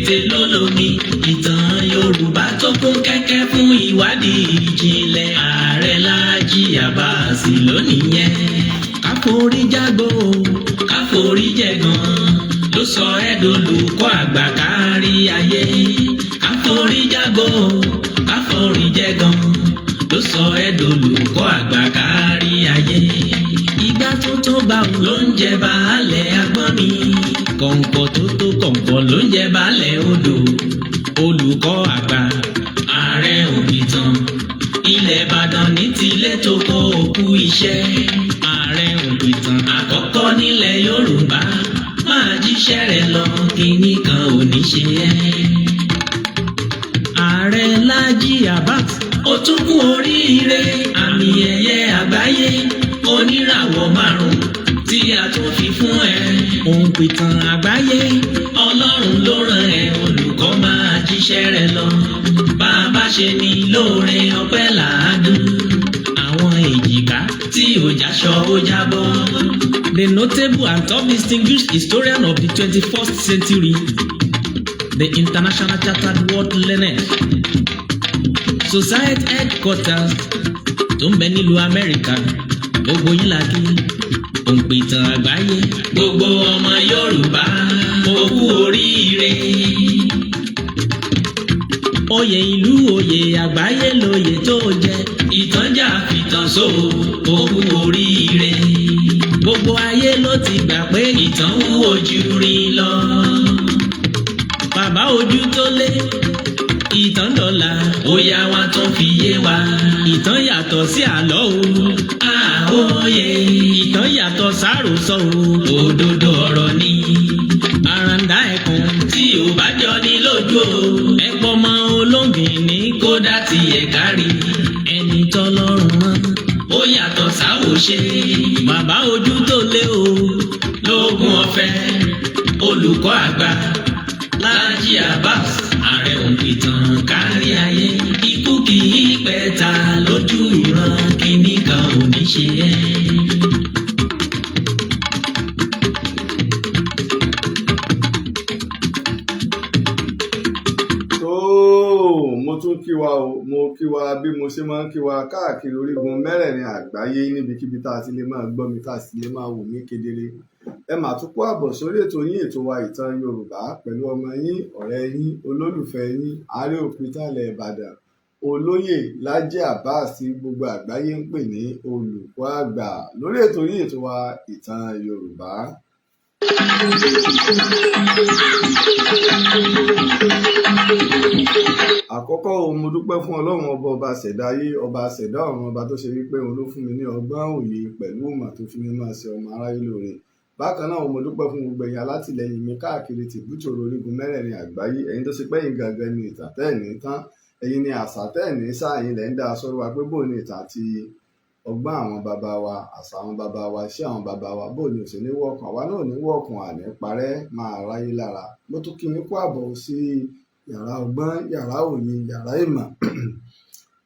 Òkété ló lomi. Ìtàn Yorùbá tó kún kẹ́kẹ́ fún ìwádìí ìjìnlẹ̀. Ààrẹ Láàjì Àbáàsì lónìí yẹn. Káforí jágbó, káforí jẹ̀gàn ló sọ ẹ́ dolùkọ́ àgbà kárí ayé. Káforí jágbó, káforí jẹ̀gàn ló sọ ẹ́ dolùkọ́ àgbà kárí ayé. Ìgbà tó tó bá wù ló ń jẹ baálẹ̀ agbọ́n mi. Kọ̀ǹkọ̀ tó tó kọ̀ǹkọ̀ ló ń jẹ baálẹ̀ odò. Olùkọ́ àgbà, ààrẹ òpìtàn ilẹ̀ Ìbàdàn ní tilẹ̀ tó kọ́ òkú iṣẹ́. Ààrẹ òpìtàn àkọ́kọ́ nílẹ̀ Yorùbá, máa jíṣẹ́ rẹ̀ lọ, kínní kan ò ní ṣe ẹ́. Ààrẹ Láàjì Abbas, ó tún kú oríire àmì ẹ̀yẹ àgbáyé oníràwọ̀ márùn tí a tún fi fún ẹ. Òǹpìtàn àgbáyé, Ọlọ́run ló rán ẹ. Olùkọ́, máa jíṣẹ́ rẹ lọ. Bàbá ṣe ní lóore, ọpẹ́ làádùn. Àwọn èjìká tí ò jáṣọ ó jábọ́. The notable and top distinguished historian of the 21st century, the International Chartered World Learned Society headquarters tó ń bẹ nílùú Amẹ́ríkà, gbogbo yín la kí. Òǹpìtàn àgbáyé, gbogbo ọmọ Yorùbá, ó kú oríire. Oyè ìlú, oyè àgbáyé lóyè tó jẹ. Ìtànjà fìtàn so, ó kú oríire. Gbogbo ayé ló ti gbà pé ìtàn wúwo ju rin lọ. Bàbá ojú tó lé, ìtàn dọ̀là, ó yá wa tún fi yé wa. Ìtàn yàtọ̀ sí àlọ́ o. Àwòye ìtàn yàtọ̀ sáròsọ o. Òdodo ọ̀rọ̀ ni. Àràǹdà ẹkùn tí ò bá jọ ní lójú o. Ẹ̀pọ̀ mọ́ olóngìn ní kódà tí ẹ̀ kárí. Ẹni tọ́lọ́run rán ó yàtọ̀ sáwòṣe. Bàbá ojú tó lé o. Lógún ọ̀fẹ́, olùkọ́ àgbà Láàjì Abbas, ààrẹ òǹpìtàn kárí ayé. Ikú kì í pẹ̀ta lójú ìran, kínní kan ò ní ṣe ẹ́. Tó mo tún kí wa o, mo kí wa bí mo ṣe máa ń kí wa káàkiri orígun mẹ́rẹ̀ẹ̀rin àgbáyé, níbikíbi tá a ti lè máa gbọ́ mi, tá a sì lè máa wò mí kedere. Ẹ mà tún kó àbọ̀ sórí ètò yín, ètò wa, Ìtàn Yorùbá, pẹ̀lú ọmọ yín, ọ̀rẹ́ yín, olólùfẹ́ yín, Ààrẹ Òpìtàn ilẹ̀ Ìbàdàn, Olóyè Láàjì Abbas, tí gbogbo àgbáyé ń pè ní olùkọ́ àgbà, lórí ètò yín, ètò wa, Ìtàn Yorùbá. Àkọ́kọ́ o, mo dúpẹ́ fún Ọlọ́run ọba, ọba ṣẹ̀dá ayé, ọba ṣẹ̀dá ọ̀run, ọba tó ṣe wípé òun ló fún mi ní ọgbọ́n, òye pẹ̀lú ìmọ̀ tó fi ní máa ṣe ọmọ aráyé lóore. Bákan náà, mo dúpẹ́ fún gbogbo ẹ̀yin alátìlẹyìn mi káàkiri tìbútòrò orígun mẹ́rẹ̀ẹ̀rin àgbáyé, ẹ̀yin tó ṣe pé ẹ̀yin gangan ni ìtàn tẹ́ẹ̀ ní tán, ẹ̀yin ni àṣà tẹ́ẹ̀ ní sá, ẹ̀yin lẹ́ ń dá aṣọ wa pé bóun ni ìtàn àti ọgbọ́n àwọn bàbá wa, àṣà àwọn bàbá wa, iṣẹ́ àwọn bàbá wa, bóun ni ò ṣe ní wọ̀ọ̀kan, àwa náà ò ní wọ̀ọ̀kan, àní parẹ́ máa ráyé lára. Mo tún kí yín kú àbọ̀ sí yàrá ọgbọ́n, yàrá òye, yàrá ìmọ̀,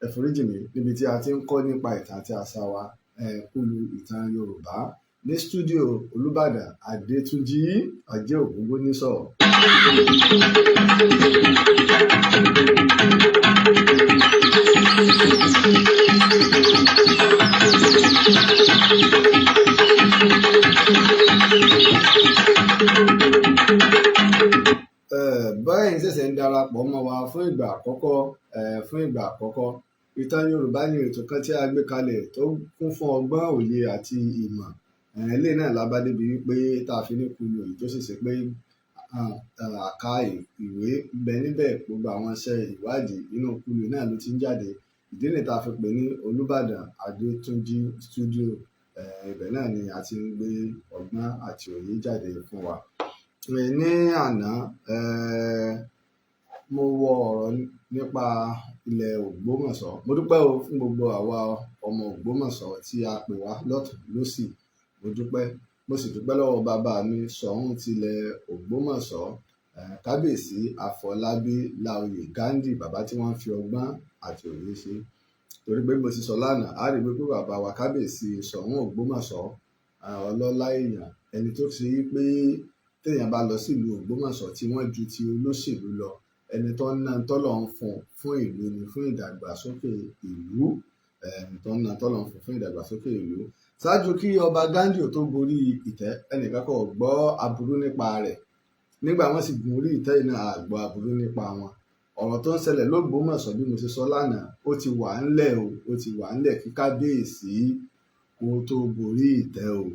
ẹ foríjì mi, níbi tí a ti ń kọ́ nípa ìtàn àti àṣà wa, kúlù Ìtàn Yorùbá, ní stúdíò Olùbàdàn Adétúnjì Ajé Ògúngúnnísọ̀. Báyìí ṣẹ̀ṣẹ̀ ń darapọ̀ mọ́ wa fún ìgbà àkọ́kọ́, fún ìgbà àkọ́kọ́, Ìtàn Yorùbá ní ètò kan tí a gbé kalẹ̀ tó kún fún ọgbọ́n, òye àti ìmọ̀. Eléyìí náà la bá débi wípé tá a fi ní kulu èyí tó sì ṣe pé àka ìwé ń bẹ níbẹ̀, gbogbo àwọn iṣẹ́ ìwádìí inú kulu náà ló ti ń jáde. Ìdí nìyí tá a fi pè ní Olùbàdàn Adétúnjì Studio. Ibẹ̀ náà ni a ti ń gbé ọgbọ́n àti òye jáde fún wa. Ní àná, mo wọ ọ̀rọ̀ nípa ilẹ̀ Ògbómọ̀ṣọ́. Mo dúpẹ́ o fún gbogbo àwa ọmọ Ògbómọ̀ṣọ́ tí a pè wá lọ́tùn lósì. Mo dúpẹ́, mo sì dúpẹ́ lọ́wọ́ bàbá mi Ṣọ̀ún tilẹ̀ Ògbómọ̀ṣọ́, Kábíyèsí Àfọlábí Láòyè Ghandi, bàbá tí wọ́n fi ọgbọ́n àti òye ṣe. Torí pé mo ti sọ lánàá, a rí wípé bàbá wa Kábíyèsí Ṣọ̀ún Ògbómọ̀ṣọ́, ọlọ́lá èèyàn, ẹni tó ṣe wípé Téèyàn bá lọ sílùú Ògbómọ̀ṣọ́ tí wọ́n ju ti olóṣèlú lọ, ẹni tó ń ná tọ́lọ̀ ń fún fún ìlú ni, fún ìdàgbàsókè ìlú, ẹni tó ń ná tọ́lọ̀ ń fún fún ìdàgbàsókè ìlú. Ṣáájú kí ọba Ghandi tó gorí ìtẹ́, ẹnìkan kò gbọ́ aburú nípa rẹ̀. Nígbà wọ́n sì gun orí ìtẹ́ yìí náà, a gbọ́ aburú nípa wọn. Ọ̀rọ̀ tó ń ṣẹlẹ̀ lÓgbómọ̀ṣọ́, bí mo ṣe sọ lánàá, ó ti wà ńlẹ̀ o, ó ti wà ńlẹ̀ kí kábíyèsí kó tó gorí ìtẹ́ o.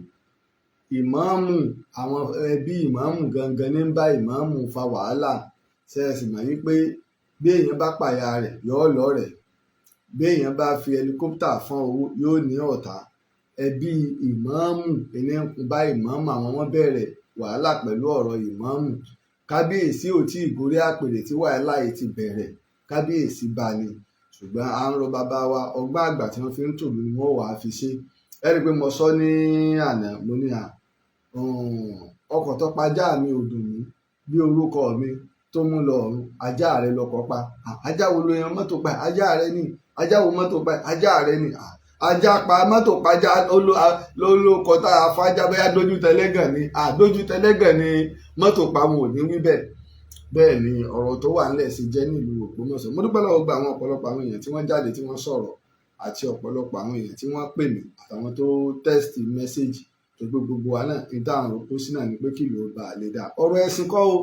Ìmáàmù, àwọn ẹbí ìmáàmù gangan ní ń bá ìmáàmù fa wàhálà. Ṣe é sì mọ̀ wípé bí èèyàn bá pàyà rẹ̀, yóò lọ́rẹ̀ẹ́? Bí èèyàn bá fi helicopter fọ́n owó, yóò ní ọ̀tá. Ẹbí ìmáàmù ẹni ń bá ìmáàmù, àwọn wọn bẹ̀rẹ̀ wàhálà pẹ̀lú ọ̀rọ̀ ìmáàmù. Kábíyèsí ò tí ì gorí àpèrè tí wàhálà yìí ti bẹ̀rẹ̀. Kábíyèsí bá ní, ṣùgbọ́n à ń rọ bàbá wa, ọgbọ́n àgbà tí wọ́n fi ń tòlú ni wọ́n wàá fi ṣe. Ẹ rí i pé mo sọ ní àná, mo ní à ọkọ̀ tó pajá mi ò dùn mí bí orúkọ mi tó mú lọ ọ̀run. Ajá rẹ lọkọ̀ pa. Ajá wo ló yan mọ́tò pa? Ajá rẹ ní. Ajá wo mọ́tò pa? Ajá rẹ ní. Ajá pa mọ́tò pajá ló kọta afájá, bóyá dójú tẹlẹ́gàn ni, àdójú tẹlẹ́gàn ni mọ́tò pa, wọn ò ní wí bẹ́ẹ̀. Bẹ́ẹ̀ ni ọ̀rọ̀ tó wà ńlẹ̀ sí jẹ́ nílùú Ògbómọ̀ṣọ́. Mo dúpẹ́ lọ́wọ́ gba àwọn ọ̀pọ̀lọpọ̀ àwọn èèyàn tí wọ́n jáde, tí wọ́n sọ̀rọ̀, àti ọ̀pọ̀lọpọ̀ àwọn èèyàn tí wọ́n pè mí, àtàwọn tó text message tó gbé. Gbogbo wa náà ní táwọn òkú sí náà ni pé kí ìlú ó bá lè dá. Ọ̀rọ̀ ẹ̀sìn kọ́ o,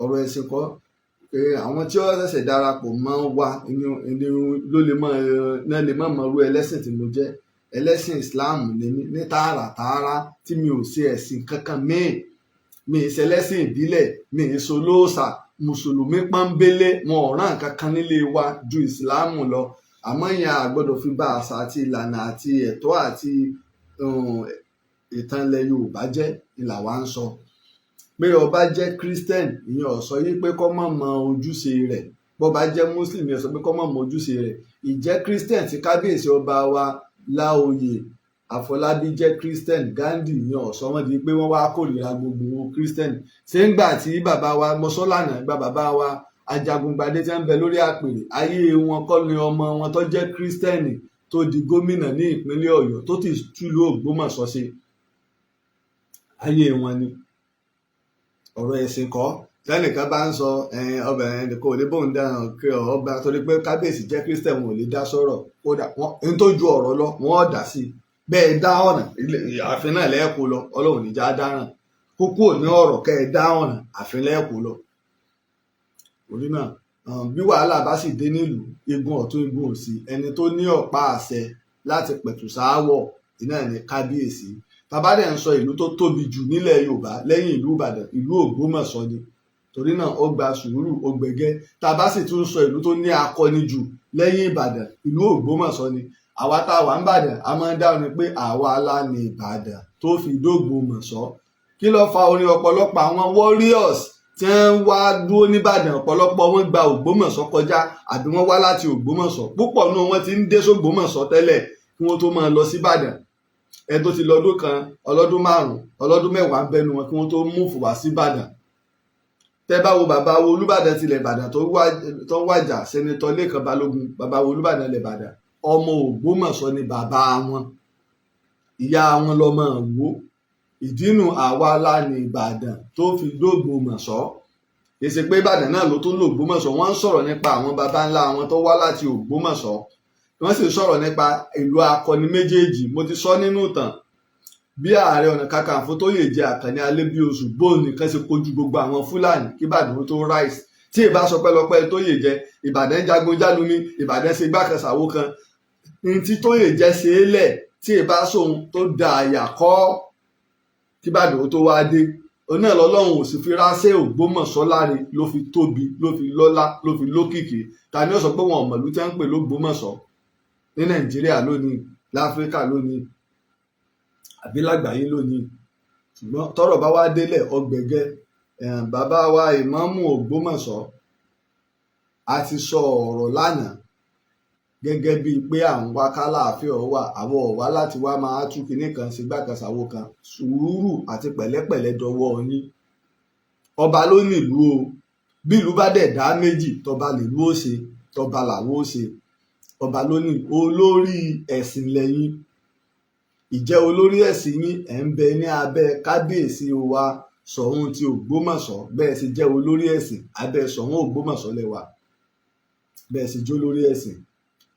ọ̀rọ̀ ẹ̀sìn kọ́. Àwọn tí ó ṣẹ̀ṣẹ̀ darapọ̀ mọ́ wa ló lè mọ̀ náà lè mọ̀ mọ̀rú ẹlẹ́sìn tí mo jẹ́. Ẹlẹ́sìn Islam ni mí ní tààràtààrà, tí mi ò ṣe ẹ̀sìn kankan míì. Mi ì ṣẹlẹ́sìn ìbílẹ̀, mi ì ṣolóòṣà. Mùsùlùmí pọ́nbélé, wọn ò rán nǹkan kan nílé wa ju ìsìláàmù lọ. Àmọ́ ìyẹn a gbọ́dọ̀ fi bá àṣà àti ìlànà àti ẹ̀tọ́ àti ìtàn ilẹ̀ Yorùbá jẹ́ ìlà wa ń sọ. Pé ọba jẹ́ Christian, ìyẹn ò sọ yí pé kó má mọ ojúṣe rẹ̀. Bó bá jẹ́ Muslim, ìyẹn sọ pé kó má mọ ojúṣe rẹ̀. Ìjẹ́ Christian tí kábíyèsí ọba wa Láoyè Àfọlábí jẹ́ Christian Ghandi, ìyẹn ò sọ wọ́n di pé wọ́n wá kórìíra gbogbo Christian. Ṣé ń gbà tí bàbá wa mọ́sọ́lànà gba bàbá wa Ajagungbadé tí wọ́n ń bẹ lórí àpèrè, ayé wọn kọ́ ni ọmọ wọn tó jẹ́ Christian tó di gómìnà ní ìpínlẹ̀ Ọ̀yọ́, tó ti túlù Ògbómọ̀ṣọ́ ṣe, ayé wọn ni. Ọ̀rọ̀ ẹ̀sìn kọ́. Tẹ́nìkan bá ń sọ ọbẹ̀ ẹnìkan ò lè bóun dáhùn kí ọba torí pé kábíyèsí jẹ́ Christian, wọn ò lè dá sọ̀rọ̀. Kódà n tó ju ọ̀rọ̀ lọ, wọ́n dá sí i. Bẹ́ẹ̀ dá ọ̀nà ààfin náà lẹ́ẹ̀kú lọ. Ọlọ́run níjà dáràn kókó ní ọ̀rọ̀ kẹ́ ẹ dá ọ̀nà ààfin lẹ́ẹ̀kú lọ. Orí náà, bí wàhálà bá sì dé nílùú, igun ọ̀tún, igun òsì, ẹni tó ní ọ̀pá àṣẹ láti pẹ̀tù sááwọ̀ iná ní kábíyèsí. Tàbá dẹ̀ ń sọ ìlú tó tóbi jù nílẹ̀ Yorùbá lẹ́yìn ìlú Ìbàdàn, ìlú Ògbómọ̀ṣọ́ ni. Torí náà, ó gba sùúrù, ó gbẹgẹ́. Tàbá sì tún sọ ìlú tó ní akọni jù lẹ́yìn Ìbàdàn, ìlú Ògbómọ̀ṣọ́ ni. Àwa tá a wà ń bàdàn, a máa ń dáhùn ni pé àwa la ní Ìbàdàn tó fi dógbòmọ̀ṣọ́. Kí ló fa orin? Ọ̀pọ̀lọpọ̀ àwọn warriors tí wọ́n wá dúró nìbàdàn, ọ̀pọ̀lọpọ̀ wọn gba Ògbómọ̀ṣọ́ kọjá àbí wọ́n wá láti Ògbómọ̀ṣọ́. Púpọ̀ nínú wọn ti ń dé sógbómọ̀ṣọ́ tẹ́lẹ̀ kí wọ́n tó máa lọ síbàdàn. Ẹni tó ti lọ́dún kan, ọlọ́dún 5, ọlọ́dún 10 ń bẹnu wọn kí wọ́n tó move wá síbàdàn. Tẹ́ bá wo bàbá wo Olúbàdàn tilẹ̀ Ìbàdàn tó wàjà, Senator Lékan Balógun, bàbá wo Olúbàdàn ilẹ̀ Ìbàdàn, ọmọ Ògbómọ̀ṣọ́ ni bàbá wọn, ìyá wọn lọmọ Ìwó. Ìdínú àwa la ní Ìbàdàn tó fi dógbòmọ̀ṣọ́. Kì í ṣe pé Ìbàdàn náà ló tún lò Ògbómọ̀ṣọ́. Wọ́n ń sọ̀rọ̀ nípa àwọn baba ńlá wọn tó wá láti Ògbómọ̀ṣọ́, wọ́n sì sọ̀rọ̀ nípa ìlú akọni méjèèjì. Mo ti sọ nínú ìtàn bí Ààrẹ Ọ̀nà Kakanfò tó yè jẹ Àkànní Alébíoṣù, bóun nìkan ṣe kojú gbogbo àwọn Fúlàní kí Ìbàdàn tó rise. Tí ìbá sọ pẹ́lọpẹ́ tó yè jẹ, Ìbàdàn jagun jálumi, Ìbàdàn ṣe gbákanṣàwó kan ní tí tó yè jẹ ṣe é lẹ̀. Tí ìbá sóhun tó da àyà kọ́ kí Ìbàdàn tó wá dé, òun náà lọ́lọ́run ò sì fi ránṣẹ́ Ògbómọ̀ṣọ́ láre, ló fi tóbi, ló fi lọ́lá, ló fi lókìkí. Ta ni ó sọ pé wọn ò mọ̀lú tí wọ́n ń pè lÓgbómọ̀ṣọ́ ní Nàìjíríà lónìí, láfíríkà lónìí, àbí lágbàáyé lónìí? Ṣùgbọ́n tọ́rọ̀ bá wá délẹ̀, ọgbẹ̀gẹ́. Bàbá wa ìmáàmù Ògbómọ̀ṣọ́, a ti sọ ọ̀rọ̀ lánàá gẹ́gẹ́ bíi pé à ń wá kálàáfíà wà. Àwọn ọ̀wá láti wá máa tú kinní kan sí gbàkànṣàwò kan. Sùúrù àti pẹ̀lẹ́pẹ̀lẹ́ dọwọ́ yín. Ọba ló nílùú o. Bí ìlú bá dẹ̀ dá méjì, tọba lèlú ó ṣe, tọba làwọn ó ṣe. Ọba ló ní olórí ẹ̀sìn lẹ́yìn. Ìjẹ́ olórí ẹ̀sìn yín, ẹ̀ ń bẹ ní abẹ́ kábíyèsí wa. Ṣọ̀ún ti Ògbómọ̀ṣọ́, bẹ́ẹ̀ sì jẹ́ olórí ẹ̀sìn abẹ́ Ṣọ̀ún Ògbómọ̀ṣọ́ lẹ́wà. Bẹ́ẹ̀ sì jẹ́ olórí ẹ̀sìn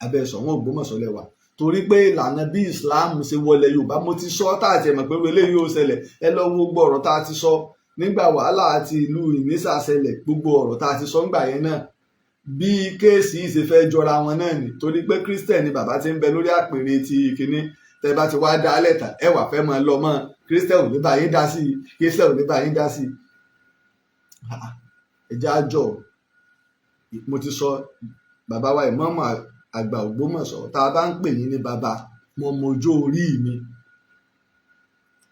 abẹ́ Ṣọ̀ún Ògbómọ̀ṣọ́ lẹ́wà, torí pé ìlànà bí Islam ṣe wọlé Yorùbá, mo ti sọ tá àti ẹ̀mọ̀ pé eléyìí ó ṣẹlẹ̀. Ẹ lọ wo gbogbo ọ̀rọ̀ tá a ti sọ nígbà wàhálà àti ìlú Ìnísà ṣẹlẹ̀, gbogbo ọ̀rọ̀ tá a ti sọ ńgbà yẹn náà, bí case yìí ṣe fẹ́ jọra wọn náà ni, torí pé Christian ni bàbá ti ń bẹ lórí àpèrè ti kínní. Tẹ bá ti wá dá lẹ́tà, ẹ wà fẹ́ máa lọ mọ́ Christian ò ní bá yín dá sí i, Christian ò ní bá yín dá sí i. Ẹ jẹ́ àjọ. Mo ti sọ, bàbá wa ìmáàmù àgbà Ògbómọ̀ṣọ́, tá a bá ń pè yín ní bàbá, mo mọjọ́ orí mi,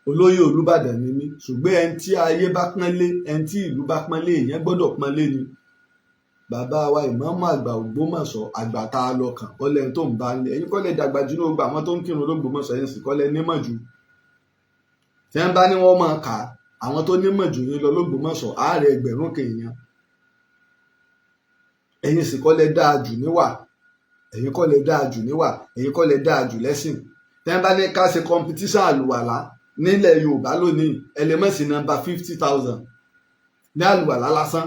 olóyè Olúbàdàn ni mí, ṣùgbọ́n ẹni tí ayé bá pọ́nlé, ẹni tí ìlú bá pọ́nlé, èèyàn gbọ́dọ̀ pọ́nlé ni. Bàbá wa ìmáàmù àgbà Ògbómọ̀ṣọ́, àgbà tá a lọ kàn kọ́lẹ̀ tó ń bá ń lé ẹ̀yin kọ́lẹ̀ dàgbà jù ní gbogbo àwọn tó ń kírun l'Ógbómọ̀ṣọ́, yẹn sì kọ́lẹ̀ nímọ̀ jù. Tí wọ́n bá ní wọ́n máa kà á, àwọn tó nímọ̀ jù yín lọ l'Ógbómọ̀ṣọ́, ààrẹ ẹgbẹ̀rún kèèyàn. Ẹ̀yin sì kọ́lẹ̀ dáa jù níwà, ẹ̀yin kọ́lẹ̀ dáa jù níwà, ẹ̀yin kọ́lẹ̀ dáa jù lẹ́sìn. Tí wọ́n bá ní ká ṣe competition àlùwàlá nílẹ̀ Yorùbá lónìí, ẹ lè mọ̀ sí nọ́mbà 50,000 ní àlùwàlá lásán.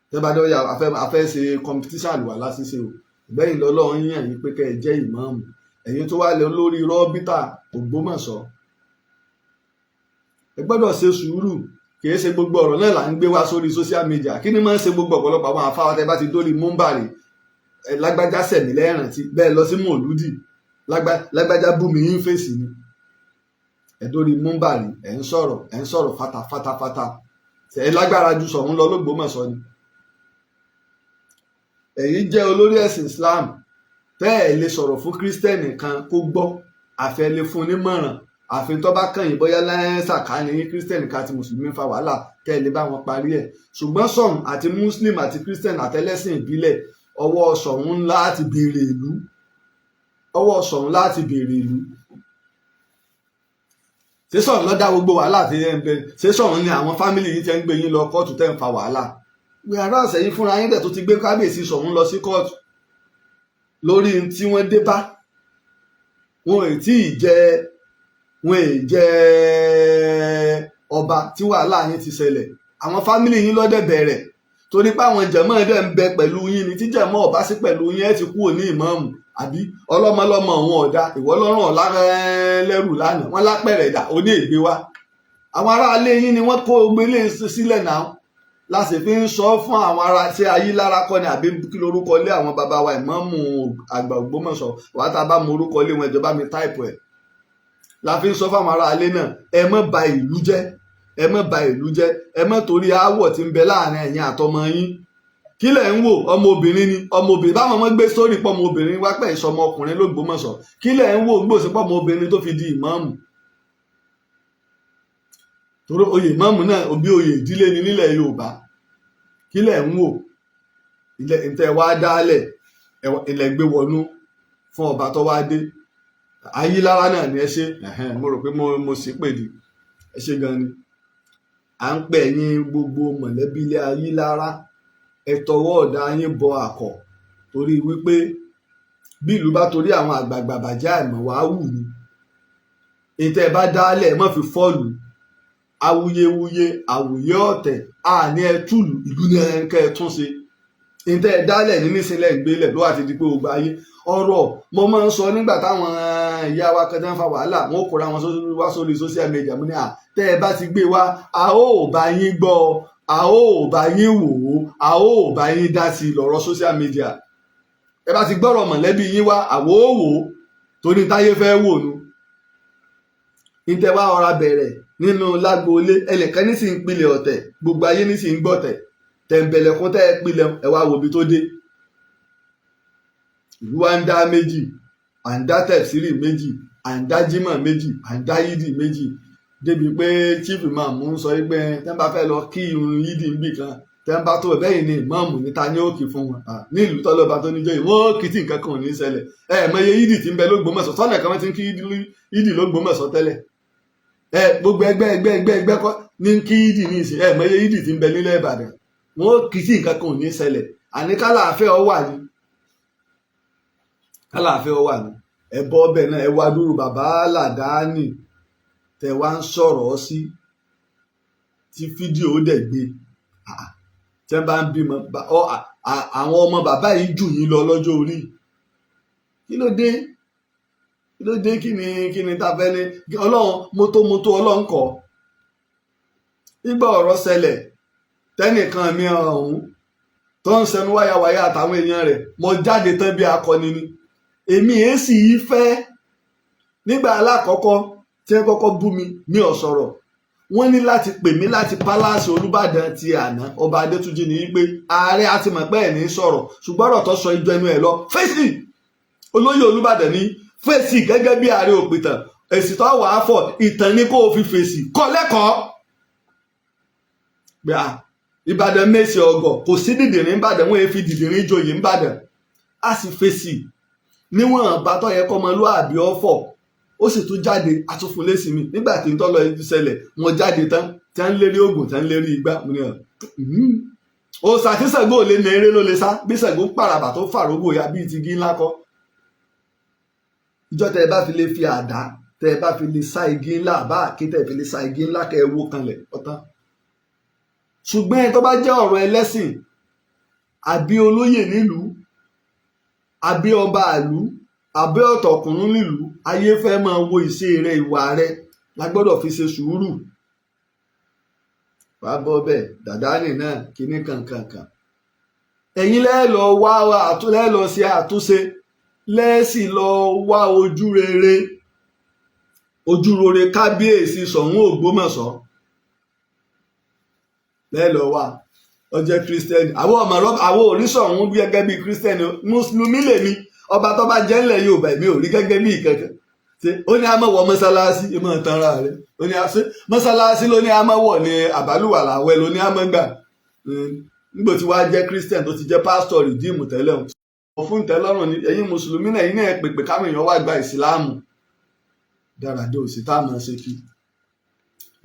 Tí wọ́n bá dé ọ̀yà afẹ́ ṣe competition àlùwàlá ṣíṣe o, ìgbẹ́yìn lọ́lọ́run yàn yín pé kẹ́ ẹ jẹ́ ìmáàmù, ẹ̀yin tó wá lé olórí rọ́bítà Ògbómọ̀ṣọ́, ẹ gbọ́dọ̀ ṣe sùúrù. Kìí ṣe gbogbo ọ̀rọ̀ náà là ń gbé wá sórí social media. Kí ni máa ń ṣe gbogbo ọ̀pọ̀lọpọ̀ àwọn afáwọn? Tẹ bá ti dórí múmbàrí, ẹ lágbájá sẹ̀mí lẹ́ràntí, bẹ́ẹ̀ lọ sí mòlúdì, lágbájá bú mi yín fèsì ni. Ẹ dórí múmbàrí, ẹ ń sọ̀rọ̀, ẹ ń sọ̀rọ̀ fatafátafata. Ẹ lágbára ju Ṣọ̀ún lọ l'Ógbómọ̀ṣọ́ ni? Ẹ̀yin jẹ́ olórí ẹ̀sìn Islam, tẹ́ ẹ̀ lè sọ̀rọ̀ fún Christian kan kó gbọ́, àfẹ́ lè fún nímọ̀ràn, àfi tó bá kàn yín bóyá lẹ́sàká ní Christian ká ti mùsùlùmí fa wàhálà, kẹ́ ẹ lè bá wọn parí ẹ̀. Ṣùgbọ́n Ṣọ̀ún àti Muslim àti Christian àtẹlẹ́sìn ìbílẹ̀, ọwọ́ Ṣọ̀ún láti béèrè ìlú, ọwọ́ Ṣọ̀ún láti béèrè ìlú. Ṣé Ṣọ̀ún ló dá gbogbo wàhálà tí ẹ ń bẹ? Ṣé Ṣọ̀ún ni àwọn family yìí tẹ́ ń gbé yín lọ kóòtù, tẹ́ ń fa wàhálà? Wíwárà sẹ́yìn fúnra yín dẹ̀ tó ti gbé kábíyèsí Ṣọ̀ún lọ sí kóòtù lórí tí wọ́n dé bá wọn ò tí ì jẹ, wọn ì jẹ ọba tí wàhálà yín ti ṣẹlẹ̀. Àwọn family yín lọ́dẹ̀ bẹ̀rẹ̀, torí pé àwọn jẹ̀mọ́ dẹ̀ ń bẹ pẹ̀lú yín ni. Tí jẹ̀mọ́ ọba sí pẹ̀lú yín, ẹ̀ ti kúrò ní ìmáàmù àbí ọlọ́mọlọ́mọ òun ọ̀dà ìwọ lọ́rùn ọ̀la lẹ́rù lánàá wọ́n lápẹ̀rẹ̀ dà ó ní ègbé wa. Àwọn aráalé yín ni wọ́n kó gbélé sílẹ̀ náà láti fi ń sọ fún àwọn ará ṣé Ayílára kọ́ ni àbí kí lorúkọ lé àwọn bàbá wa ìmáàmù àgbà Ògbómọ̀ṣọ́? Wàá tá a bá mọ orúkọ lé wọn, ìjọba mi type ẹ̀. La fi ń sọ fún àwọn aráalé náà, ẹ má ba ìlú jẹ́, ẹ má ba ìlú jẹ́, ẹ má torí aáwọ̀ tí ń bẹ láàrin ẹ̀yin àtọmọ yín. Kí lẹ̀ ń wò? Ọmọbìnrin ni ọmọbìnrin báwọn ọmọ gbé sórí pọ̀, ọmọbìnrin wá pẹ̀ ìsọmọ ọkùnrin l'Ógbómọ̀ṣọ́. Kí lẹ̀ ń wò gbòsí pọ̀ ọmọbìnrin tó fi di ìmáàmù? Torí oyè ìmáàmù náà, òbí oyè ìdílé ni nílẹ̀ Yorùbá. Kí lẹ̀ ń wò? Ilẹ̀ ntẹ̀ wá dálẹ̀, ilẹ̀ gbé wọnú fún ọba tó wá dé. Ayílára náà ni ẹ ṣe. Mo rò pé mo sì pè ní ẹ ṣe gan ni. À ń pè yín, gbogbo mọ̀lẹ́bí ilé Ayílára, ẹ tọwọ́ ọ̀dà yín bọ àkọ́, torí wípé bí ìlú bá torí àwọn àgbààgbà bàjẹ́, àìmọ̀ wàá wù ní. Ìtẹ́ bá dálẹ̀, ẹ má fi fọ́ọ̀lù awuyewuye, àwùyé ọ̀tẹ̀. Àní ẹ túlù ìlú ní ẹ kẹ́ ẹ tún ṣe. Ìtẹ́ ẹ dálẹ̀ ní nísìnyí ìgbélẹ̀ ló wà ti di pé gbogbo ayé ọ̀rọ̀. Mo máa ń sọ nígbà táwọn ìyá wa kan tẹ́ ń fa wàhálà, wọn ó kóra wọn wá sórí social media. Mo ní à tẹ́ ẹ bá ti gbé wá, a ó bá yín gbọ́, a ó bá yín wò ó, a ó bá yín dá sí i. Lọ́rọ̀ social media, ẹ bá ti gbọ́rọ̀ mọ̀lẹ́bí yín wá, àwọ̀ ó wò ó, torí táyé fẹ́ wò nu. Ìtẹ́ wá ọ̀ra bẹ̀rẹ̀ nínú lágboolé, ẹnìkan ní sì ń pilẹ̀ ọ̀tẹ̀, gbogbo ayé ní sì ń gbọ̀tẹ̀ tẹ̀m̀bẹ̀lẹ̀kún tẹ́ ẹ pilẹ̀. Ẹ wá wo ibi tó dé. Ìlú wa ń dá méjì, à ń dá tẹ̀sírì méjì, à ń dá jímọ̀ méjì, à ń dá yídì méjì, débi pé chief imam ń sọ pé tẹ́ ń bá fẹ́ lọ kí irun yídì níbì kan, tẹ́ ń bá tó bẹ́yìn ni ìmáàmù níta ní òkè fún wọn ní ìlú tọ́lọ́ba tó níjọ́ yìí, wọ́n kì í tí nǹkan kan ò ní ṣẹlẹ̀. Ẹ mọye yídì tí ń bẹ l'Ógbómọ̀ṣọ́, sọ́nà kan wọ́n ti ń kí yídì l'Ógbómọ̀ṣọ́ tẹ́lẹ̀. Ẹ gbogbo ẹgbẹ́ ẹgbẹ́ ẹgbẹ́ ẹgbẹ́ kọ́ ní kí yídì ní ìsìn. Ẹ mọye yídì tí ń bẹ nílẹ̀ Ìbàdàn, wọ́n kì í tí nǹkan kan ò ní ṣẹlẹ̀. Àní kálàáfẹ́ ọ wà ní, kálàáfẹ́ ọ wà ní. Ẹ bọ́ ọbẹ̀ náà, ẹ wá dúró bàbá làdáánì tẹ wá ń sọ̀rọ̀ sí. Tí fídíò ó dẹ̀ gbé. Tí wọ́n bá ń bímọ, àwọn ọmọ bàbá yìí jù yín lọ lọ́jọ́ orí. Kí ló dé? Kí ló dé? Kí ni tá a fẹ́ ní Ọlọ́run mótómótó? Ọlọ́run kọ́. Nígbà ọ̀rọ̀ ṣẹlẹ̀, tẹ́nìkan mi ọ̀hún tó ń sẹnu wáyàwáyà àtàwọn èèyàn rẹ̀, mo jáde tán bí akọni ni. Èmi èé sì í fẹ́. Nígbà alákọ̀ọ́kọ́ tí wọ́n kọ́kọ́ bú mi, mi ò sọ̀rọ̀. Wọ́n ní láti pè mí láti palace Olúbàdàn ti àná, Ọba Adétúnjì, ní wípé ààrẹ àti mọ̀pẹ́ ẹ̀ ní sọ̀rọ̀, ṣùgbọ́n ọ̀rọ̀ tó sọ ijó ẹnu ẹ̀ lọ. Fèsì, olóyè Olúbàdàn ní fèsì gẹ́gẹ́ bí ààrẹ òpìtàn. Èsì tó wàá fọ̀ ìtàn ní kó o fi fèsì kọ́ lẹ́kọ̀ọ́ pé à Ìbàdàn mèsì ọgọ kò sí dìdìrín Ìbàdàn, wọn fi dìdìrín joyè Ìbàdàn. A sì fèsì níwọ̀n bá tó yẹ kọ́mọlúàbí ọ̀fọ̀. Ó sì tún jáde àtúnfúnlẹ́sì mi nígbà tí ń tọ́ lọ ṣẹlẹ̀. Wọn jáde tán tí wọ́n ń lérí oògùn, tí wọ́n ń lérí igbá. Mo ní ọ̀ òòsà tí Ṣàngó ò lè nà, eré ló lè sá. Bí Ṣàngó pàràbà tó fàrógbò ya bíi ti igi ńlá kọ́. Ìjọ tẹ ẹ bá fi lè fi àdá, tẹ ẹ bá fi lè sá igi ńlá, àbá àké tẹ ẹ fi lè sá igi ńlá, kẹ ẹ wó kanlẹ̀ ọ̀tán. Ṣùgbọ́n ẹ tó bá jẹ́ ọ̀rọ̀ ẹlẹ́sìn, àbí olóyè nílùú, àbí ọba àlú, àbí ọ̀tọ̀kùnrin nílùú, ayé fẹ́ máa wo ìṣe rẹ, ìwà rẹ, la gbọ́dọ̀ fi ṣe sùúrù. Wàá bọ́ bẹ́ẹ̀ dàdánì náà kíní kankankan. Ẹ̀yin lẹ́ẹ̀ lọ wá, lẹ́ẹ̀ lọ ṣe àtúnṣe, lẹ́ẹ̀sì lọ wá ojú rere, ojú rere kábíyèsí Ṣọ̀ún Ògbómọ̀ṣọ́ lẹ́ẹ̀ lọ wá. Ó jẹ́ Christian, àwọn ọmọ àwọn oríṣọ̀hún gẹ́gẹ́ bí Christian. Mùsùlùmí lèmi. Ọba tó bá jẹ́ ńlẹ̀ Yorùbá, èmi ò rí gẹ́gẹ́ bí ìkankan. Ṣé ó ní a máa wọ mọ́sálásí? Ẹ máa tan ara rẹ̀. Ó ní ṣé mọ́sálásí ló ní a máa wọ̀ ní àbálùwàlà àwẹ̀ ló ní a máa gbà nígbà tí wàá jẹ́ Christian, tó ti jẹ́ pásítọ̀ Redeem tẹ́lẹ̀ o fún ìtẹ́lọ́rùn ni. Ẹ̀yin mùsùlùmí náà, ẹ̀yin náà pèpè káwọn èèyàn wá gba ìsìláàmù dáradá òsì tá a máa ṣe kí.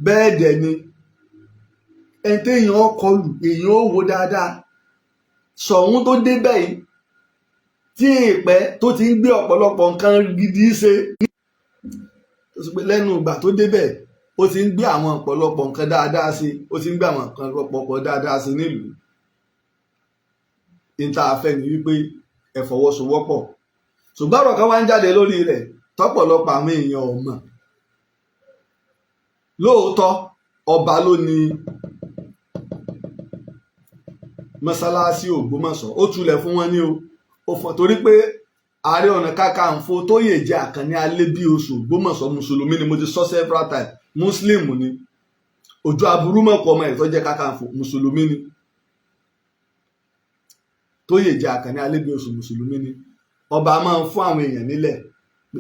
Bẹ́ẹ̀ dẹ̀ ni ẹni téèyàn kọlù, èèyàn ó wo dáadáa. Ṣọ̀ún tó débẹ̀ yìí tí ìpẹ́ tó ti ń gbé ọ̀pọ̀lọpọ̀ nǹkan gidi ṣe, tó sì pé lẹ́nu ìgbà tó débẹ̀, ó ti ń gbé àwọn ọ̀pọ̀lọpọ̀ nǹkan dáadáa ṣe, ó ti ń gbé àwọn nǹkan ọ̀pọ̀lọpọ̀ dáadáa ṣe nílùú. Níta afẹ́ ni wípé ẹ fọwọ́sowọ́pọ̀. Ṣùgbọ́n ọ̀rọ̀ kan wá ń jáde lórí rẹ̀ tọ́pọ̀lọpọ̀ àwọn èèyàn ò mọ̀. Lóòótọ́, ọba ló ní mọ́sálásí Ògbómọ̀ṣọ́. Ó tulẹ̀ fún wọn ní o, ó fọ́n torí pé Ààrẹ Ọ̀nà Kakanfò Tóyè jẹ́ Àkànní Alébíoṣù Ògbómọ̀ṣọ́, mùsùlùmí ni. Mo ti sọ several times, muslim ni. Ojú aburú mọ̀kọ́ ọmọ ẹ̀ tó jẹ́ Kakanfò, mùsùlùmí ni. Tóyè jẹ́ Àkànní Alébíoṣù, mùsùlùmí ni. Ọba máa ń fún àwọn èèyàn nílẹ̀,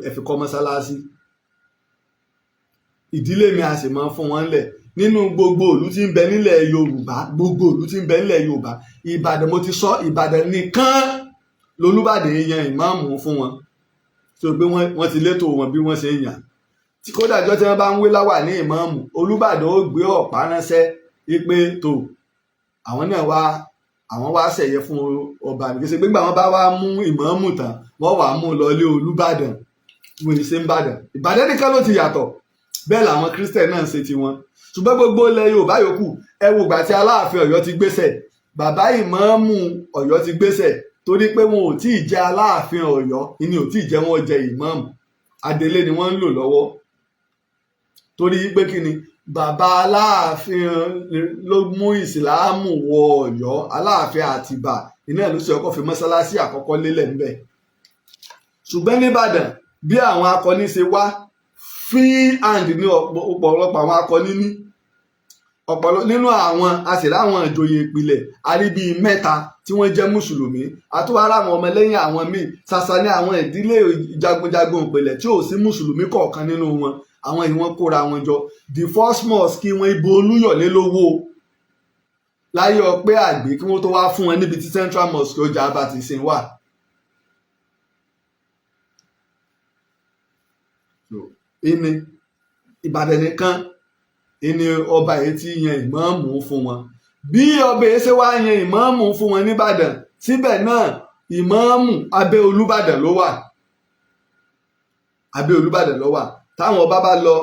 ẹ fi kọ́ mọ́sálásí. Ìdílé mi a sì máa ń fún wọn lẹ̀ nínú gbogbo ìlú tí ń bẹ nílẹ̀ Yorùbá. Gbogbo ìlú tí ń bẹ nílẹ̀ Yorùbá, Ìbàdàn, mo ti sọ, Ìbàdàn nìkan lolúbàdàn yan ìmáàmù fún wọn tó pé wọ́n ti létò wọn bí wọ́n ṣe ń yàn. Tí kódà jọ tí wọ́n bá ń wé láwà ní ìmáàmù, Olúbàdàn ó gbé ọ̀pá ránṣẹ́ wípé tó àwọn náà wá, àwọn wá ṣẹ̀yẹ fún ọba. Kì í ṣe pé gbà wọ́n bá wá mú ìmáàmù tán, wọ́n wàá mú lọ ilé Olúbàdàn. Wọ́n yìí ṣe ń bàdàn. Ìbàdàn nìkan ló ti yàtọ̀. Bẹ́ẹ̀ làwọn Christian náà ń ṣe tiwọn. Ṣùgbọ́n gbogbo ilẹ̀ Yorùbá yòókù, ẹ wo ìgbà tí Aláàfin Ọ̀yọ́ ti gbéṣẹ̀, bàbá ìmáàmù Ọ̀yọ́ ti gbéṣẹ̀, torí pé wọn ò tí ì jẹ́ Aláàfin Ọ̀yọ́ ni, ò tí ì jẹ́ wọn jẹ ìmáàmù. Adelé ni wọ́n ń lò lọ́wọ́. Torí pé kí ni? Bàbá Aláàfin ló mú ìsìláàmù wọ Ọ̀yọ́, Aláàfin Àtìbà, iná ló sì ọkọ̀ fi mọ́sálásí àkọ́kọ́ lélẹ̀ ńbẹ̀. Ṣùgbọ́n nìbàdàn, bí àwọn akọni ṣe wá, free hand ní ọ̀pọ̀lọpọ̀ àwọn akọni ní ọ̀pọ̀lọpọ̀ nínú àwọn àṣìlá àwọn ìjòyè ìpìlẹ̀ àrí bíi mẹ́ta tí wọ́n jẹ́ mùsùlùmí, àtúwárà àwọn ọmọlẹ́yìn àwọn míì. Ṣàṣà ní àwọn ìdílé jagunjagun ìpìlẹ̀ tí ò sí mùsùlùmí kọ̀ọ̀kan nínú wọn. Àwọn yìí, wọ́n kóra wọn jọ. The first mosque wọn, ibo Olúyọ̀lé lówó láyé ọpẹ́ àgbé, kí wọ́n tó wá fún wọn níbi tí Central Mosque ọjà àbá ti sìn wà. Ìní Ìbàdàn nìkan ìní ọba yìí ti yan ìmáàmù fún wọn. Bí ọba yìí ṣe wá yan ìmáàmù fún wọn nìbàdàn, síbẹ̀ náà ìmáàmù abẹ́ Olúbàdàn ló wà, abẹ́ Olúbàdàn ló wà. Táwọn ọba bá lọ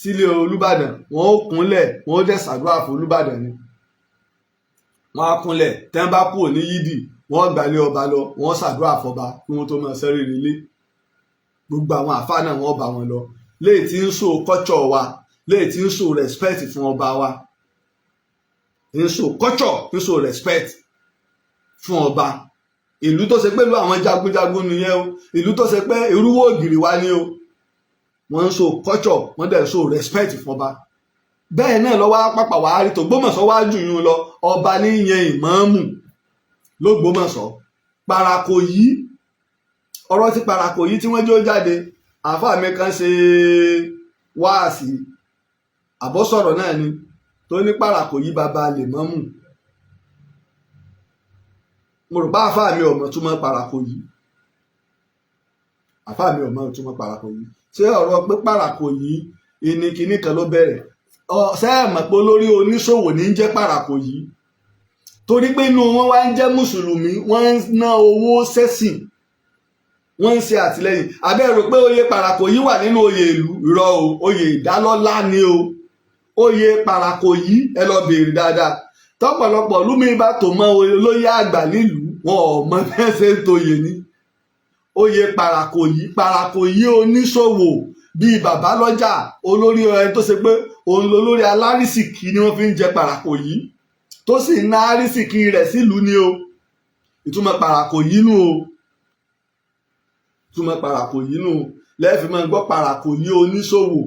Sílé Olúbàdàn, wọ́n ó kúnlẹ̀, wọ́n ó dẹ̀ ṣàdúrà fún Olúbàdàn ni. Wọ́n á kúnlẹ̀. Tẹ́ ń bá kúrò ní yídì, wọ́n gbàlé ọba lọ, wọ́n ṣàdúrà fọba kí wọ́n tó máa sẹ́rí relé. Gbogbo àwọn àfáà náà, wọ́n bá wọn lọ. Léyìí tí ń show culture wa, léyìí tí ń show respect fún ọba wa, ń show culture, ń show respect fún ọba. Ìlú tó ṣe pé ìlú àwọn jagunjagun nìyẹn o, ìlú tó ṣe pé irúwó ògiri wa ni o. Wọ́n ń show culture, wọ́n dẹ̀ ń show respect fún ọba. Bẹ́ẹ̀ náà lọ́wọ́ pápá wàá rí tògbómọ̀ṣọ́ wá jù yún lọ. Ọba ní yẹn ìmáàmù lÓgbómọ̀ṣọ́. Parako yìí, ọ̀rọ̀ tí parako yìí tí wọ́n jó jáde, àáfàá mi kan ṣe wáàsí àbọ̀sọ̀rọ̀ náà ni tó ní parako yìí bàbá lè mọ́mù. Mo rò pé àáfàá mi ò mọ̀ túmọ̀ parako yìí. Àáfàá mi ò mọ̀ túmọ̀ parako yìí. Ṣé ọ̀rọ̀ pé parako yìí ìní kinní kan ló bẹ̀rẹ̀? Ṣé ẹ mọ̀ pé olórí oníṣòwò ní ń jẹ́ parako yìí? Torí pé inú wọn wá ń jẹ́ mùsùlùmí, wọ́n ń ná owó sẹ́sìn, wọ́n ń ṣe àtìlẹ́yìn. Àbẹ́ rò pé oyè parako yìí wà nínú oyè ìlú? Irọ́ o, oyè ìdálọ́lá ni o, oyè parako yìí. Ẹ lọ béèrè dáadáa. Tọ́pọ̀lọpọ̀ lúmi bá tò mọ́ olóyè àgbà nílùú, wọn ò mọ bí wọ́n ṣe ń toyè ní oyè parako yìí. Parako yìí, oníṣòwò bíi bàbá lọ́jà, olórí ẹni tó ṣe pé òun lolórí alárísìkí ni wọ́n fi ń jẹ parako yìí, tó sì ń ná àrísìkí rẹ̀ sílùú ni o. Ìtumọ̀ parako yìí nù o, ìtumọ̀ parako yìí nù lẹ́ẹ̀fì máa gbọ́ parako yìí oníṣòwò.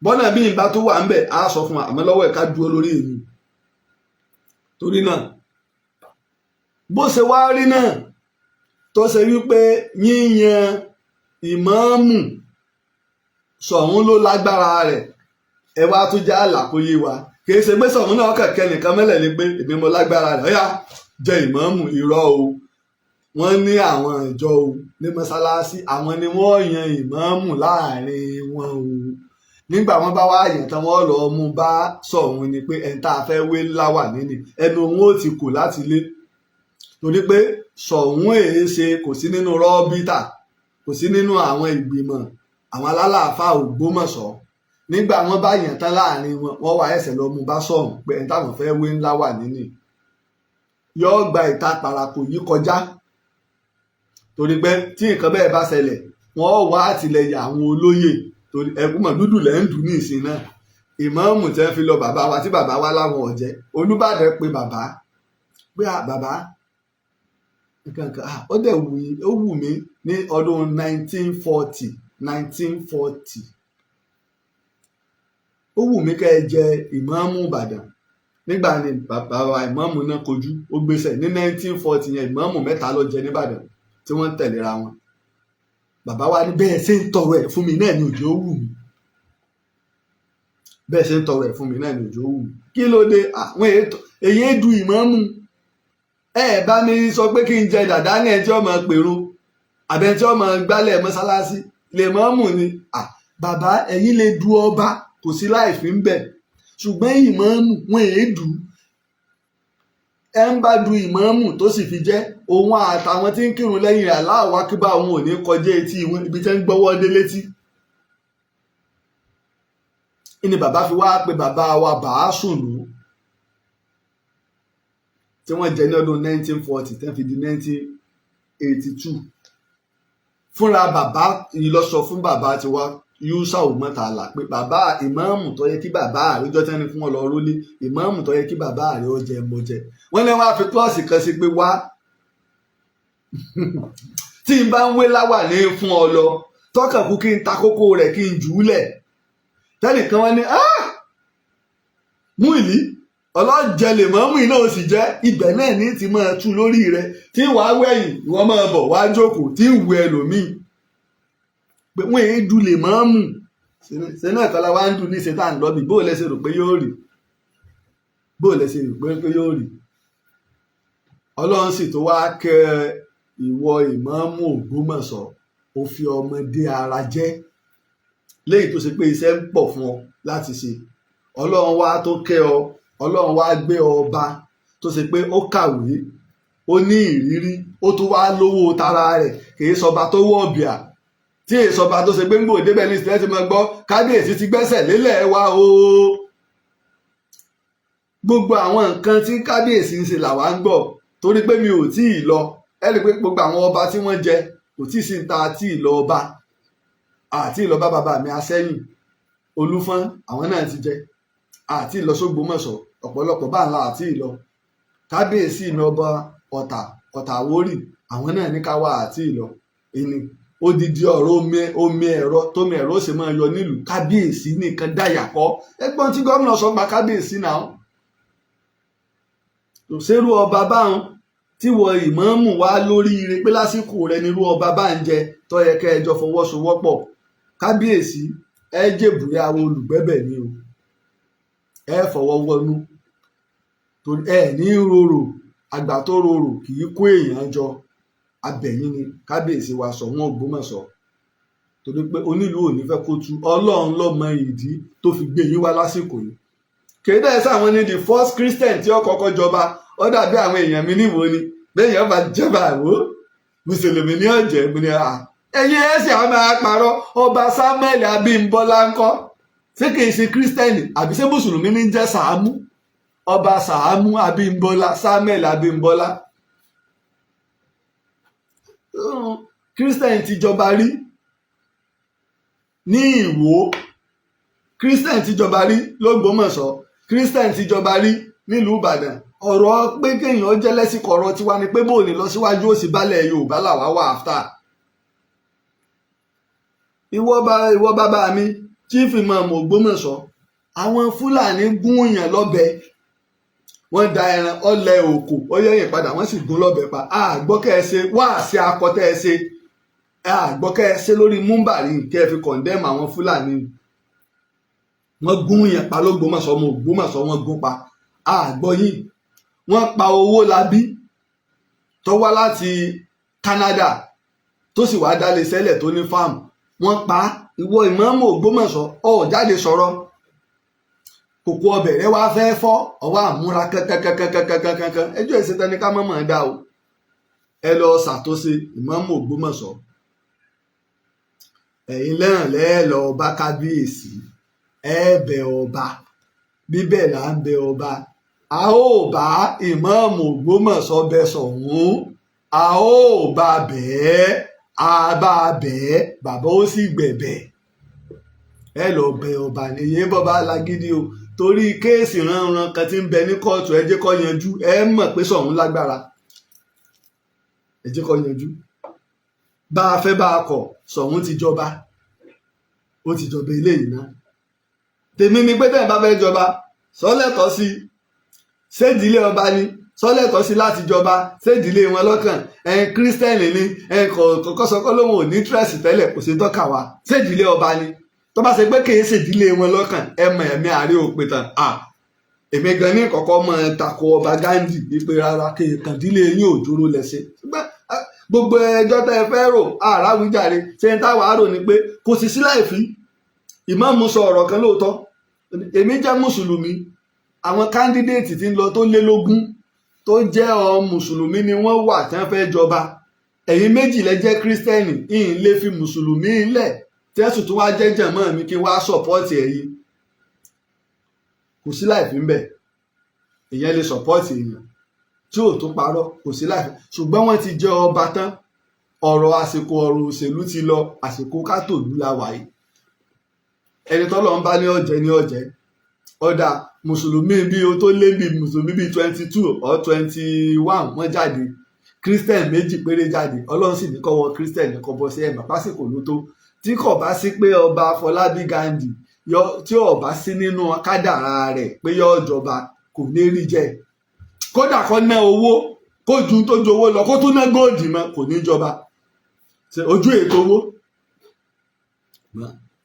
Bọ́nà bí ìbá tó wà ń bẹ̀ á sọ fún wa, àmọ́ lọ́wọ́ ẹ̀ka dúró lórí èmi. Torí náà, bó ṣe wá rí náà tó ṣe wípé yíyan ìmáàmù, Ṣọ̀ún ló lágbára rẹ̀. Ẹ wá tún já àlàkóyé wa, kì í ṣe pé Ṣọ̀ún náà kẹ̀kẹ́ nìkan mẹ́lẹ̀ ni pé èmi mo lágbára rẹ̀, ọ̀yá jẹ ìmáàmù. Irọ́ o. Wọ́n ní àwọn ìjọ o ní mọ́sálásí, àwọn ni wọ́n yan ìmáàmù láàrin wọn o. Nígbà wọn bá wá yàn tán, wọ́n lọ mú bá Ṣọ̀ún ni pé ẹni tá a fẹ́ wé láwà nínú ẹnu òun ó ti kù láti lé, torí pé Ṣọ̀ún èé ṣe kò sí nínú rọ́bítà, kò sí nínú àwọn ìgbìmọ̀ àwọn alálàáfáà Ògbómọ̀ṣọ́. Nígbà wọn bá yàn tán láàrin wọn, wọ́n wá ẹsẹ̀ lọ mú bá Ṣọ̀ún pé ẹni táwọn fẹ́ wé ńlá wà nínú yóò gba ìta parako yìí kọjá, torí pé tí nǹkan bẹ́ẹ̀ bá ṣẹlẹ̀, wọ́n wá àtìlẹyìn àwọn olóyè, torí ẹkú mọ̀ dúdú lẹ́ ń dùn ní ìsìn náà. Ìmáàmù tẹ́ fi lọ bàbá wa, tí bàbá wa láwọn ọ̀jẹ́, Olúbàdàn pé bàbá pé à bàbá nǹkan kan ó dẹ̀ wù mí, ó wù mí ní ọdún 1940, 1940, ó wù mí kẹ́ ẹ jẹ ìmáàmù Ìbàdàn. Nígbà ni bàbá wa ìmáàmù náà kojú ó gbéṣẹ́ ní 1940 yẹn. Ìmáàmù mẹ́ta ló jẹ nìbàdàn tí wọ́n ń tẹ̀léra wọn. Bàbá wa ní bẹ́ẹ̀ ṣe ń tọrọ ẹ̀ fún mi náà ni òjò wù mí, bẹ́ẹ̀ ṣe ń tọrọ ẹ̀ fún mi náà ni òjò wù mí. Kí ló dé? Àwọn ètò èyí ń du ìmáàmù, ẹ bá mi sọ pé kí n jẹ dàdá ní ẹ tí ó máa pèrún àbẹ tí ó máa gbálẹ̀ mọ́sálásí lè mọ́mù ni. Bàbá, ẹ̀yin lè du ọba, kò sí láì fi ń bẹ̀, ṣùgbọ́n ìmáàmù wọn èé dù ú. Ẹ ń bá du ìmáàmù tó sì fi jẹ́, òun àtàwọn tí ń kírun lẹ́yìn rẹ̀, Allahu akbar, òun ò ní kọjá etí wọn ibi tẹ́ ń gbọ́wọ́ dé létí. Ní bàbá fi wá pé bàbá wa Bàásùnù tí wọ́n jẹ ní ọdún 1940 tẹ́ fi di 1982. Fúnra bàbá yìí lọ sọ fún bàbá tiwa Yusau Mọ́tàlá pé bàbá, ìmáàmù tó yẹ kí bàbá àríjọ tí wọ́n ní fún wọn lọ rólé, ìmáàmù tó yẹ kí bàbá rẹ̀ ó jẹ mo jẹ. Wọ́n ní wọ́n á fi klọ́ọ̀sì kan sí pé wá, tí n bá ń wé láwà ní fún ọ lọ tọkàn kú kí n ta kókó rẹ̀ kí n jù ú lẹ̀ tẹ́nìkan. Wọ́n ní mú ìlí ọlọ́jẹ lè mọ́ mú iná, ó sì jẹ́ ibẹ̀ náà ní ti máa tú lórí rẹ̀ tí wàá wẹ̀yìn, ìwọ máa bọ̀ wá jókòó tí ń wù ẹlòmíì pé wọ́n èé du lè mọ́ mú. Ṣe náà kọ́lá wá ń dùn ní ṣe tá à ń lọ́bì. Bó lẹ ṣe rò pé yóò rí? Bó lẹ ṣe rò pé yóò rí? Ọlọ́run sì tó wá kẹ́ ìwọ ìmáàmù Ògbómọ̀ṣọ́, ó fi ọmọdé ara jẹ́ léyìí tó ṣe pé iṣẹ́ ń pọ̀ fún ọ láti ṣe. Ọlọ́run wá tó kẹ́ ọ, Ọlọ́run wá gbé ọba tó ṣe pé ó kàwé, ó ní ìrírí, ó tún wá lówó tara rẹ̀, kì í sọba tó wọ̀ bíà. Tí èsọba tó ṣe pé ń gbòó débẹ̀ ní ìsìlẹ̀ ti máa gbọ́ kábíyèsí ti gbẹ́sẹ̀ lélẹ̀ wa o. Gbogbo àwọn nǹkan tí kábíyèsí ń ṣe làwa ń gbọ́, torí pé mi ò tí ì lọ. Ẹ rí i pé gbogbo àwọn ọba tí wọ́n jẹ kò tí ì sí ta tí ì lọ ọba àti ìlọ bá bàbá mi Asẹ́yìn Olúfọ́n, àwọn náà ti jẹ àti ìlọ sÓgbómọ̀ṣọ́, ọ̀pọ̀lọpọ̀ bá ńlá àti ìlọ. Kábíyèsí mi ọba Ọ̀tà, Ọ̀tà Àwórì, àwọn náà ní ká wá àti ìlọ. Ìní odidi ọ̀rọ̀ omi, omi ẹ̀rọ tómi ẹ̀rọ ó sì máa yọ nílùú, kábíyèsí nìkan dáyà kọ́. Ẹgbọ́n tí gómìnà sọ pa kábíyèsí náà, ṣerú ọba báwọn tí wọ ìmáàmù wá lórí ire pé lásìkò rẹ nírú ọba bá ń jẹ tó yẹ kẹ́ ẹ jọ fọwọ́sowọ́pọ̀. Kábíyèsí, ẹ jèbùrẹ́ àwọn olùgbẹ́bẹ̀ ni o. Ẹ fọwọ́ wọnú torí ẹ ní rorò, àgbà tó rorò kì í kó èèyàn jọ. Abẹ̀yìn ni kábíyèsí wa Ṣọ̀ún Ògbómọ̀ṣọ́, torí pé onílùú ò ní fẹ́ kó tu. Ọlọ́run ló mọ ìdí tó fi gbé yín wá lásìkò yìí. Kéde ẹ̀ sáwọn ní the first Christian tí ó kọ́kọ́ jọba. Ó dàbí àwọn èèyàn mi níwò ni bẹ́ẹ̀ bá jọba àwò mùsùlùmí ní ọ̀jẹ̀ mo ní à ẹ̀yin ẹ̀ sì àwọn máa parọ́. Ọba Samuel Abímbọ́lá ńkọ́? Ṣé kìí ṣe Christian àbí ṣé mùsùlùmí ní jẹ́ Sàámú? Ọba Sàámú Abímbọ́lá, Samuel Abímbọ́lá, Christian ti jọba rí ní Ìwó, Christian ti jọba rí lÓgbómọ̀ṣọ́, Christian ti jọba rí nílùú Ìbàdàn. Ọ̀rọ̀ pé kéèyàn jẹ́ lẹ́sìkò ọ̀rọ̀ tiwa ni pé bóò ní lọ síwájú ó sì bálẹ̀ Yorùbá làwa wà after. Ìwọ bàbá mi Chief Imam Ògbómọ̀ṣọ́, àwọn Fúlàní gún yàn lọ́bẹ, wọ́n da ẹran ọlẹ̀ òkò ó yẹ̀yìn padà, wọ́n sì gún lọ́bẹ pa. Àgbọ́ kẹ́ ẹ ṣe wáàsí akọtẹ́ ẹ ṣe, àgbọ́ kẹ́ ẹ ṣe lórí múmbàrí kẹ́ ẹ fi condemn àwọn Fúlàní. Wọ́n gún yàn pa lÓgbómọ̀ṣọ́, ọmọ Ògbómọ̀ṣọ́ wọ́n gún pa, àgbọ́ yìí. Wọ́n pa Owólabí tó wá láti Canada tó sì wá dálé sẹ́lẹ̀ tó ní fáàmù, wọ́n pa. Ìwọ ìmáàmù Ògbómọ̀ṣọ́, ó jáde sọ̀rọ̀. Kòkó ọbẹ̀ rẹ wá fẹ́ fọ́ ọwọ́ àmúra kankankankankankankan. Ẹjọ́ ìṣẹ́tẹ́ ní ká mọ̀mọ́ dá o. Ẹ lọ ṣàtúnṣe, ìmáàmù Ògbómọ̀ṣọ́. Ẹ̀yin náà lẹ́ẹ̀ lọ bá kábíyèsí, ẹ bẹ̀ ọba, bíbẹ̀ là ń bẹ ọba. A ó bá ìmáàmù Ògbómọ̀ṣọ́ bẹ Ṣọ̀ún, a ó bá bẹ́ẹ̀, a bá bẹ́ẹ̀, bàbá ó sì gbẹ̀bẹ̀. Ẹ lọ bẹ ọba nìyẹn. Bọba alágídí o, torí case ránran kan tí ń bẹ ní kóòtù, ẹ jẹ́ kó yanjú. Ẹ mọ̀ pé Ṣọ̀ún lágbára, ẹ jẹ́ kó yanjú. Bá a fẹ́ bá a kọ̀, Ṣọ̀ún ti jọba, ó ti jọba eléyìí náà. Tèmi ni pé tẹ́yìn bá fẹ́ jọba, sọ́lẹ̀tọ̀ sí ṣédìílé ọba ni, sọ́lẹ̀tọ̀ sí láti jọba, ṣédìílé wọn lọ́kàn. Ẹ̀yin Christian ni ẹ̀yin kọ̀ọ̀kọ́sọkọ́ lóhùn ò ní interest tẹ́lẹ̀, kò sí tọ́ka wa. Ṣédìílé ọba ni, tó bá ṣe pé kì í ṣèdílé wọn lọ́kàn, ẹ mọ̀ ẹ̀mí àárẹ̀ òpin tán. À èmi gan ní kọ̀kọ́ mọ̀ tako ọba Gandhi wípé rárá, kí kàndílé yín ò dúró lẹ́sẹ̀. Ṣùgbọ́n gbogbo ẹjọ́ tẹ́ ẹ fẹ́ rò àràwíjàre. Ṣé ń táwa rò ni pé kò sì sí láìfí. Ìmáàmù sọ ọ̀rọ̀ kan lóòótọ́. Èmi jẹ́ mùsùlùmí, àwọn candidate tí ń lọ tó lé lógún tó jẹ́ ọ mùsùlùmí ni wọ́n wà tí wọ́n fẹ́ jọba. Ẹ̀yin méjì lẹ jẹ́ Christian. Ìyìn lè fi mùsùlùmí lẹ̀ tí ẹ̀sùn tó wá jẹ́ jẹ̀mọ́ mi kí n wá support ẹ̀yin. Kò sí láìfí ń bẹ̀. Ìyẹn lè support èèyàn tí ò tó parọ́, kò sí láìfí. Ṣùgbọ́n wọ́n ti jẹ ọba tán, ọ̀rọ̀ àsìkò ọ̀rọ̀ òṣèlú ti lọ, àsìkò kátòlú la wà yìí. Ẹni tọ́lọ́ ń bá ní ọ̀jẹ̀ ní ọ̀jẹ̀. Ọ̀dà mùsùlùmí bíi o tó lé bíi mùsùlùmí bíi 22 or 21 wọ́n jáde, Christian méjì péré jáde. Ọlọ́run sì ní kọ́ wọ Christian ní kọ́ bọ́ sí ẹ̀mọ́ pásìkò ló tó. Tí kò bá sí pé ọba Afọlábí Gandhi tí ò bá sí nínú kádàrá rẹ̀ pé yọ jọba, kò ní rí jẹ. Kódà kó ná owó kó ju tó ju owó lọ, kó tún ná gold mọ́, kò ní jọba. Ojú ètò owó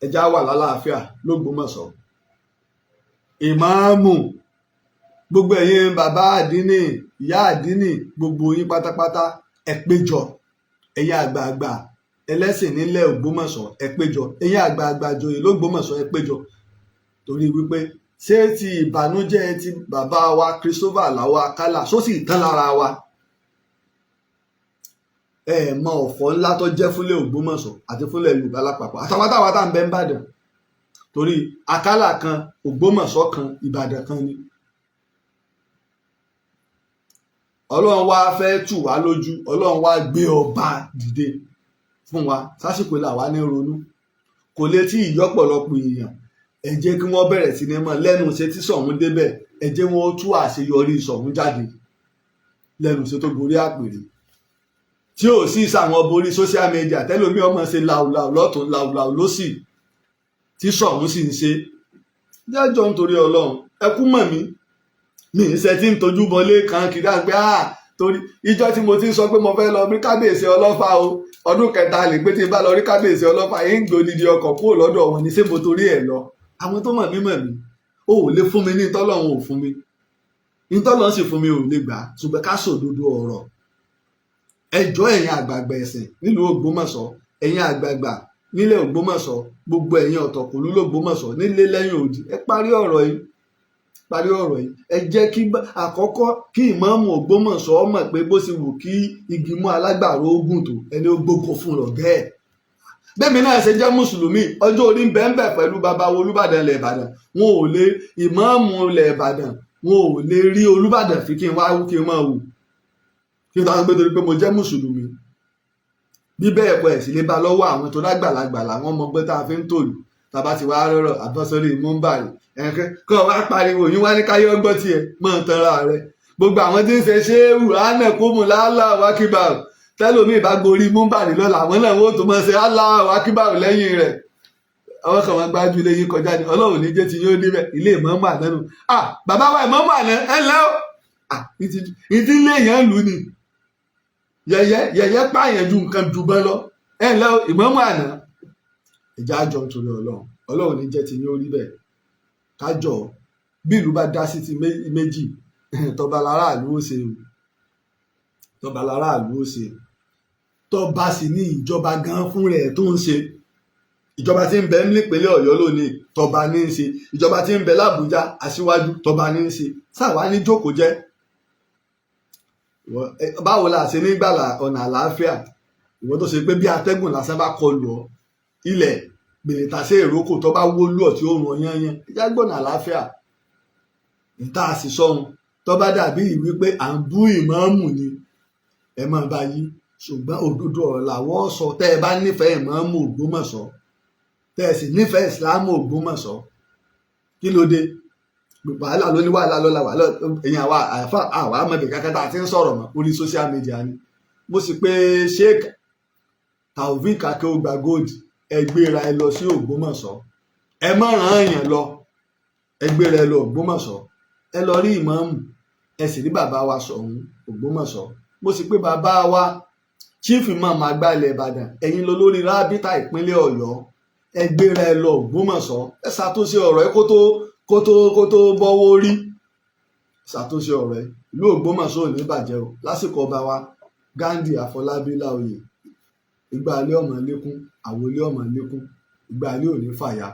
ẹja wà lálàáfíà lÓgbómọ̀ṣọ́. Ìmáàmù, gbogbo ẹ̀yin bàbá àdínì, ìyá àdínì, gbogbo yín pátápátá, ẹ péjọ. Ẹ̀yin àgbààgbà ẹlẹ́sìn nílẹ̀ Ògbómọ̀ṣọ́, ẹ péjọ. Ẹ̀yin àgbààgbà joyè lÓgbómọ̀ṣọ́, ẹ péjọ, torí wípé ṣé ti ìbànújẹ́ ti bàbá wa Christopher Alao Akala só sì tán lára wa. Ẹ mọ ọ̀fọ̀ ńlá tó jẹ́ fúnlẹ̀ Ògbómọ̀ṣọ́ àti fúnlẹ̀ Yorùbá lápapọ̀, àtàwọn táwa tá à ń bẹ ń bàdàn, torí Àkàlà kan, Ògbómọ̀ṣọ́ kan, Ìbàdàn kan ni. Ọlọ́run wá fẹ́ tù wá lójú, Ọlọ́run wá gbé ọba dìde fún wa sásìkò là wá ní ronú. Kò lè tí ìyọ́pọ̀lọpọ̀ èèyàn. Ẹ jẹ́ kí wọ́n bẹ̀rẹ̀ sí ní mọ̀ lẹ́nu ṣe tí Ṣọ̀ún débẹ̀. Ẹ jẹ́ wọ́n tú àṣeyọrí Ṣọ̀ún jáde lẹ́nu ṣe tó gorí àpèrè, tí ò sí sàwọn borí social media tẹ́lómi ọmọ ṣe làwùlàwù lọ́tún, làwùlàwù lọ́sì, tí Ṣọ̀ún sì ń ṣe jẹ́jọ́. Nítorí Ọlọ́run, ẹ kú mọ̀ mí, mi ń ṣe tí ń tojú bọlé kan kiri àgbẹ̀ à, torí ìjọ tí mo ti ń sọ pé mo fẹ́ lọ rí kábíyèsí Ọlọ́fà o, ọdún kẹta lè pé tí n bá lọ rí kábíyèsí Ọlọ́fà yìí, ń gbòdìdì ọkọ̀ kúrò lọ́dọ̀ wọn ní. Ṣé mo torí ẹ̀ lọ? Àwọn tó mọ̀ mí mọ̀ mí. O ò lè fún mi ní ìtọ́lọ́run ò fún mi, ìtọ́lọ́run sì fún mi ò lè gbà á. Ṣùgbọ́n ká sòdodo ọ̀rọ̀. Ẹjọ́, ẹ̀yin àgbààgbà ẹ̀sìn nílùú Ògbómọ̀ṣọ́, ẹ̀yin àgbààgbà nílẹ̀ Ògbómọ̀ṣọ́, gbogbo ẹ̀yin ọ̀tọ̀kùlú l'Ògbómọ̀ṣọ́ nílé lẹ́yìn odi, ẹ parí ọ̀rọ̀ yìí, parí ọ̀rọ̀ yìí. Ẹ jẹ́ kí àkọ́kọ́ kí ìmáàmù Ògbómọ̀ṣọ́ mọ̀ pé bó ṣe wù kí igi mú alágbàro ogun tó, ẹni ó gbógun fún lọ̀gẹ́ ẹ̀. Bẹ́ẹ̀mi náà ṣe jẹ́ mùsùlùmí, ọjọ́ orí ń bẹ́ẹ̀ bẹ́ẹ̀ pẹ̀lú bàbá wo Olúbàdàn ilẹ̀ Ìbàdàn. Wọn ò lè ìmáàmù ilẹ̀ Ìbàdàn, wọn ò lè rí Olúbàdàn fi kí n wá kí n máa wù kí n tó gbé torí pé mo jẹ́ mùsùlùmí. Bí bẹ́ẹ̀ kọ́, ẹ̀ sì lè bá lọ́wọ́ àwọn tó lágbàlagbà làwọn ọmọ ọgbẹ́ tá a fi ń tòlù. Tàbá ti wá rọrọ àbọ̀sórí múmbàrí ẹ̀kẹ́ kọ́ wá pariwo yín wá ní káyọ̀ gbọ́ tiẹ̀ mọ́ tanra rẹ̀. Gbogbo àwọn tí ń ṣe ṣéwù ánà kómù lálá wákìbà tẹ́lómi ìbá gorí múmbàrí lọ́la, àwọn náà wọ́n tó máa ṣe Allahu akíbàrù lẹ́yìn rẹ̀. Àwọn kan máa gbájú ilé yín kọjá ní. Ọlọ́run ní jẹ́ ti yóò débẹ̀. Ilé ìmọ̀ọ́mù àná nù. Ah, bàbá wa ìmọ̀ọ́mù àná, ẹ ńlẹ́ o. Ah, ìdí ilé yẹn lù ní yẹ̀yẹ́ yẹ̀yẹ́ pààyàn ju nǹkan jù bọ́ lọ. Ẹ ńlẹ́ o, ìmọ̀ọ́mù àná. Ìjà àjọ nítorí Ọlọ́run, Ọlọ́run ní jẹ́ ti yóò rí bẹ́ẹ̀. Kájọ bí ìlú bá dá sí ti méjì, tọba láràlú ó ṣe o, tọba láràlú ó ṣe, tọba sì ní ìjọba gan fún rẹ̀ tó ń ṣe. Ìjọba tí ń bẹ nípínlẹ̀ Ọ̀yọ́ lónìí, tọba ní í ṣe. Ìjọba tí ń bẹ l'Ábùjá, aṣíwájú tọba ní í ṣe. Sáwa ní jókòó jẹ́, báwo la ṣe ní gbàlà ọ̀nà àlàáfíà? Ìwọ tó ṣe pé bí atẹ́gùn lásán bá kọlù ọ, ilẹ̀ gbèrètàṣe ìrókò tó bá wó lù ọ tí ó rùn ọ yányán. Ìjà gbọ̀nà àlàáfíà níta sì sọ̀hún tó bá dàbí ìwí pé à ń bú ìmáàmù ni, ẹ máa bá yí. Ṣùgbọ́n òdodo ọ̀rọ̀ làwọ̀ sọ. Tẹ́ ẹ bá nífẹ̀ẹ́ ìmáàmù Ògbómọ̀ṣọ́, tẹ́ ẹ sì nífẹ̀ẹ́ ìsìláàmù Ògbómọ̀ṣọ́, kí ló dé? Wàhálà ló ní wàhálà lọ́la, wàhálà èyàn àwa àfa àwa amọ̀bẹ̀ kankan tá a ti ń sọ̀rọ̀ mọ́ orí social media ni. Mo sì pé Sheikh Taofik Akeugba Gold, ẹ gbéra, ẹ lọ sí Ògbómọ̀ṣọ́. Ẹ má ràn èèyàn lọ, ẹ gbéra, ẹ lọ Ògbómọ̀ṣọ́, ẹ lọ rí ìmáàmù, ẹ sì rí bàbá wa Ṣọ̀ún Ògbómọ̀ṣọ́. Mo sì pé bàbá wa Chief Imam àgbà ilẹ̀ Ìbàdàn, ẹ̀yin lọ lórí rábítà ìpínlẹ̀ Ọ̀yọ́, ẹ gbéra, ẹ lọ Ògbómọ̀ṣọ́, ẹ ṣàtúnṣe ọ̀rọ̀ ẹ kó tó bọ́wọ́ rí. Ṣàtúnṣe ọ̀rọ̀ ẹ. Ìlú Ògbómọ̀ṣọ́ ò ní bàjẹ́ o. Lásìkò ọba wa Ghandi Àfọlábí Láòyè, ìgbà ilé ọmọ lékún, àwọlé ọmọ lékún, ìgbà ilé ò ní fàya,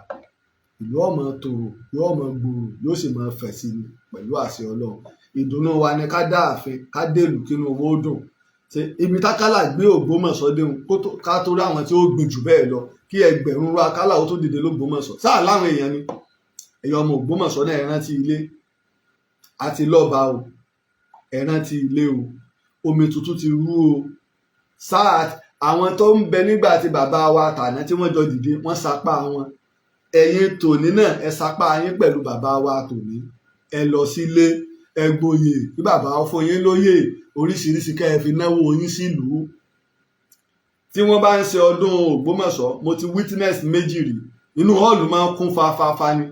ìlú ọmọ tòrò, yóò mọ gbòòrò, yóò sì máa fẹ̀ sí ni pẹ̀lú àṣẹ Ọlọ́run. Ìdùnnú wa ni ká dá ààfin, ká dèlù, kínú owó dùn. Ṣe ibi tákàlà gbé Ògbómọ̀ṣọ́ déhùn, ká tó rí àwọn tí ó gbìn jù bẹ́ẹ̀ lọ, kí ẹgbẹ̀rún ru akálà ó tó dìde lÓgbómọ̀ṣọ́ sáà láwọn èèyàn ni. Ẹ̀yin ọmọ Ògbómọ̀ṣọ́ náà, ẹ rántí ilé àti lọ́ba o, ẹ rántí ilé o. Omi tuntun ti rú o. Sáà àwọn tó ń bẹ nígbà tí bàbá wa tàná tí wọ́n jọ dìde, wọ́n sapá wọn. Ẹ̀yin tòní náà, ẹ sapá yín pẹ̀lú bàbá wa tòní. Ẹ lọ sílé, ẹ gboyè, kí bàbá fún yín lóyè oríṣiríṣi, kẹ́ ẹ fi náwó yín sílùú. Tí wọ́n bá ń ṣe ọdún Ògbómọ̀ṣọ́, mo ti witness méjì rí, inú hall máa ń kún fáfáfá ni.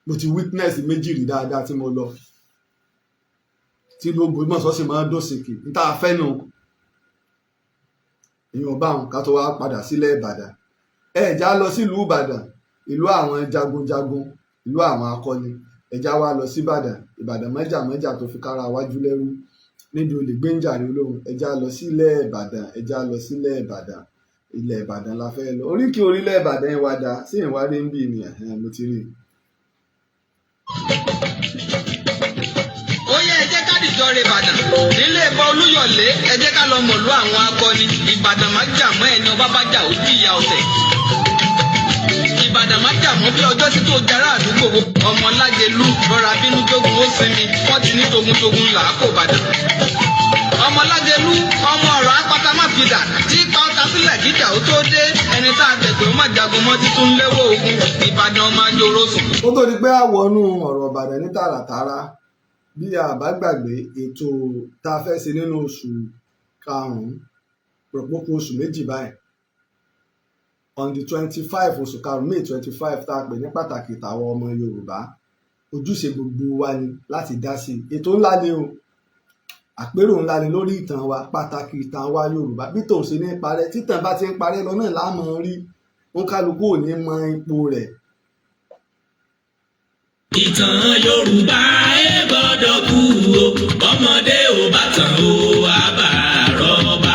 Mo ti witness méjì rí dáadáa tí mo lọ, tí ìlú Ògbómọ̀ṣọ́ sì máa ń dùn sìnkì níta fẹ́ nù. Ìyẹn bá wọn. Ká tó wá padà sílẹ̀ Ìbàdàn, ẹ já lọ sílùú Ìbàdàn, ìlú àwọn jagunjagun, ìlú àwọn akọni. Ẹ já wá lọ sí Ìbàdàn, Ìbàdàn mọ́jà mọ́jà tó fi kára wájú lẹ́rú níbi olè gbéńjàre olóhùn. Ẹ já lọ sílẹ̀ Ìbàdàn, ẹ já lọ sílẹ̀ Ìbàdàn. Ilẹ̀ Ìbàdàn la fẹ́ lọ. Oríkì orílẹ̀ Ìbàdàn yẹn wá dá sí ìwádìí ń bì ní. Ẹ̀hẹ́n, mo ti rí i. Ó yẹ ẹ jẹ́ ká Jádìjọ rẹ Ìbàdàn nílé ẹbọ Olúyọ̀lé. Ẹ jẹ́ ká lọ mọ̀lú àwọn akọni Ìbàdàn. Má jà mọ́ ẹni ọba bá jà, ó jìyà ọ̀tẹ̀. Ìbàdàn má jà mọ́ bí ọjọ́ tí tó jara àdúgbò. Ọmọ Lágelú rọra bínú jogun, ó sinmi. Wọ́n ti ní togun-togun là á kó Ìbàdàn. Ọmọ Lágelú, ọmọ ọ̀rọ̀ apáta má fi dà tí pa ọ́ta sílẹ̀ kíjà ó tó dé. Ẹni tá a tẹ̀pẹ́ ó má jagun mọ́ títún léwó ogun. Ìbàdàn máa joro sùn. Ó tó di pé a wọnú ọ̀rọ̀ Ìbàdàn ní tààràtààrà, bí a bá gbàgbé ètò tá a fẹ́ ṣe nínú oṣù karùn-ún, rọ̀pọ̀pọ̀ oṣù 2 báyìí, on the 25 oṣù karùn-ún, May 25, tá a pè ní pàtàkì tàwọn ọmọ Yorùbá, ojúṣe gbogbo wa ni láti dá sí i. Ètò ńlá ni o, àpérò ńlá ni lórí ìtàn wa, pàtàkì ìtàn wa Yorùbá, bí tòun ṣe ní parẹ́. Títàn bá ti ń parẹ́ lọ náà láàmú rí, òǹkálukú ò ní mọ ipò rẹ̀. Ìtàn Yorùbá ẹ gbọ́dọ̀ kú o, bọ́mọdé ò bá tàn o, àbá àrọ́bá.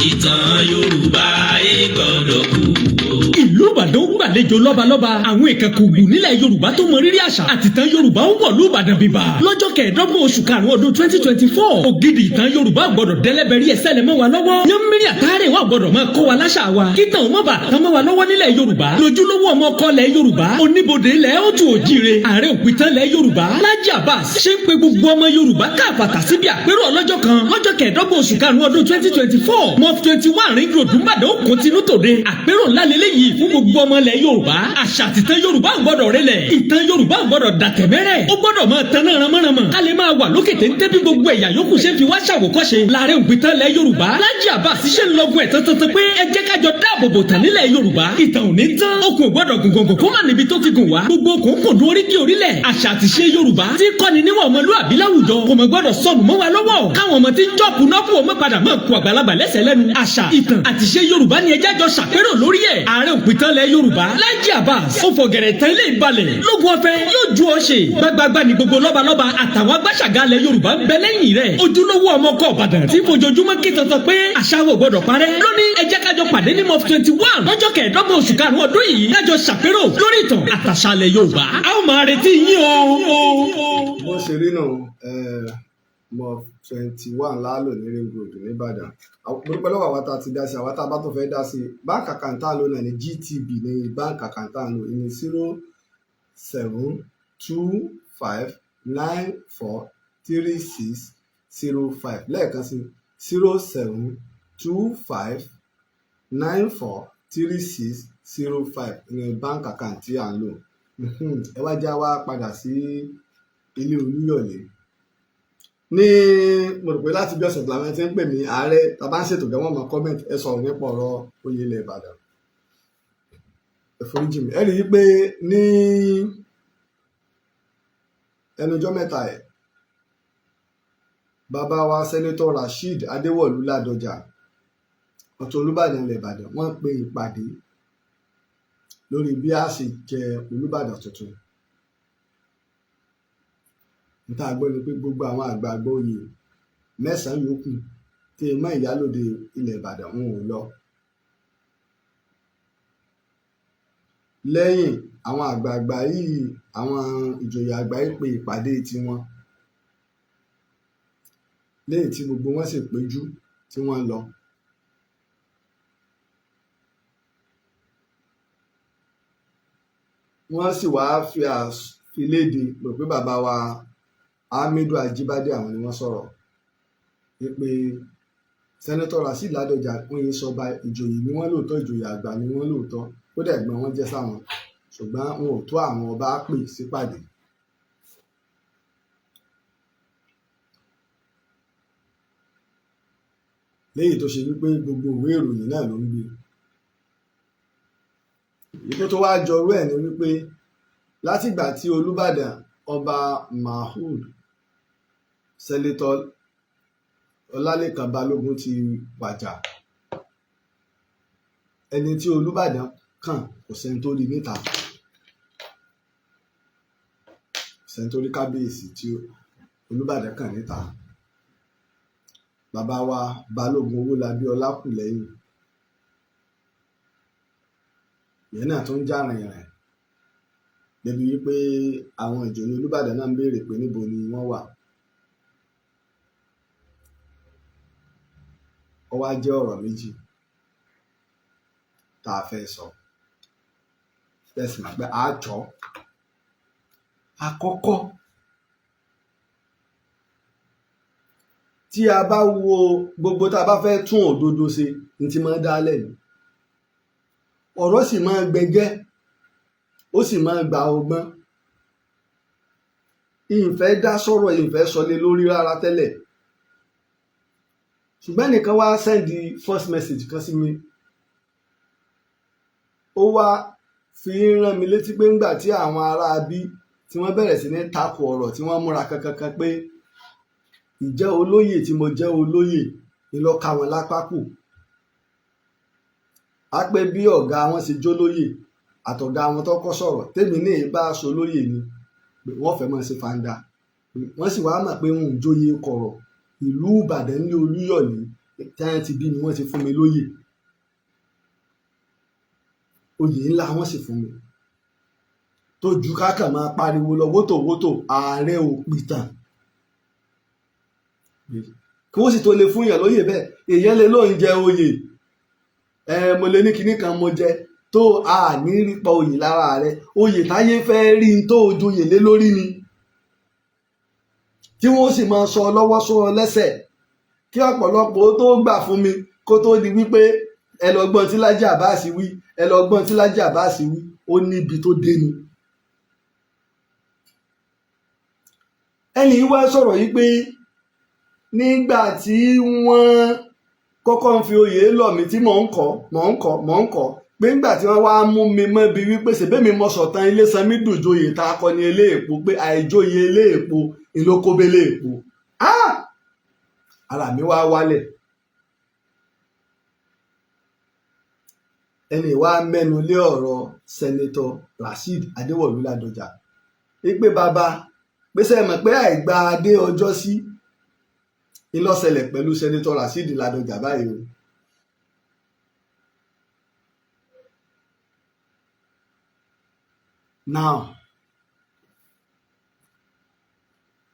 Ìtàn Yorùbá ẹ gbọ́dọ̀ kú o. Ìlú Ìbàdàn ń gbàlejò lọ́balọ́ba, àwọn ìkàkùgbù nílẹ̀ Yorùbá tó mọ rírì àṣà àtìtàn Yorùbá ń wọ̀lú Ìbàdàn bíbà lọ́jọ́ 25 oṣù karùn-ún ọdún 2024. Ògidì ìtàn Yorùbá gbọ́dọ̀ dẹ́lẹ́bẹ̀rí ẹsẹ̀ lẹ́mọ́ wa lọ́wọ́. Yánmírí àtàrẹ̀ wà gbọ́dọ̀ máa kọ́ wa láṣà wa, kíntàn ó má bàa tán mọ́ wa lọ́wọ́ nílẹ̀ Yorùbá. Lójúlówó ọmọ ọkọ lẹ̀ Yorùbá, oníbodè ilẹ̀ òtù òjìire, ààrẹ òpìtàn lẹ̀ Yorùbá, Lájí Abbas, ṣe ń pe gbogbo ọmọ Yorùbá káàpàtà síbi àpérò ọlọ́jọ́ kan lọ́jọ́ 25 oṣù karùn-ún ọdún 2024, Mosque 21, Ring Road, Nìbàdàn. Ó kún tinú tòde. Àpérò ńlá lélẹ́yìí fún gbogbo ọmọ ilẹ̀ Yorùbá. Àṣà àtìtàn Yorùbá ò gbọ́dọ̀ rẹlẹ̀, ìtàn Yorùbá ò gbọ́dọ̀ dàtẹ̀mẹ́rẹ̀, ó gbọ́dọ̀ máa tan náà ránmọ́ránmọ́, ká lè máa wà lókè téńté bí gbogbo ẹ̀yà yòókù ṣe ń fi wá ṣàwòkọ́ṣe. Láàrẹ òpìtàn ilẹ̀ Yorùbá, Lájí Abbas, ṣe ń lọ́gun ẹ̀ tán pé ẹ jẹ́ kájọ dáàbòbò tàn nílẹ̀ Yorùbá. Ìtàn ò ní tán, okùn ò gbọ́dọ̀ gùn gògò kó má níbi tó ti gùn wá. Gbogbo okùn kò dún oríkì orílẹ̀. Àṣà àtìṣe Yorùbá tí kọ́ni níwọ̀n ọmọlúwàbí láwùjọ kò mọ̀ gbọ́dọ̀ sọnù mọ́ wa lọ́wọ́. Káwọn ọmọ tí ń jọ́pù nọ́pù ọmọ padà máa kú àgbàlagbà lẹ́sẹ̀ lẹ́nu. Àṣà, ìtàn àtìṣe Yorùbá ni ẹjẹ́ jọ ṣàpérò lórí ẹ̀. Ààrẹ òpìtàn lẹ̀ Yorùbá, Lájí Abbas, ó fọ̀gẹ̀rẹ̀ tán ilé ìbalẹ̀ lógun ọ̀fẹ́ yóò ju ọ ṣe. Gbagba ní gbogbo lọ́balọ́ba àtàwọn agbáṣàgà lẹ̀ Yorùbá ń bẹ lẹ́yìn rẹ̀. Ojúlówó ọmọ ọkọ Ìbàdàn tí fojoojúmọ́ ké tantan pé àṣà wo gbọ́dọ̀ parẹ́ lónìí. Ẹ jẹ́ kájọ pàdé ní Mosque 21 lọ́jọ́ 25 oṣù karùn-ún ọdún yìí, kájọ ṣàpérò lórí ìtàn àtàṣà lẹ̀ Yorùbá. A ó máa retí yín o. Bó ṣe rí nù, Mosque 21 láàlò ní Ring Road nìbàdàn. Mo dúpẹ́ lọ́wọ́ àwa tá a ti dá sí, àwa tá a bá tó fẹ́ dá sí. Bank account tá a lò náà ní GTB, ní bank account tá a lò ní 0725943605. Lẹ́ẹ̀kan sí, 0725943605 ní bank account tí à ń lò. Ẹ wá já wa padà sí ilé Olúyọ̀lé. Ní mo rò pé láti bí ọ̀sẹ̀ tó làwọn ti ń pè mí, ààrẹ, tá a bá ń ṣètò gan, wọ́n mọ̀ comment, ẹ sọ̀rọ̀ nípa ọ̀rọ̀ oyè ilẹ̀ Ìbàdàn. Ẹ foríjì mi. Ẹ rí i pé ní ẹnujọ́ mẹ́ta ẹ̀, bàbá wa Senator Rasheed Adéwọ̀lú Ládọjà, Ọ̀tún Olúbàdàn ilẹ̀ Ìbàdàn, wọ́n pe ìpàdé lórí bí a ṣe jẹ Olúbàdàn tuntun. Níta gbọ́ ni pé gbogbo àwọn àgbààgbà oyè mẹ́sàn-án yòókù tí ẹ mọ́ ìyálòde ilẹ̀ Ìbàdàn, wọn ò lọ. Lẹ́yìn àwọn àgbààgbà yìí, àwọn ìjòyè àgbà yìí pe ìpàdé tiwọn, lẹ́yìn tí gbogbo wọn sì péjú tí wọ́n lọ. Wọ́n sì wáá fi fi léde rò pé bàbá wa Hamidu Ajíbádé, àwọn ni wọ́n sọ̀rọ̀ wípé Senator Rasheed Ládọjà wọ́n yìí sọba, ìjòyè ni wọ́n lóòótọ́, ìjòyè àgbà ni wọ́n lóòótọ́, ó dẹ̀ gbọ́n wọ́n jẹ́ sáwọn, ṣùgbọ́n wọn ò tó àwọn ọba pè sípàdé. Léyìí tó ṣe wípé gbogbo ìwé ìròyìn náà ló ń gbé. Èyí tó tó wáá jọrú ẹ̀ ni wípé látìgbà tí Olúbàdàn, Ọba Mahood, Senator Ọlálékan Balógun, ti wájà, ẹni tí Olúbàdàn kàn, kò sẹ́ni tó rí níta, kò sẹ́ni tó rí kábíyèsí tí Olúbàdàn kàn níta. Bàbá wa Balógun Owólabí Ọlákùlẹ́hìn, ìyẹn náà tó ń jà rìnrìn débi wípé àwọn ìjòyè Olúbàdàn náà ń béèrè pé níbo ni wọ́n wà. Ó wá jẹ́ ọ̀rọ̀ méjì tá a fẹ́ sọ, tẹ̀sí mọ̀ pé a jọ. Àkọ́kọ́, tí a bá wo gbogbo tá a bá fẹ́ tún òdodo ṣe ní ti máa dá lẹ́nu, ọ̀rọ̀ sì máa gbẹgẹ́, ó sì máa gba ọgbọ́n. Ìfẹ́ dá sọ̀rọ̀, ìfẹ́ sọlé lórí rárá tẹ́lẹ̀, ṣùgbọ́n ẹnìkan wá send first message kan sí mi, ó wá fi ń rán mi létí pé ńgbà tí àwọn ará bí tí wọ́n bẹ̀rẹ̀ sí ní takò ọ̀rọ̀, tí wọ́n múra kankankan pé ìjẹ́ olóyè tí mo jẹ́ olóyè ni ló ká wọn lápá kù, á pé bí ọ̀gá wọn ṣe jólóyè àtọ̀gá wọn tó kọ́ sọ̀rọ̀, tèmi ní ìbá aṣọ olóyè ni pé wọ́n fẹ́ máa ṣe fanda. Wọ́n sì wá mọ̀ pé ń jóye kọ̀rọ̀ ìlú Ìbàdàn ní Olúyọ̀lé tí wọ́n ti bí mi, wọ́n ti fún mi lóyè, oyè ńlá wọ́n sì fún mi tó ju kákà máa pariwo lọ wótòwótò ààrẹ òpìtàn, kí wọ́n sì tó lè fún yàn lóyè bẹ́ẹ̀. Èèyàn lè lóun jẹ oyè, ẹ mo lè ní kinní kan mo jẹ tó a ní rípa oyè lára rẹ. Oyè táyé fẹ́ rí n tó ojoyè lé lórí ni, tí wọ́n sì máa sọ lọ́wọ́ sọ lẹ́sẹ̀ kí ọ̀pọ̀lọpọ̀ tó gbà fún mi, kó tó di wípé ẹ lọ gbọ́n tí Lájí Àbáàsì wí, ẹ lọ gbọ́n tí Lájí Àbáàsì wí, ó níbi tó dé ni. Ẹnì yìí wá sọ̀rọ̀ yìí pé nígbà tí wọ́n kọ́kọ́ ń fi oyè lọ̀ mí tí mò ń kọ́ mò ń kọ́ mò ń kọ́, pé nígbà tí wọ́n wá mú mi mọ́ bí wípé ṣèbémi mọ sọ̀tàn Ilésanmí dùnjoyè tá a kọ ní eléèpo, pé àìjoyè eléèpo ìlókóbé eléèpo, ara mi wá wálẹ̀. Ẹni wá mẹ́nu lé ọ̀rọ̀ Sẹ́nitọ́ Rasheed Adéwọ̀lú Ládọjà wípé bàbá pèsè mọ̀ pé àìgbà adé ọjọ́ sí ńlọ́sẹ̀lẹ̀ pẹ̀lú Sẹ́nitọ́ Rasheed Ládọjà báyìí o. Now,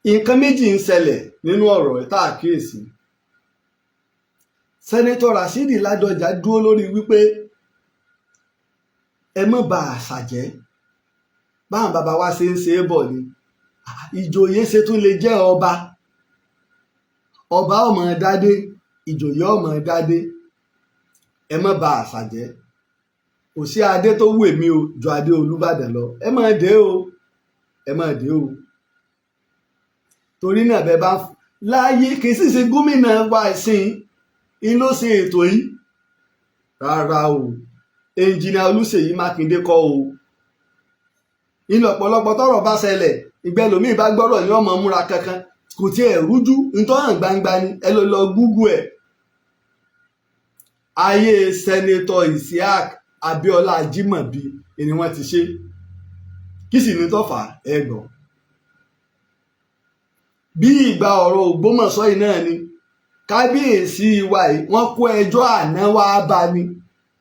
nǹkan méjì ń ṣẹlẹ̀ nínú ọ̀rọ̀ tá a kíyèsí. Sẹ́nitọ́ Rasheed Ládọjà dúró lórí wípé ẹ má bà àṣà jẹ́, báwọn bàbá wa ṣe ń ṣe é bọ̀ ni, ìjòyè ṣe tún lè jẹ́ ọba, ọba ọmọ dádé, ìjòyè ọmọ dádé, ẹ má bà àṣà jẹ́. Kò sí adé tó wù èmi o ju adé Olúbàdàn lọ, ẹ má dé o, ẹ má dé o. Torí náà bẹ́ẹ̀ bá láàyè kì í sì ṣe gómìnà wa ìsìn in ló ṣe ètò yìí rárá o, ẹnjìnìà Olúṣèyí Mákindé kọ́ o. Ilé ọ̀pọ̀lọpọ̀ tọ́rọ̀ bá ṣẹlẹ̀, ìgbẹ́ lòmíì bá gbọ́rọ̀ ní ọmọ múra kankan, kò tiẹ̀ rújú, ntọ́hàn gbangba ni, ẹ lọ lọ Google ẹ̀. Ayé Sẹ́nitọ́ Isiaq Abíọ́lá Ajímọ̀bí ni wọ́n ti ṣe, kí sì ní tọ́fà ẹ gbọ́. Bí ìgbà ọ̀rọ̀ Ògbómọ̀ṣọ́ yìí náà ni kábíyèsí wa yìí wọ́n kó ẹjọ́ àná wá bá ní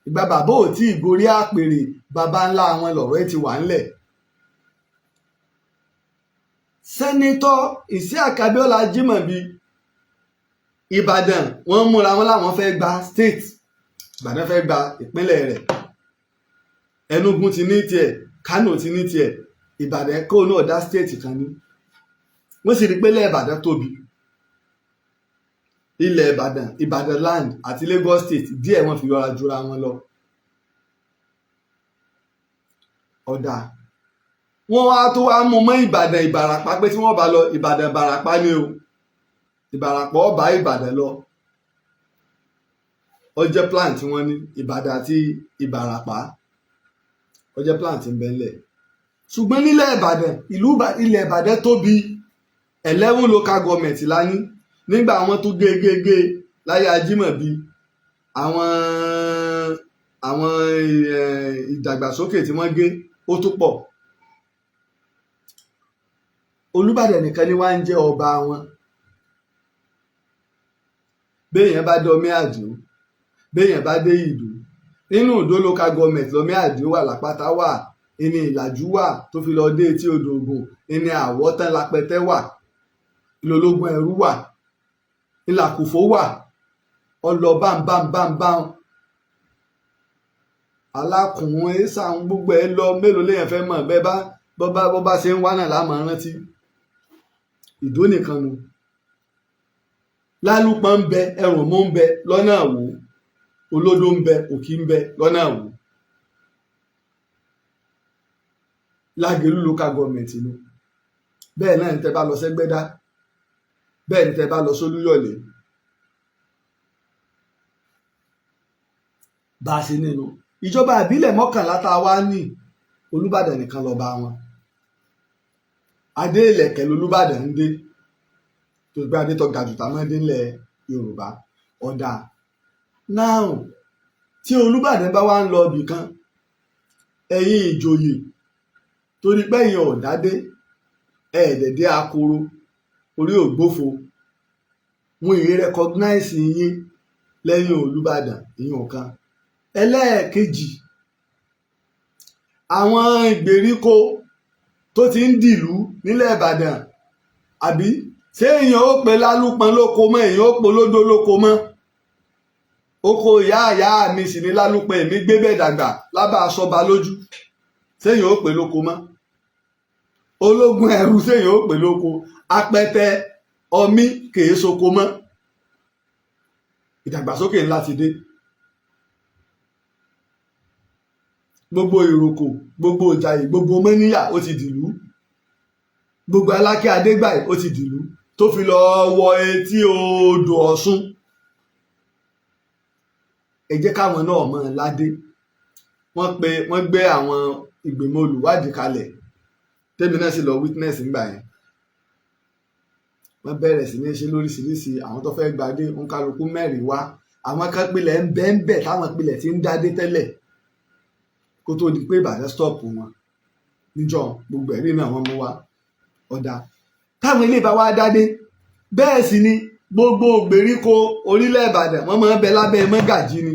ìgbà bàbá ò tí ì gorí àpèrè, bàbá ńlá wọn lọ̀rọ̀ ẹ̀ ti wà ńlẹ̀. Sẹ́nitọ́ Isiaq Abíọ́lá Ajímọ̀bí Ìbàdàn wọ́n múra wọn láwọn fẹ́ gba state, Ìbàdàn fẹ́ gba ìpínlẹ̀ rẹ̀, Enugu ti ní tiẹ̀, Kano ti ní tiẹ̀, Ìbàdàn kó náà dá state kan ní. Wọ́n sì rí pé ilẹ̀ Ìbàdàn tóbi, ilẹ̀ Ìbàdàn, Ìbàdàn land àti Lagos state díẹ̀ wọ́n fi yọra jura wọn lọ. Ọ̀dà wọ́n wá tó wá mú mọ́ Ìbàdàn Ìbàràpá pé tí wọ́n bá lọ Ìbàdàn Ìbàràpá ni o, Ìbàràpá ó bá Ìbàdàn lọ. Ó jẹ́ plan tí wọ́n ní Ìbàdàn àti Ìbàràpá, ó jẹ́ plan tí ń bẹ ńlẹ̀. Ṣùgbọ́n nílẹ̀ Ìbàdàn, ìlú ilẹ̀ Ìbàdàn tóbi, 11 local government la ní. Nígbà wọn tó gé gé gé láyé Ajímọ̀bí, àwọn ìdàgbàsókè tí wọ́n gé ó tún pọ̀. Olúbàdàn nìkan ni wá ń jẹ́ ọba wọn. Béèyàn bá dé Ọmí Àdìó, béèyàn bá dé Ìdó, nínú Ìdó local government lọ́mí Àdìó wà, Làpátá wà, ìní Ìlàjú wà tó fi lọ dé etí odò Ògùn, ìní Àwọ̀tán Lápẹtẹ wà, ìlólógún Ẹrú wà, ìlàkùfó wà. Ọlọ bámbámbámbám, alákùnrin ẹ̀sà, gbogbo ẹ lọ. Mélòó léèyàn fẹ́ mọ̀? Bẹ́ẹ̀ bá bọ́ bá ṣe ń wá náà láàmú rántí. Ìdó nìkan nu. Lálùpọ̀ ń bẹ, ẹrùn mú ń bẹ lọ́nà àwò, olódó ń bẹ, òkì ń bẹ lọ́nà àwò. Lágẹ̀lú local government ló. Bẹ́ẹ̀ náà ní tẹ́ bá lọ sẹ́gbẹ́dá, bẹ́ẹ̀ ní tẹ́ bá lọ sólúyọ̀lé. Bá a ṣe nínú ìjọba ìbílẹ̀ 11 tá a wá ní, Olúbàdàn nìkan lọ́ba wọn. Adé ìlẹ̀kẹ̀ lolúbàdàn ń dé, tó gbé adé tó ga jù tá a máa ń dé nílẹ̀ Yorùbá. Ọ̀dà náà, tí Olúbàdàn bá wá ń lọ ibì kan, ẹ̀yin ìjòyè, torí pé ẹ̀yin ọ̀dádé, ẹ̀ẹ́dẹ̀dẹ̀ akoro orí ògbófo, wọn èyí recognize yín lẹ́yìn Olúbàdàn. Ìyẹn kan. Ẹlẹ́ẹ̀kejì, àwọn ìgbèríko tó ti ń dìlú nílẹ̀ Ìbàdàn, àbí ṣé èèyàn ó pe lálùpọ̀n lóko mọ́? Èèyàn ó pe lódó lóko mọ́? Oko ìyá ìyá mi sì ní lálùpọ̀n, èmi gbé bẹ́ẹ̀ dàgbà lábẹ́ aṣọba lójú. Ṣé èèyàn ó pe lóko mọ́? Ológun ẹrú, ṣé èèyàn ó pe lóko? Apẹtẹ ọmí kèé soko mọ́. Ìdàgbàsókè ńlá ti dé. Gbogbo ìròkò, gbogbo ìjàyè, gbogbo mọ́níyà ó ti dìlú. Gbogbo Alákẹ́ Adégbàyí ó ti dìlú, tó fi lọ wọ etí odò Ọ̀ṣun. Ẹ jẹ́ káwọn náà mọ̀ ládé. Wọ́n pe, wọ́n gbé àwọn ìgbìmọ̀ olùwádìí kalẹ̀, tèmi náà sì lọ witness ńgbà yẹn. Wọ́n bẹ̀rẹ̀ sí ní ṣe lóríṣiríṣi. Àwọn tó fẹ́ gbadé, òǹkàlùkù mẹ́rin wá. Àwọn kan pilẹ̀ ń bẹ́ ń bẹ̀, táwọn pilẹ̀ ti ń dádé tẹ́lẹ̀ kó tó di pé Ìbàdàn stop wọn níjọ́. Gbogbo ẹ̀rí náà wọ́n mú wá. Ọ̀dà, táwọn ilé ìbá wa dádé, bẹ́ẹ̀ sì ni gbogbo ìgbèríko orílẹ̀ Ìbàdàn, wọ́n máa ń bẹ lábẹ́ mọ́gàjí ni.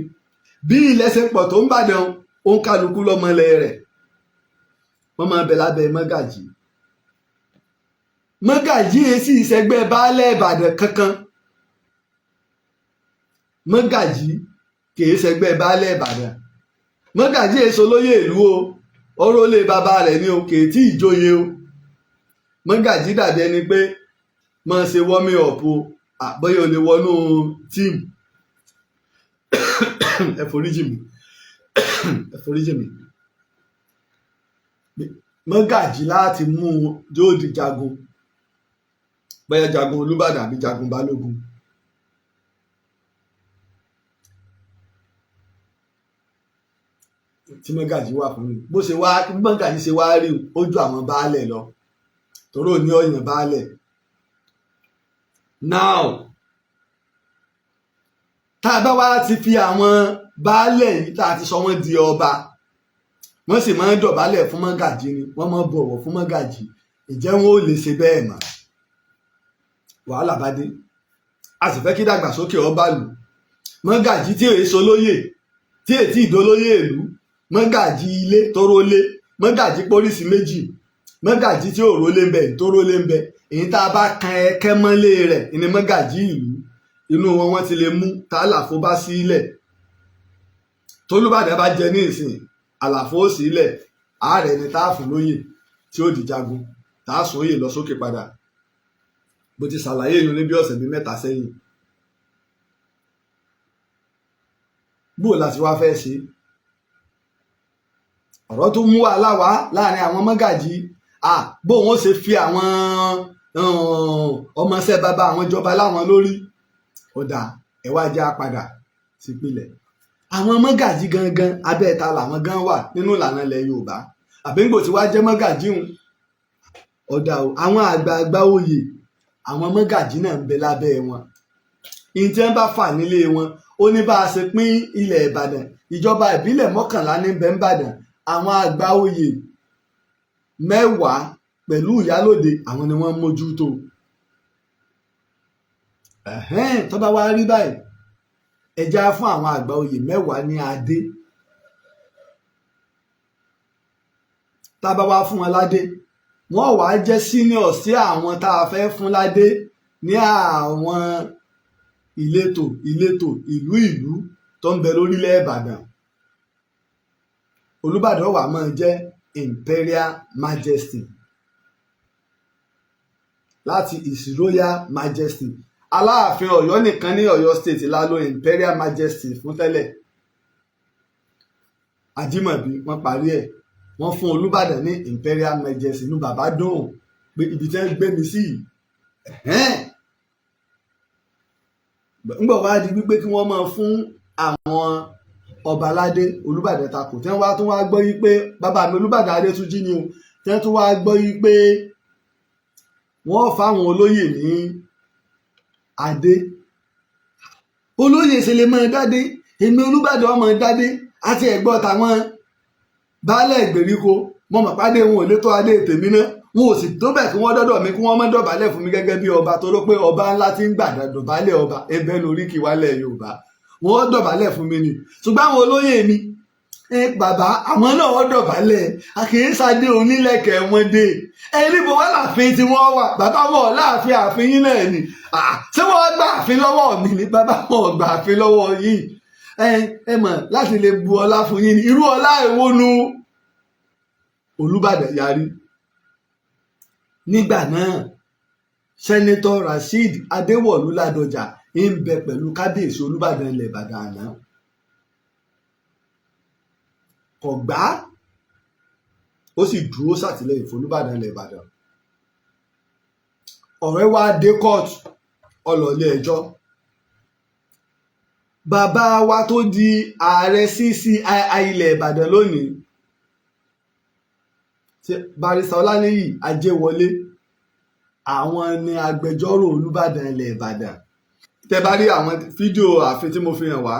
Bí ilẹ̀ ṣe pọ̀ tó ń bàdàn, òǹkàlùkù lọ́mọlẹ̀ rẹ̀, wọ́n máa ń bẹ lábẹ́ mọ́gàjí. Mọ́gàjí èsì ìṣẹ́gbẹ́ baálẹ̀ Ìbàdàn kankan. Mọ́gàjí kìí ṣẹgbẹ́ baálẹ̀ Ìbàdàn. Mọ́gàjí èso lóyè ìlú o, ọ̀rọ̀ lé bàbá rẹ̀ ni o, kìí tí ìjòyè o. Mọ́gàjí dàbí ẹni pé máa ṣe warming up o, àbọ̀yẹ ò lè wọnú team. Ẹ foríjì mi, ẹ foríjì mi. Mọ́gàjí láti mú un yóò di jagun, bóyá jagun Olúbàdàn àbí jagun Balógun. Tí mọ́gàjí wà fún mi, bó ṣe wá bí mọ́gàjí ṣe wá rí ó ju àwọn baálẹ̀ lọ, torí ò ní ọ̀yàn baálẹ̀. Now, tá a bá wá ti fi àwọn baálẹ̀ yìí, tá a ti sọ wọ́n di ọba, wọ́n sì máa ń dọ̀bálẹ̀ fún mọ́gàjí ni, wọ́n máa ń bọ̀wọ̀ fún mọ́gàjí. Ǹjẹ́ wọn ò lè ṣe bẹ́ẹ̀ mọ́? Wàhálà bá dé. A sì fẹ́ kí dàgbàsókè ọba lù. Mọ́gàjí tí èso lóyè, tí ètí ìdólóyè ìlú, mọ́gàjí ilé tóró lé, mọ́gàjí pólísì méjì, mọ́gàjí tí òró lé ń bẹ, tóró lé ń bẹ, èyí tá a bá kan ẹkẹ́ mọ́lé rẹ̀ ní mọ́gàjí ìlú. Inú wọn wọ́n ti lè mú tá àlàfo bá sílẹ̀. Tólúbàdàn bá jẹ ní ìsìn, àlàfo ó sílẹ̀, ààrẹ ni tá a fún lóyè tí ó di jagun, tá a sún òye lọ sókè padà. Bó ti ṣàlàyé inú ní bí ọ̀sẹ̀ bíi 3 sẹ́yìn. Bó láti wá fẹ́ ṣe ọ̀rọ̀ tó mú wàhálà wá láàrin àwọn mọ́gàjí, bó wọn ṣe fi àwọn ọmọọṣẹ́ bàbá àwọn ìjọba láwọn lórí. Ọ̀dà, ẹ̀ wá já padà sípìlẹ̀. Àwọn mọ́gàjí gangan, abẹ́ ta làwọn gan wà nínú ìlànà ilẹ̀ Yorùbá? Àbí ńgbò tí wàá jẹ́ mọ́gàjí hùn? Ọ̀dà o, àwọn àgbààgbà oyè, àwọn mọ́gàjí náà ń bẹ lábẹ́ wọn. Ìyẹn tí wọ́n bá fà nílé wọn, ó ní bá a ṣe pín ilẹ̀ Ìbàdàn. Ìjọba ìbílẹ̀ 11 ní bẹ n'Ìbàdàn. Àwọn àgbà oyè 10 pẹ̀lú ìyálòde, àwọn ni wọ́n ń mójútó. Tó bá wá rí báyìí, ẹ já fún àwọn àgbà oyè 10 ní adé. Tá a bá wá fún wọn ládé, wọ́n wàá jẹ́ senior sí àwọn tá a fẹ́ fún ládé ní àwọn Ìletò ìletò, ìlú ìlú tó ń bẹ lórílẹ̀ Ìbàdàn, Olúbàdàn wà máa jẹ́ Imperial Majesty láti His Royal Majesty. Aláàfin Ọ̀yọ́ nìkan ní Ọ̀yọ́ State la lo Imperial Majesty fún tẹ́lẹ̀. Ajímọ̀bí, wọ́n parí ẹ̀, wọ́n fún Olúbàdàn ní Imperial Majesty. Inú bàbá dùn pé ibi tí wọ́n gbé mi sí yìí. Ńgbọ̀ wá di wípé kí wọ́n máa fún àwọn ọba aládé, Olúbàdàn takò. Tí wọ́n wá tún wá gbọ́ yí pé bàbá mi Olúbàdàn Adétúnjì ni o, tí wọ́n tún wá gbọ́ yí pé wọ́n fáwọn olóyè ní adé, olóyè ṣe lè máa dádé, èmi Olúbàdàn ọmọ dádé? Àti ẹ̀gbọ́n tàwọn baálẹ̀ ìgbèríko, mo mọ̀ pàdé wọn ò lè tó adé tèmi náà, wọn ò sì tó bẹ̀ kí wọ́n dọ́dọ̀ mi kí wọ́n má dọ̀bálẹ̀ fún mi gẹ́gẹ́ bí ọba, tó rò pé ọba ńlá ti ń gbà dọ̀bálẹ̀ ọba ẹbẹ̀ lórí kí wálẹ̀ Yorùbá, wọ́n dọ̀bálẹ̀ fún mi ni. Ṣùgbọ́n àwọn olóyè mi, ẹ bàbá, àwọn náà wọ́n dọ̀bálẹ̀, àkìísàdé onílẹ̀kẹ̀ wọn dé. Ẹ níbo wá láàfin tí wọ́n wà? Bàbá wọn láàfin, ààfin yín náà ni. Ṣé wọ́n gbà ààfin lọ́wọ́ mi ni? Bàbá wọn gbà ààfin lọ́wọ́ yìí. Ẹ mọ̀ láti lè bu ọlá fún yín ni. Irú ọlá èwo nu? Olúbàdàn yarí nígbà náà. Senator Rasheed Adéwọ̀lú Ládọjà ń bẹ pẹ̀lú kábíyèsí Olúbàdàn ilẹ̀ Ìbàdàn àná, kò gbà, ó sì dúró sàtìlẹ́yìn fún Olúbàdàn ilẹ̀ Ìbàdàn. Ọ̀rẹ́ wa dé kóòtù, ọlọ́ọ̀lẹ́ ẹjọ́. Bàbá wa tó di ààrẹ CCII ilẹ̀ Ìbàdàn lónìí, Barrister Ọláníyì Ajéwọlé, àwọn ni agbẹjọ́rò Olúbàdàn ilẹ̀ Ìbàdàn. Tẹ́ bá rí àwọn fídíò ààfin tí mo fi hàn wá,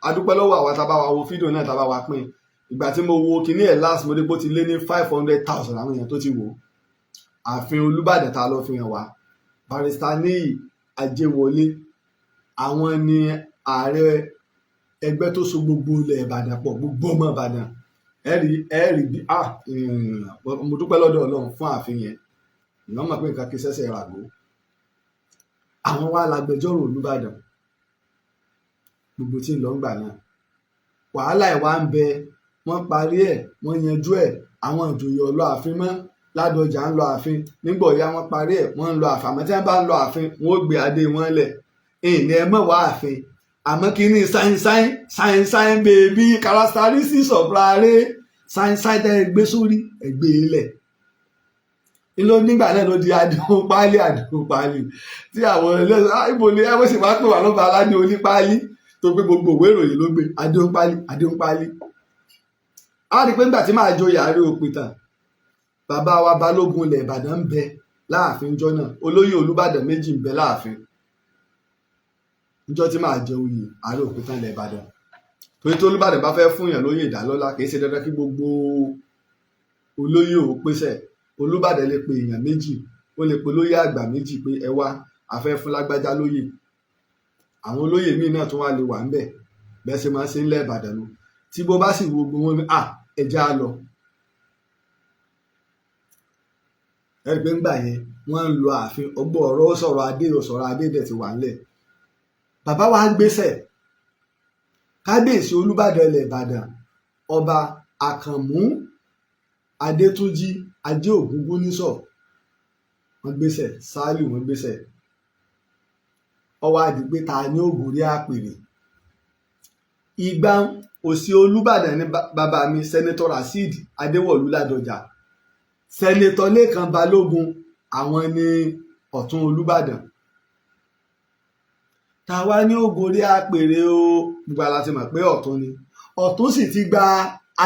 a dúpẹ́ lọ́wọ́ àwa tá a bá wa wo fídíò náà, tá a bá wa pín. Ìgbà tí mo wo kinní ẹ̀ last, mo rí pé ó ti lé ní 500,000 àwọn èèyàn tó ti wò. Ààfin Olúbàdàn tá a lọ fi hàn wá, Barrister Níyì Ajéwọlé, àwọn ni ààrẹ ẹgbẹ́ tó so gbogbo ilẹ̀ Ìbàdàn pọ̀, gbogbo ọmọ Ìbàdàn. Ẹ rí bí, ah, mo dúpẹ́ lọ́dọ̀ Ọlọ́run fún ààfin yẹn. Ìyọ́n mọ̀ pé nǹkan kí sẹ́sẹ̀ ràgó. Àwọn wa lágbẹjọ́rò Olúbàdàn. Gbogbo tí ń lọ ń gbà náà, wàhálà ẹ̀ wá ń bẹ. Wọ́n parí ẹ̀, wọ́n yanjú ẹ̀. Àwọn ìjòyè ọ̀lọ́ ààfin mọ́, Ládọjà ń lọ ààfin. Nígbà ọ̀yá wọ́n parí ẹ̀, wọ́n ń lọ ààfin. Àmọ́ tí wọ́n bá ń lọ ààfin, wọ́n ó gbé adé wọn lẹ̀. Ìní ẹ mọ̀ wá ààfin, àmọ́ kí ni sáyìn sáyìn sáyìn baby characteristics of rare sáyìn sáyìn tẹ́ ẹ gbé sórí ẹ gbé e lẹ̀ ló. Nígbà náà ló di adéhùn páálí, àdéhùn páálí tí àwọn ẹlẹ́sìn ibo ni ẹ wọ́n sì máa ń pè wá lọ́ba aládé onípáálí, tó pé gbogbo òwe ìròyìn ló gbé adéhùn páálí, adéhùn páálí. A rí i pé nígbà tí màá joyè àárẹ òpìtàn, bàbá wa Balógun ilẹ̀ Ìbàdàn ń bẹ láàfin jọ náà, olóyè Olúbàdàn méjì ń bẹ láàfin níjọ́ tí màá jẹ oyè ààrẹ òpìtàn ilẹ̀ Ìbàdàn. Torí tó Olúbàdàn bá fẹ́ fún yàn lóyè ìdálọ́lá, kì í ṣe dandan kí gbogbo olóyè ò pèsè. Olúbàdàn lè pe èèyàn méjì, ó lè pe olóyè àgbà méjì pé ẹ wá, a fẹ́ fún lágbájá lóyè. Àwọn olóyè míì náà tún wá lè wà ńbẹ̀. Bẹ́ẹ̀ ṣe máa ń ṣe ńlẹ̀ Ìbàdàn nu. Tí bó bá sì wo gbogbo wọn, à ẹja á lọ. Ẹ rí i pé ńgbà yẹn wọ́n ń lo ààfin ọgbọ́n ọ̀rọ̀ sọ̀rọ̀ adé sọ̀rọ̀ adé dẹ̀ ti wà ńlẹ̀. Bàbá wa gbéṣẹ̀, kábíyèsí Olúbàdàn ilẹ̀ Ìbàdàn, Ọba Àkànmú Adétúnjì Ajé Ògúngúnnísọ̀, wọ́n gbéṣẹ̀ sáálù, wọ́n gbéṣẹ̀. Ó wá di pé ta ni ó gorí àpèrè? Ìgbà òsì Olúbàdàn ní bàbá mi Senator Rasheed Adéwọ̀lú Ládọjà, Senator Lékan Balógun, àwọn ní ọ̀tún Olúbàdàn. Ta wá ní ó gorí àpèrè o? Gbogbo ala ti mọ̀ pé ọ̀tún ni. Ọ̀tún sì ti gba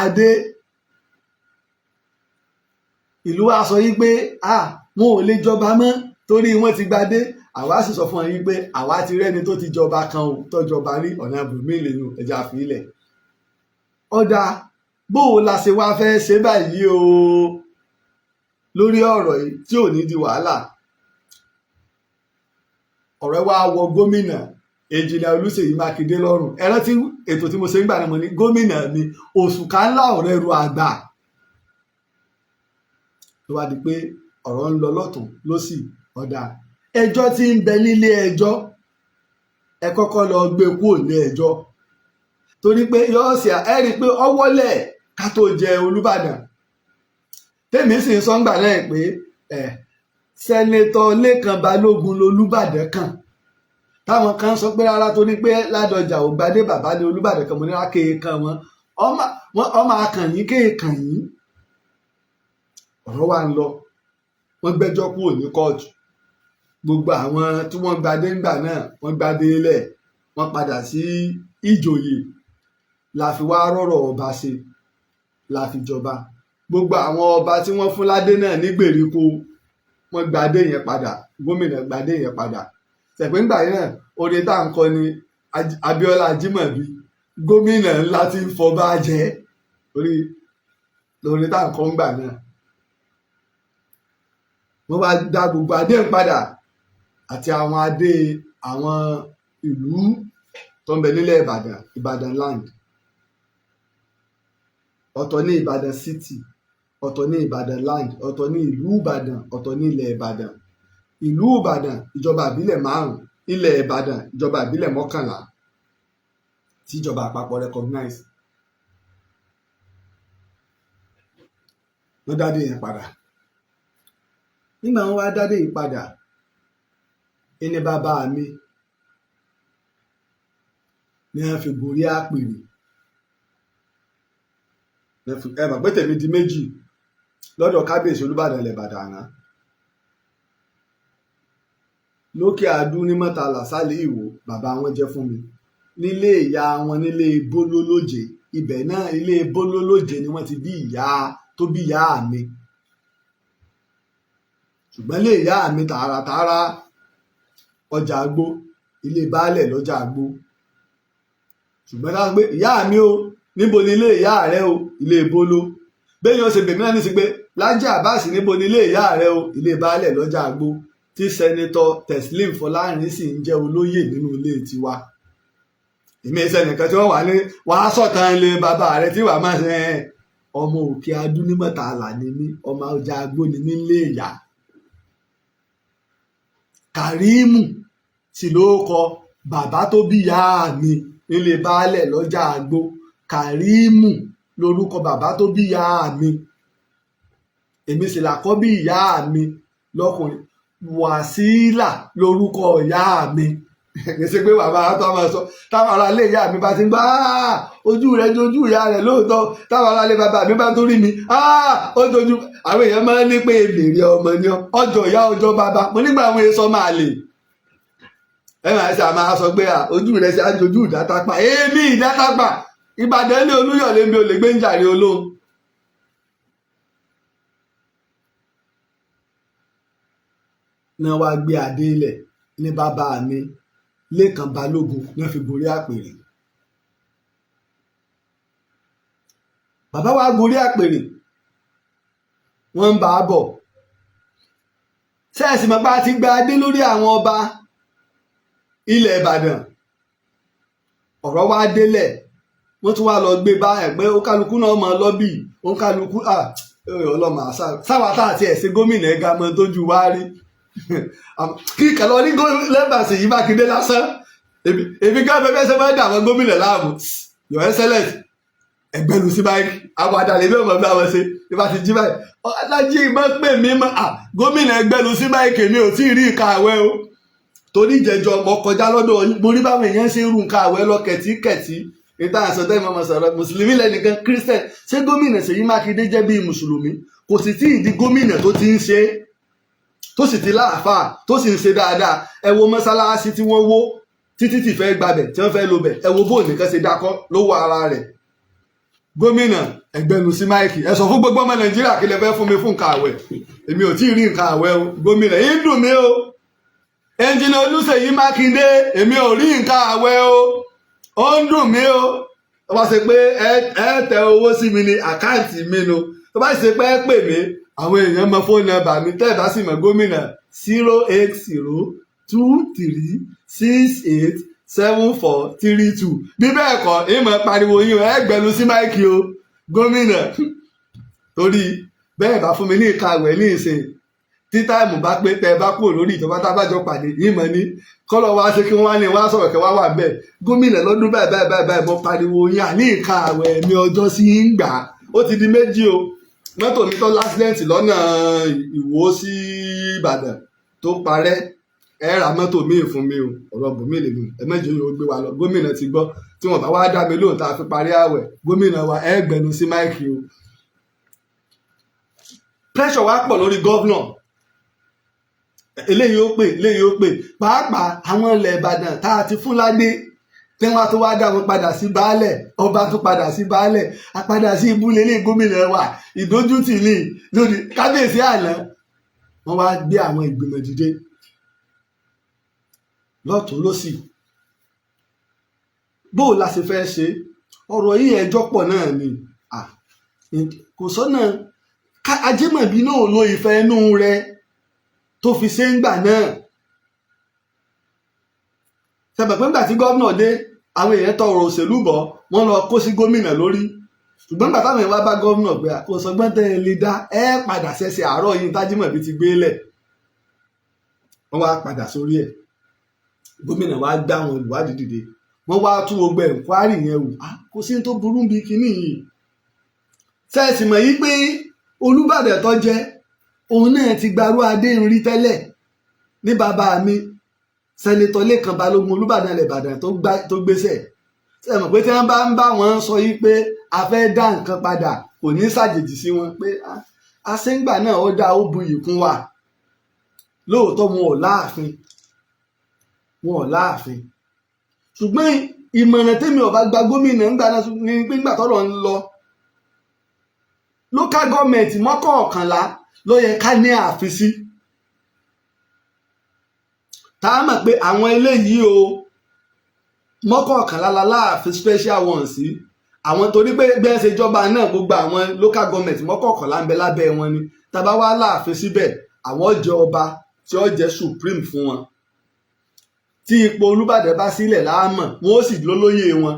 adé. Ìlú wa sọ yí pé ah, wọn ò lè jọba mọ́ torí wọ́n ti gbadé. Àwa sì sọ fún wọn yí pé àwa ti rẹ́ni tó ti jọba kan o, tọ́jọba rí ọ̀nà ibùmí lẹ́nu ẹja àfilẹ̀ ọ̀dà. Bó o la ṣe wá fẹ́ ṣe báyìí o lórí ọ̀rọ̀ yìí tí ò ní di wàhálà? Ọ̀rẹ́ wa wọ gómìnà Engineer Olúṣèyí Mákindé lọ́rùn. Ẹ rántí ètò tí mo ṣe ń gbà náà, mo ní gómìnà mi òṣùkà ńlá ọ̀rẹ́ ru àgbà. Tó wá di pé ọ̀rọ̀ ń lọ lọ́tún lọ́sì, ọ̀dà ẹjọ́ tí ń bẹ nílé ẹjọ́. Ẹ kọ́kọ́ lọ gbé kúrò ní ẹjọ́, torí pé yóò ṣe ẹ rí i pé ọwọ́lẹ̀ ká tó jẹ Olúbàdàn. Tèmi sì ń sọ́ngbà náà pé ẹ Senator Lékan Balógun lolúbàdàn kan, táwọn kan sọ pé rárá, torí pé Ládọjà ò gbadé bàbá ní Olúbàdàn kan. Mo ní kéèkan wọn ọmọ akànyìn kéèkàn yín. Ọ̀rọ̀ wa ń lọ, wọ́n gbẹ́jọ́ kúrò ní kóòtù. Gbogbo àwọn tí wọ́n gbadé ńgbà náà, wọ́n gbadé lẹ̀, wọ́n padà sí ìjòyè. La fi wá rọ̀rọ̀ ọba ṣe, la fi jọba. Gbogbo àwọn ọba tí wọ́n fún ládé náà ní gbèríko, wọ́n gbadé yẹn padà, gómìnà gbadé yẹn padà. Sẹ̀pẹ́ ńgbà yẹn náà, orin tá à ń kọ ni Abíọ́lá Ajímọ̀bí, gómìnà ńlá tí ń fọba jẹ, orí lórin tá à ń kọ ńgbà náà. Wọ́n wá dá gbogbo adé ń padà àti àwọn adé àwọn ìlú tó ń bẹ nílẹ̀ Ìbàdàn, Ìbàdàn land. Ọ̀tọ̀ ní Ìbàdàn city, ọ̀tọ̀ ní Ìbàdàn land, ọ̀tọ̀ ní ìlú Ìbàdàn, ọ̀tọ̀ ní ilẹ̀ Ìbàdàn. Ìlú Ìbàdàn, ìjọba ìbílẹ̀ 5, ilẹ̀ Ìbàdàn, ìjọba ìbílẹ̀ 11 tíjọba àpapọ̀ recognize. Wọ́n dádé yẹn padà. Nígbà wọn wá dádé yìí padà, ẹni bàbá mi ní wọ́n fi gorí àpèrè. Ẹ mọ̀ pé tèmi di méjì lọ́dọ̀ kábíyèsí Olúbàdàn ilẹ̀ Ìbàdàn àná lókè adú ní Mọ́tàlá sálẹ̀ Ìwó, bàbá wọn jẹ́ fún mi nílé ìyá wọn, nílé Bólólóje. Ibẹ̀ náà, ilé Bólólóje ni wọ́n ti bí ìyá tó bí ìyá mi. Ṣùgbọ́n ilé ìyá mi tààràtààrà ọjà àgbo, ilé baálẹ̀ lọ́jà àgbo. Ṣùgbọ́n táwọn pé ìyá mi o, níbo ni ilé ìyá rẹ o? Ilé Bóló. Bẹ́ẹ̀ yóò ṣe bèmí náà ní sí pé Lájí Àbáàsì, níbo ni ilé ìyá rẹ o? Ilé baálẹ̀ lọ́jà àgbo, tí Senator Teslim Fọlárin sì ń jẹ́ olóyè nínú ilé tiwa. Èmi ẹsẹ̀ nìkan tí wọ́n wà ní wàá sọ̀tàn ilé bàbá rẹ tí wàá máa ṣe ọmọ òkè adúnímọ̀tàlà ni mí, ọmọ ọjà àgbo ni mí lé ìyá. Kàrímù sì ló kọ bàbá tó bí ìyá mi nílé baálẹ̀ lọ́jà àgbo. Kàrímù lorúkọ bàbá tó bí ìyá mi. Èmi sì làkọ́bí ìyá mi lọ́kùnrin. Wàsílà lorúkọ ìyá mi. Kì í ṣe pé bàbá tó máa sọ táwọn ará ilé ìyá mi bá ti ń gbọ́, ojú rẹ̀ jojú ìyá rẹ̀ lóòótọ́. Táwọn ará ilé bàbá mi bá tó rí mi, ó jojú. Àwọn èèyàn máa ń ní pé èmèrè ọmọ ni ọjọ́ ìyá ọjọ́ bàbá mo nígbà àwọn èso máa lè ẹ máa ṣe àmà sọ pé ojú rẹ̀ ṣe àjòjú ìdátápà. Èmi ìdátápà Ìbàdàn ní Olúyọ̀lé mi ò lè gbé ń jàre olóhùn. Náà wá gbé adé ilẹ̀ ní bàbá mi Lékan Balógun ní wọ́n fi gorí àpèrè. Bàbá wa gorí àpèrè, wọ́n ń bá a bọ̀. Sẹ́ẹ̀sì mọ̀ pé a ti gba adé lórí àwọn ọba ilẹ̀ Ìbàdàn. Ọ̀rọ̀ wa délẹ̀, wọ́n tún wá lọ gbé bá ẹ̀gbẹ́ òǹkálukú náà mọ lọ́bì òǹkálukú. Ọlọ́mọ àṣà sáwà tá àti ẹ̀sìn gómìnà ẹ̀ga mọ tójú wá rí kí kàlọ́ ní lẹ́bàá Ṣèyí Mákindé lásán. Èmi gán bẹ́ẹ̀ ṣe máa ń dà àwọn gómìnà láàmú. Your Excellence, ẹgbẹ́nu sí báyìí, àwọn àdàlẹ́ bí ọmọ bí àwọn ṣe bí bá ti jí báyìí, Ọlájí má pè mí mọ́. Gómìnà ẹgbẹ́nu sí báyìí, kèmí ò tí ì rí nǹkan àwẹ̀ o, torí ìjẹjọ mo kọjá lọ́dọ̀ mo rí báwọn èèyàn ṣe ń rú nǹkan àwẹ̀ lọ kẹ̀tíkẹ̀tí. Níta àṣọ tẹ́ mọ́ sọ̀rọ̀ mùsùlùmí lẹ́nìkan, Christian. Ṣé gómìnà Ṣèyí Mákindé jẹ́ bíi mùsùlùmí? Kò sì tí ì di gómìnà tó ti ń ṣe, tó sì ti láàfáà, tó sì ń ṣe dáadáa. Ẹ wo mọ́sálásí tí wọ́n wó títí tí fẹ́ gbabẹ̀ tí wọ́n fẹ́ lo bẹ̀, ẹ wo bóun nìkan ṣe dákọ́ lówó ara rẹ̀. Gómìnà ẹgbẹ́nu sí máìkì, ẹ sọ fún gbogbo ọmọ Nàìjíríà kí lẹ fẹ́ fún mi fún nǹkan àwẹ̀. Èmi ò tí ì rí nǹkan àwẹ̀ o gómìnà, yín dùn mí o. Ẹnjìnà Olúṣèyí Mákindé, èmi ò rí nǹkan àwẹ̀ o, ó ń dùn mí o. Tó bá ṣe pé ẹ tẹ owó sí mi ní àkáǹtì mi nu, tó bá ṣe pé ẹ pè mí, àwọn èèyàn mọ fóònù nọ́mbà mi. Tẹ́ ẹ bá sì mọ gómìnà, 08023687432. Bí bẹ́ẹ̀ kọ́, ìmọ̀ pariwo yín o, ẹ gbẹnu sí máìkì o gómìnà, torí bẹ́ẹ̀ bá fún mi ní ìka àwẹ̀ ní ìsìn. Tí time bá pé, tẹ ẹ bá kúrò lórí ìjọba, tá a bá jọ pàdé yìí mọ̀ ní kọ́lọ́ wa ṣe kí wọ́n wá ní wá sọ̀rọ̀ kẹ́ wá wà bẹ́ẹ̀. Gómìnà, lọ́dún báyìí báyìí báyìí báyìí, mo pariwo yín àní ìka àwẹ̀ mi ọjọ́ sí ń gbà ó ti di 2 o. Mọ́tò mi tó l'accident lọ́nà Ìwó sí Ìbàdàn tó parẹ́, ẹ ra mọ́tò míì fún mi o. Ọ̀rọ̀ bùnmí lèmi, ẹ mẹ́jọ yóò gbé wa lọ. Gómìnà ti gbọ́. Tí wọ́n bá wá dá mi lóhùn tá a fi parí àwẹ̀, gómìnà wa, ẹ gbẹnu sí mic o. Pressure wa pọ̀ lórí governor. Eléyìí ó pè, eléyìí ó pè, pàápàá àwọn ilẹ̀ Ìbàdàn tá a ti fún ládé, tí wọ́n tún wá dá wọn padà sí baálẹ̀, ọba tún padà sí baálẹ̀, àpadà sí ibúlé ilé gómìnà wa, ìdójútì ní lórí kábíyèsí àná. Wọ́n wá gbé àwọn ìgbìmọ̀ dìde lọ́tún lọ́sì. Bó o la ṣe fẹ́ ṣe ọ̀rọ̀ yìí? Ẹjọ́ pọ̀ náà ni kò sọ́nà. Ajímọ̀bí náà lo ìfẹ́ inú rẹ̀ tó fi ṣe ń gbà náà. Ṣàbẹ̀ pé ńgbà tí gómìnà dé, àwọn èèyàn tọrọ òṣèlú bọ̀, wọ́n lọ kó sí gómìnà lórí. Ṣùgbọ́n nígbà táwọn èèyàn wá bá gómìnà pé kò sọgbọ́n tẹ́ ẹ lè dá, ẹ padà ṣẹ̀ṣẹ̀ àárọ̀ yìí tájímọ̀bí ti gbé lẹ̀, wọ́n wá padà sórí ẹ̀. Gómìnà wá gbá àwọn olùwádìí dìde, wọ́n wá tún gbogbo enquiry yẹn wò. Kò sí tó burú bí kinní yìí. Sẹ́ẹ̀sì mọ̀ yí pé Olúbàdàn tó jẹ́ òun náà ti gbarú adé ń rí tẹ́lẹ̀ ní bàbá mi, Senator Lékan Balógun, Olúbàdàn ilẹ̀ Ìbàdàn tó gbéṣẹ̀. Ṣe mọ̀ pé tí wọ́n bá ń bá wọn sọ yí pé a fẹ́ dá nǹkan padà, kò ní ṣàjèjì sí wọn pé àṣẹ́ngbà náà ó dá, ó buyì kún wa. Lóòótọ́ wọn ò láàfin, wọn ò láàfin, ṣùgbọ́n ìmọ̀ràn tèmi ọba gba gómìnà ńgbà náà ní pé ńgbà tọ́rọ̀ ń lọ, local government mọ́kànlá ló yẹ ká ní ààfin sí, tá a mọ̀ pé àwọn eléyìí o, mọ́kànlá la láàfin special ones sí àwọn, torí pé bí wọ́n ṣe jọba náà, gbogbo àwọn local government mọ́kànlá ń bẹ lábẹ́ wọn ni. Tá bá wá láàfin síbẹ̀, àwọn jẹ ọba tí ó jẹ́ supreme fún wọn. Tí ipò Olúbàdàn bá sílẹ̀ láàmọ̀, wọn ó sì lólóyè wọn.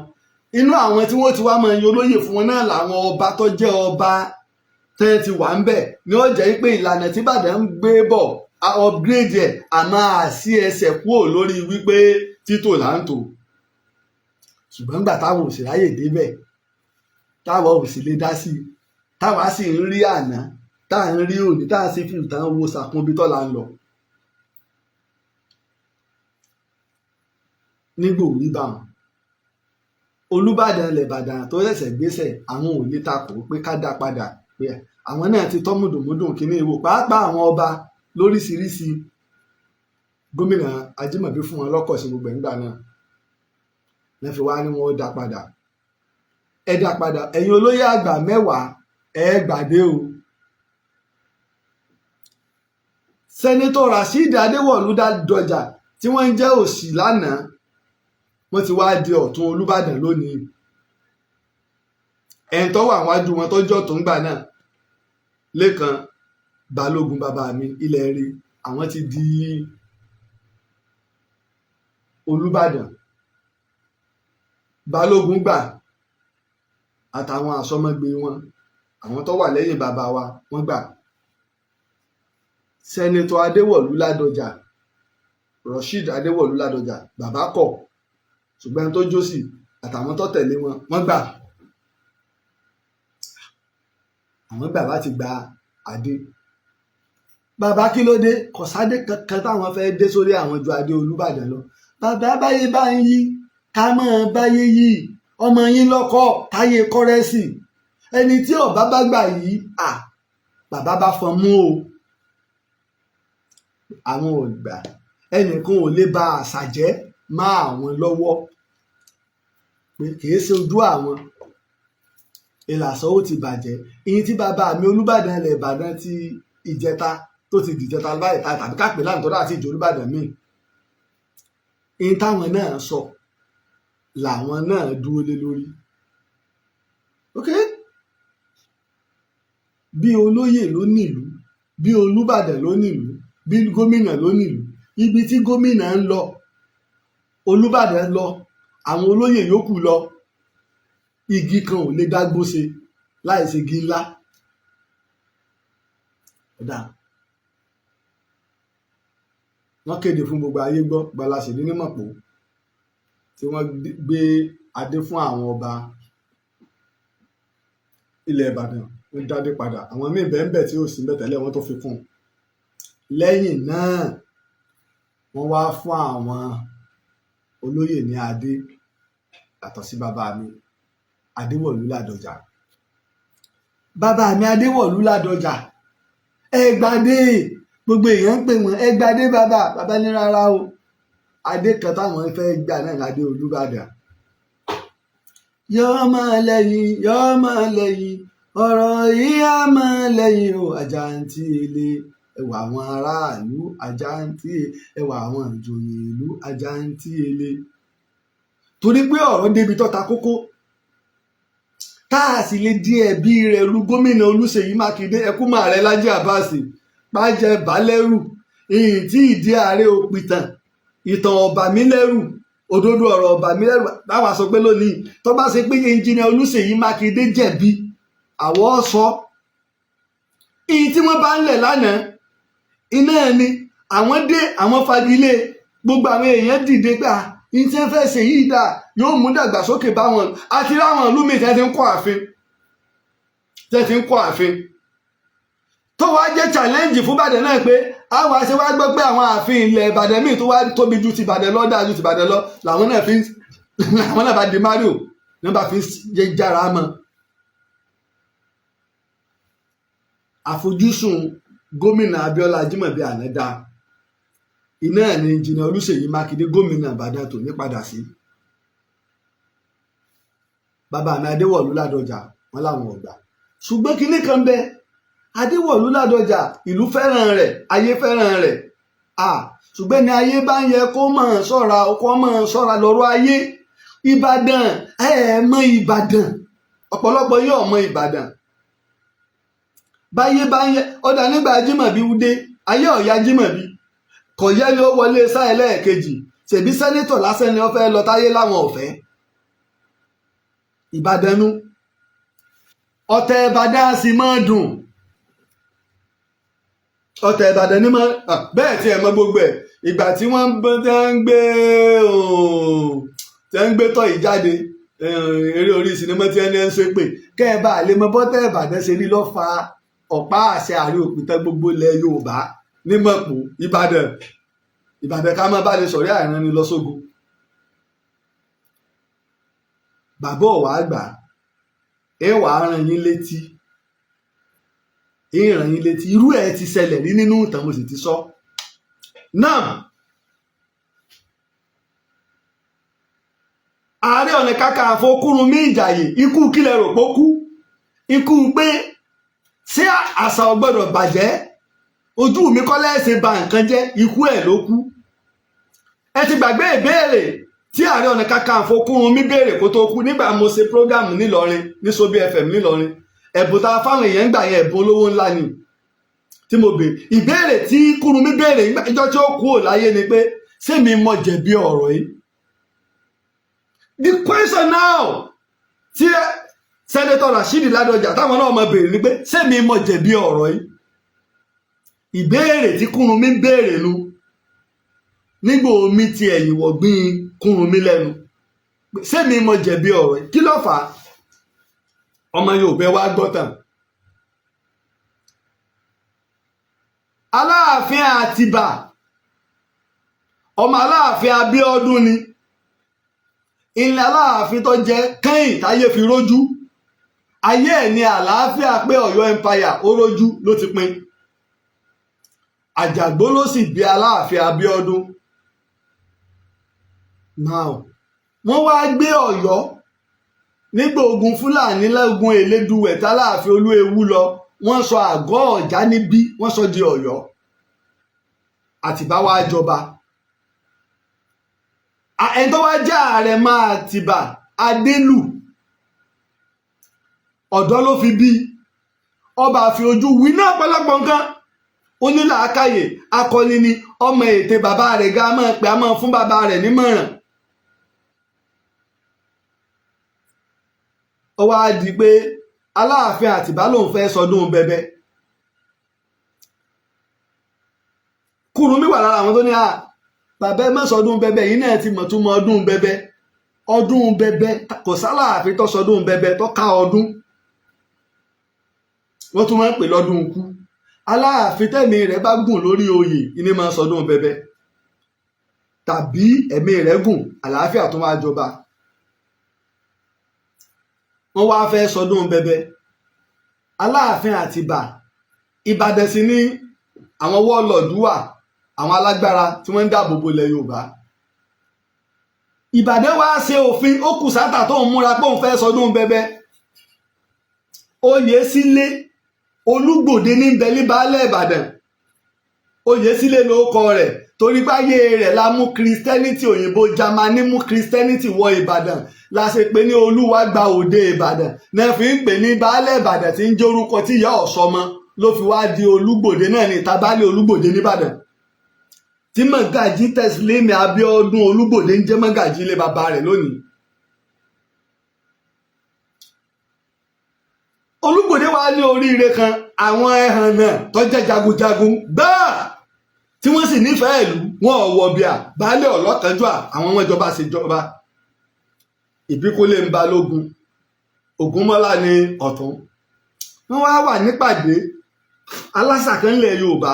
Inú àwọn tí wọ́n ti wá máa yan olóyè fún wọn náà làwọn ọba tó jẹ́ ọba tẹ́ ti wà ń bẹ̀ ni. Ó jẹ́ pé ìlànà tí Ìbàdàn ń gbé bọ̀, a upgrade ẹ̀, a máa sí ẹsẹ̀ kúrò lórí wípé títò là ń tò. Ṣùgbọ́n nígbà táwọn ò sì ráyè débẹ̀, táwọn ò sì lè dá sí i, táwa sì ń rí àná, tá à ń rí òní, tá à sì fi ìtàn wo sàkún bí tọ́la ń lọ. Nígbò rí báwọn, Olúbàdàn ilẹ̀ Ìbàdàn tó ṣẹ̀ṣẹ̀ gbéṣẹ̀, àwọn ò lè takò pé ká dá padà, pé àwọn náà ti tọ́ mùdùnmúdùn kínní ìwò, pàápàá àwọn ọba lóríṣiríṣi. Gómìnà Ajímọ̀bí fún wọn lọ́kọ̀ sí gbogbo ẹ̀ ńgbà náà lẹ́ fi wá ní wọn ó dá padà. Ẹ dá padà, ẹ̀yin olóyè àgbà 10 ẹ gbàdé o. Senator Rasheed Adéwọ̀lú Ládọjà tí wọ́n ń jẹ́ òsì lánàá, wọ́n ti wá di ọ̀tún Olúbàdàn lónìí. Ẹni tó wà wájú wọn tó jọ́ tó ń gbà náà, Lékan Balógun, bàbá mi ilẹ̀ rí, àwọn ti di Olúbàdàn. Balógun gbà àtàwọn àsọmọgbé wọn, àwọn tó wà lẹ́yìn bàbá wa, wọ́n gbà. Senator Adéwọ̀lú Ládọjà, Rasheed Adéwọ̀lú Ládọjà, bàbá kọ̀, ṣùgbọ́n ẹni tó jósì àtàwọn tó tẹ̀lé wọn, wọ́n gbà. Àwọn gbà láti gba adé. Bàbá, kí ló dé? Kò sádé kankan táwọn fẹ́ dé sórí àwọn ju adé Olúbàdàn lọ. Bàbá, báyé bá ń yí, ká máa báyé yí. Ọmọ yín lọ́kọ̀ táyé kọ́rẹ́sì, ẹni tí ọba bá gbà yìí à bàbá bá fọn mú o. Àwọn ò gbà, ẹnìkan ò lè ba àṣà jẹ́ má àwọn lọ́wọ́, pé kìí ṣe ojú àwọn ìlàsọ ó ti bàjẹ́. Ìyìn tí bàbá mi Olúbàdàn ilẹ̀ Ìbàdàn ti ìjẹta tó ti dìjẹta báyìí, tàbí kápẹ́ láǹtọ́ àti ìjọ Olúbàdàn míì, ìyìn táwọn náà sọ làwọn náà dúró lé lórí. Ok, bí olóyè ló nílùú, bí Olúbàdàn ló nílùú, bí gómìnà ló nílùú, ibi tí gómìnà ń lọ, Olúbàdàn lọ, àwọn olóyè yòókù lọ. Igi kan ò lè dágbó ṣe láì ṣe igi ńlá. Ọ̀dà Wọ́n kéde fún gbogbo ayé gbọ́ gbalasèdè ní Mọ̀pó tí wọ́n gbé adé fún àwọn ọba ilẹ̀ Ìbàdàn. Wọ́n dádé padà, àwọn míì bẹ́ẹ̀ bẹ́ẹ̀ tí ó sì ń bẹ̀ tẹ́lẹ̀, wọ́n tó fi kún un. Lẹ́yìn náà, wọ́n wá fún àwọn olóyè ní adé yàtọ̀ sí bàbá mi Adéwọ̀lú Ládọjà. Bàbá mi Adéwọ̀lú Ládọjà, ẹ gbadé. Gbogbo èèyàn ń pè wọ́n, ẹ gbadé bàbá. Bàbá ní rárá o, adé kan táwọn fẹ́ gbà náà ládé Olúbàdàn. Yọ́ọ́ máa lẹ́yìn, yọ́ọ́ máa lẹ́yìn, ọ̀rọ̀ yìí á máa lẹ́yìn o. Àjàǹtí ilé ẹwà àwọn aráàlú, àjàǹtí ẹwà àwọn ìjòyè ìlú, àjàǹtí ilé. Torí pé ọ̀rọ̀ débi tó ta kókó, tá a sì lè di ẹ̀bi rẹ̀ lu gómìnà Olúṣèyí Mákindé. Ẹkú máa rẹ Lájí Àbáàsì pàjẹ́ balẹ̀rù ìyìn tí ìdí ààrẹ òpìtàn ìtàn ọ̀bà mi lẹ́rù, òdodo ọ̀rọ̀ ọ̀bà mi lẹ́rù. Báwa sọ pé lónìí, tó bá ṣe pé ẹnjìnìà Olúṣèyí Mákindé jẹ̀bi, àwọ̀ sọ ìyìn tí wọ́n bá ń lẹ̀ lánàá iná ẹ̀ ni àwọn dé, àwọn fagilé. Gbogbo àwọn èèyàn dìde gbà ìyìn tí wọ́n fẹ́ ṣe yìí dà, yóò mú dàgbàsókè bá wọn. Àti láwọn ìlú míì tí wọ́n ti ń kọ́ ààfin, tí wọ́n ti ń kọ́ ààfin, tó wá jẹ́ challenge fún Ìbàdàn náà pé àwọn àṣẹ wá gbọ́ pé àwọn ààfin ilẹ̀ Ìbàdàn míì tó wá tóbi ju ti Ìbàdàn lọ, dáa ju ti Ìbàdàn lọ, làwọn náà fi làwọn náà bá di Mario ní bá fi jára mọ́. Àfojúsùn gómìnà Abíọ́lá Ajímọ̀bí àná dáa, iná ẹ̀ ní ẹnjìnìà Olúṣèyí Mákindé gómìnà Ìbàdàn tó ní padà sí. Bàbá mi Adéwọ̀lú Ládọjà, wọn làwọn ọgbà, ṣùgbọ́n kinní kan bẹ, Adéwọ̀lú Ládọjà, ìlú fẹ́ràn rẹ̀, ayé fẹ́ràn rẹ̀, ṣùgbọ́n ní ayé bá ń yẹ kó máa ṣọ́ra, kó máa ṣọ́ra lọ́rọ̀ ayé. Ìbàdàn, ẹ ẹ mọ Ìbàdàn, ọ̀pọ̀lọpọ̀ yóò mọ Ìbàdàn. Báyé bá ń yẹ ọ̀dà nígbà Ajímọ̀bí dé, ayé ọ̀yá Ajímọ̀bí kò yẹ ni ó wọlé sáà ẹlẹ́ẹ̀kejì, ṣèbí sẹ́nítọ̀ lásán ni ó fẹ́ lọ táyé láwọn ọ̀fẹ́. Ìbàdàn nu ọ̀tẹ̀, Ìbàdàn á sì máa dùn. Ọ̀tẹ̀ Ìbàdàn ní máa bẹ́ẹ̀ tí ẹ mọ gbogbo ẹ̀. Ìgbà tí wọ́n ń gbé tí wọ́n ń gbé tọ́ yìí jáde, eré orí sinimá tí wọ́n ń ṣe pé kẹ́ ẹ bá lè mọ bọ́tẹ̀ Ìbàdàn ṣe rí lọ́ fa ọ̀pá àṣẹ àárín òpìtàn gbogbo ilẹ̀ Yorùbá ní Mọ̀pó Ìbàdàn. Ìbàdàn ká má bá lè sọ̀rí àìrán ni lọ sógun. Bàbá ọ̀wá àgbà ẹ wàá rán yín létí, ẹ rán yín létí, irú ẹ ti ṣẹlẹ̀ rí nínú ìtàn, mo sì ti sọ náà. Ààrẹ Ọ̀nà Kakanfò Kúrúnmí Ìjàyè, ikú kílẹ̀ rò pó kú? Ikú pé ṣé àṣà ò gbọ́dọ̀ bàjẹ́, ojú mi kọ́ lẹ́sìn ba nǹkan jẹ́, ikú ẹ̀ ló kú. Ẹ ti gbàgbé ìbéèrè tí Ààrẹ Ọ̀nà Kakanfò Kúrúnmí béèrè kó tó kú nígbà mo ṣe prógámù nílọrin ní Sobi FM nílọrin. Ẹ̀bùn tá a fáwọn èèyàn gbà yẹn, ẹ̀bùn olówó ńlá ni tí mo béèrè. Ìbéèrè tí Kúrúnmí béèrè ìjọ tí ó kú ò láyé ni pé ṣé mi mọ jẹ̀bi ọ̀rọ̀ yìí? The question now tí Sẹ́nẹ́tọ̀ Rasheed Ládọjà táwọn náà mọ béèrè ni pé ṣé mi mọ jẹ̀bi ọ̀rọ̀ yìí? Ìbéèrè tí Kúrúnmí béèrè nu nígbà omi ti ẹ̀yìn wọ̀gbìn Kúrúnmí lẹ́nu, ṣé mi mọ jẹ̀bi ọ̀rọ̀ yìí? Kí ló fà á? Ọmọ Yorùbá wa gbọ́ tán. Aláàfin Àtìbà, ọmọ Aláàfin Abíọ́dún ni, ilẹ̀ Aláàfin tó jẹ kẹ́yìn táyé fi rójú ayé ẹ̀ ní àlàáfíà pé Ọ̀yọ́ empire ó rójú ló ti pin. Àjàgbó ló sì bí Aláàfin Abíọ́dún. Now wọ́n wá gbé Ọ̀yọ́ nígbà ogun Fúlàní lẹ́gun Elédùwẹ̀ tálàáfin Olúewu lọ, wọ́n sọ àgọ́ Ọ̀já níbí, wọ́n sọ di Ọ̀yọ́. Àtìbá wá jọba, ẹni tó wá jẹ́ ààrẹ máa Àtìbà Adélù, ọ̀dọ́ ló fi bí ọba fi ojú wí náà pẹ́lọ́pọ̀ nǹkan. Ó ní làákàyè, akọni ni, ọmọ ètè bàbá rẹ̀ ga máa pè á máa fún bàbá rẹ̀ nímọ̀ràn. Ó wá di pé Aláàfin Àtìbá lòun fẹ́ sọdún bẹbẹ. Kúrúnmí wà lára àwọn tó ní, "À, bàbá, ẹ má sọdún bẹbẹ yìí náà." Ti mọ̀ tún mọ ọdún bẹbẹ. Ọdún bẹbẹ, kò sálàáfin tó sọdún bẹbẹ tó ká ọdún. Wọ́n tún máa ń pè lọ́dún ikú. Aláàfin tẹ̀mí rẹ̀ bá gùn lórí oyè ní máa sọdún bẹbẹ, tàbí ẹ̀mí rẹ̀ gùn, àlàáfíà tó máa jọba. Wọ́n wá fẹ́ sọdún bẹbẹ. Aláàfin Àtìbà, Ìbàdàn sí ní àwọn warlord wà, àwọn alágbára tí wọ́n ń dáàbò bo ilẹ̀ Yorùbá. Ìbàdàn wá ṣe òfin. Ó kù sátà tó ń múra pé òun fẹ́ sọdún bẹbẹ. Oyè sílé Olúgbòde ní bẹ̀lí baálẹ̀ Ìbàdàn. Oyè sílé ló kọ rẹ̀, torí báyé rẹ̀ la mú Christianity. Òyìnbó Jámánì mú Christianity wọ Ìbàdàn, la ṣe pé ní Olúwa gba òde Ìbàdàn náà fi ń pè ní baálẹ̀ Ìbàdàn, tí ń jẹ́ orúkọ tí ìyá ọ̀sọ́mọ ló fi wá di Olúgbòde náà ní ìtabálẹ̀ Olúgbòde nìbàdàn, tí Mọ́gàjí Tẹ̀sílẹ́mì Abíọ́dún Olúgbòde ń jẹ́ mọ́gàjí ilé bàbá rẹ̀ lónìí. Olúgbòde wá ní oríire kan. Àwọn ẹhàn náà tó jẹ́ jagunjagun gbáà tí wọ́n sì nífẹ̀ẹ́ ìlú wọn, ò wọ̀ bíà baálé ọ̀lọ́kànjúà, àwọn wọn jọba ṣèjọba. Ìbíkúnlé ń Balógun, Ògúnmọ́lá ní ọ̀tún. Wọ́n wá wà nípàdé alásàkán ilẹ̀ Yorùbá.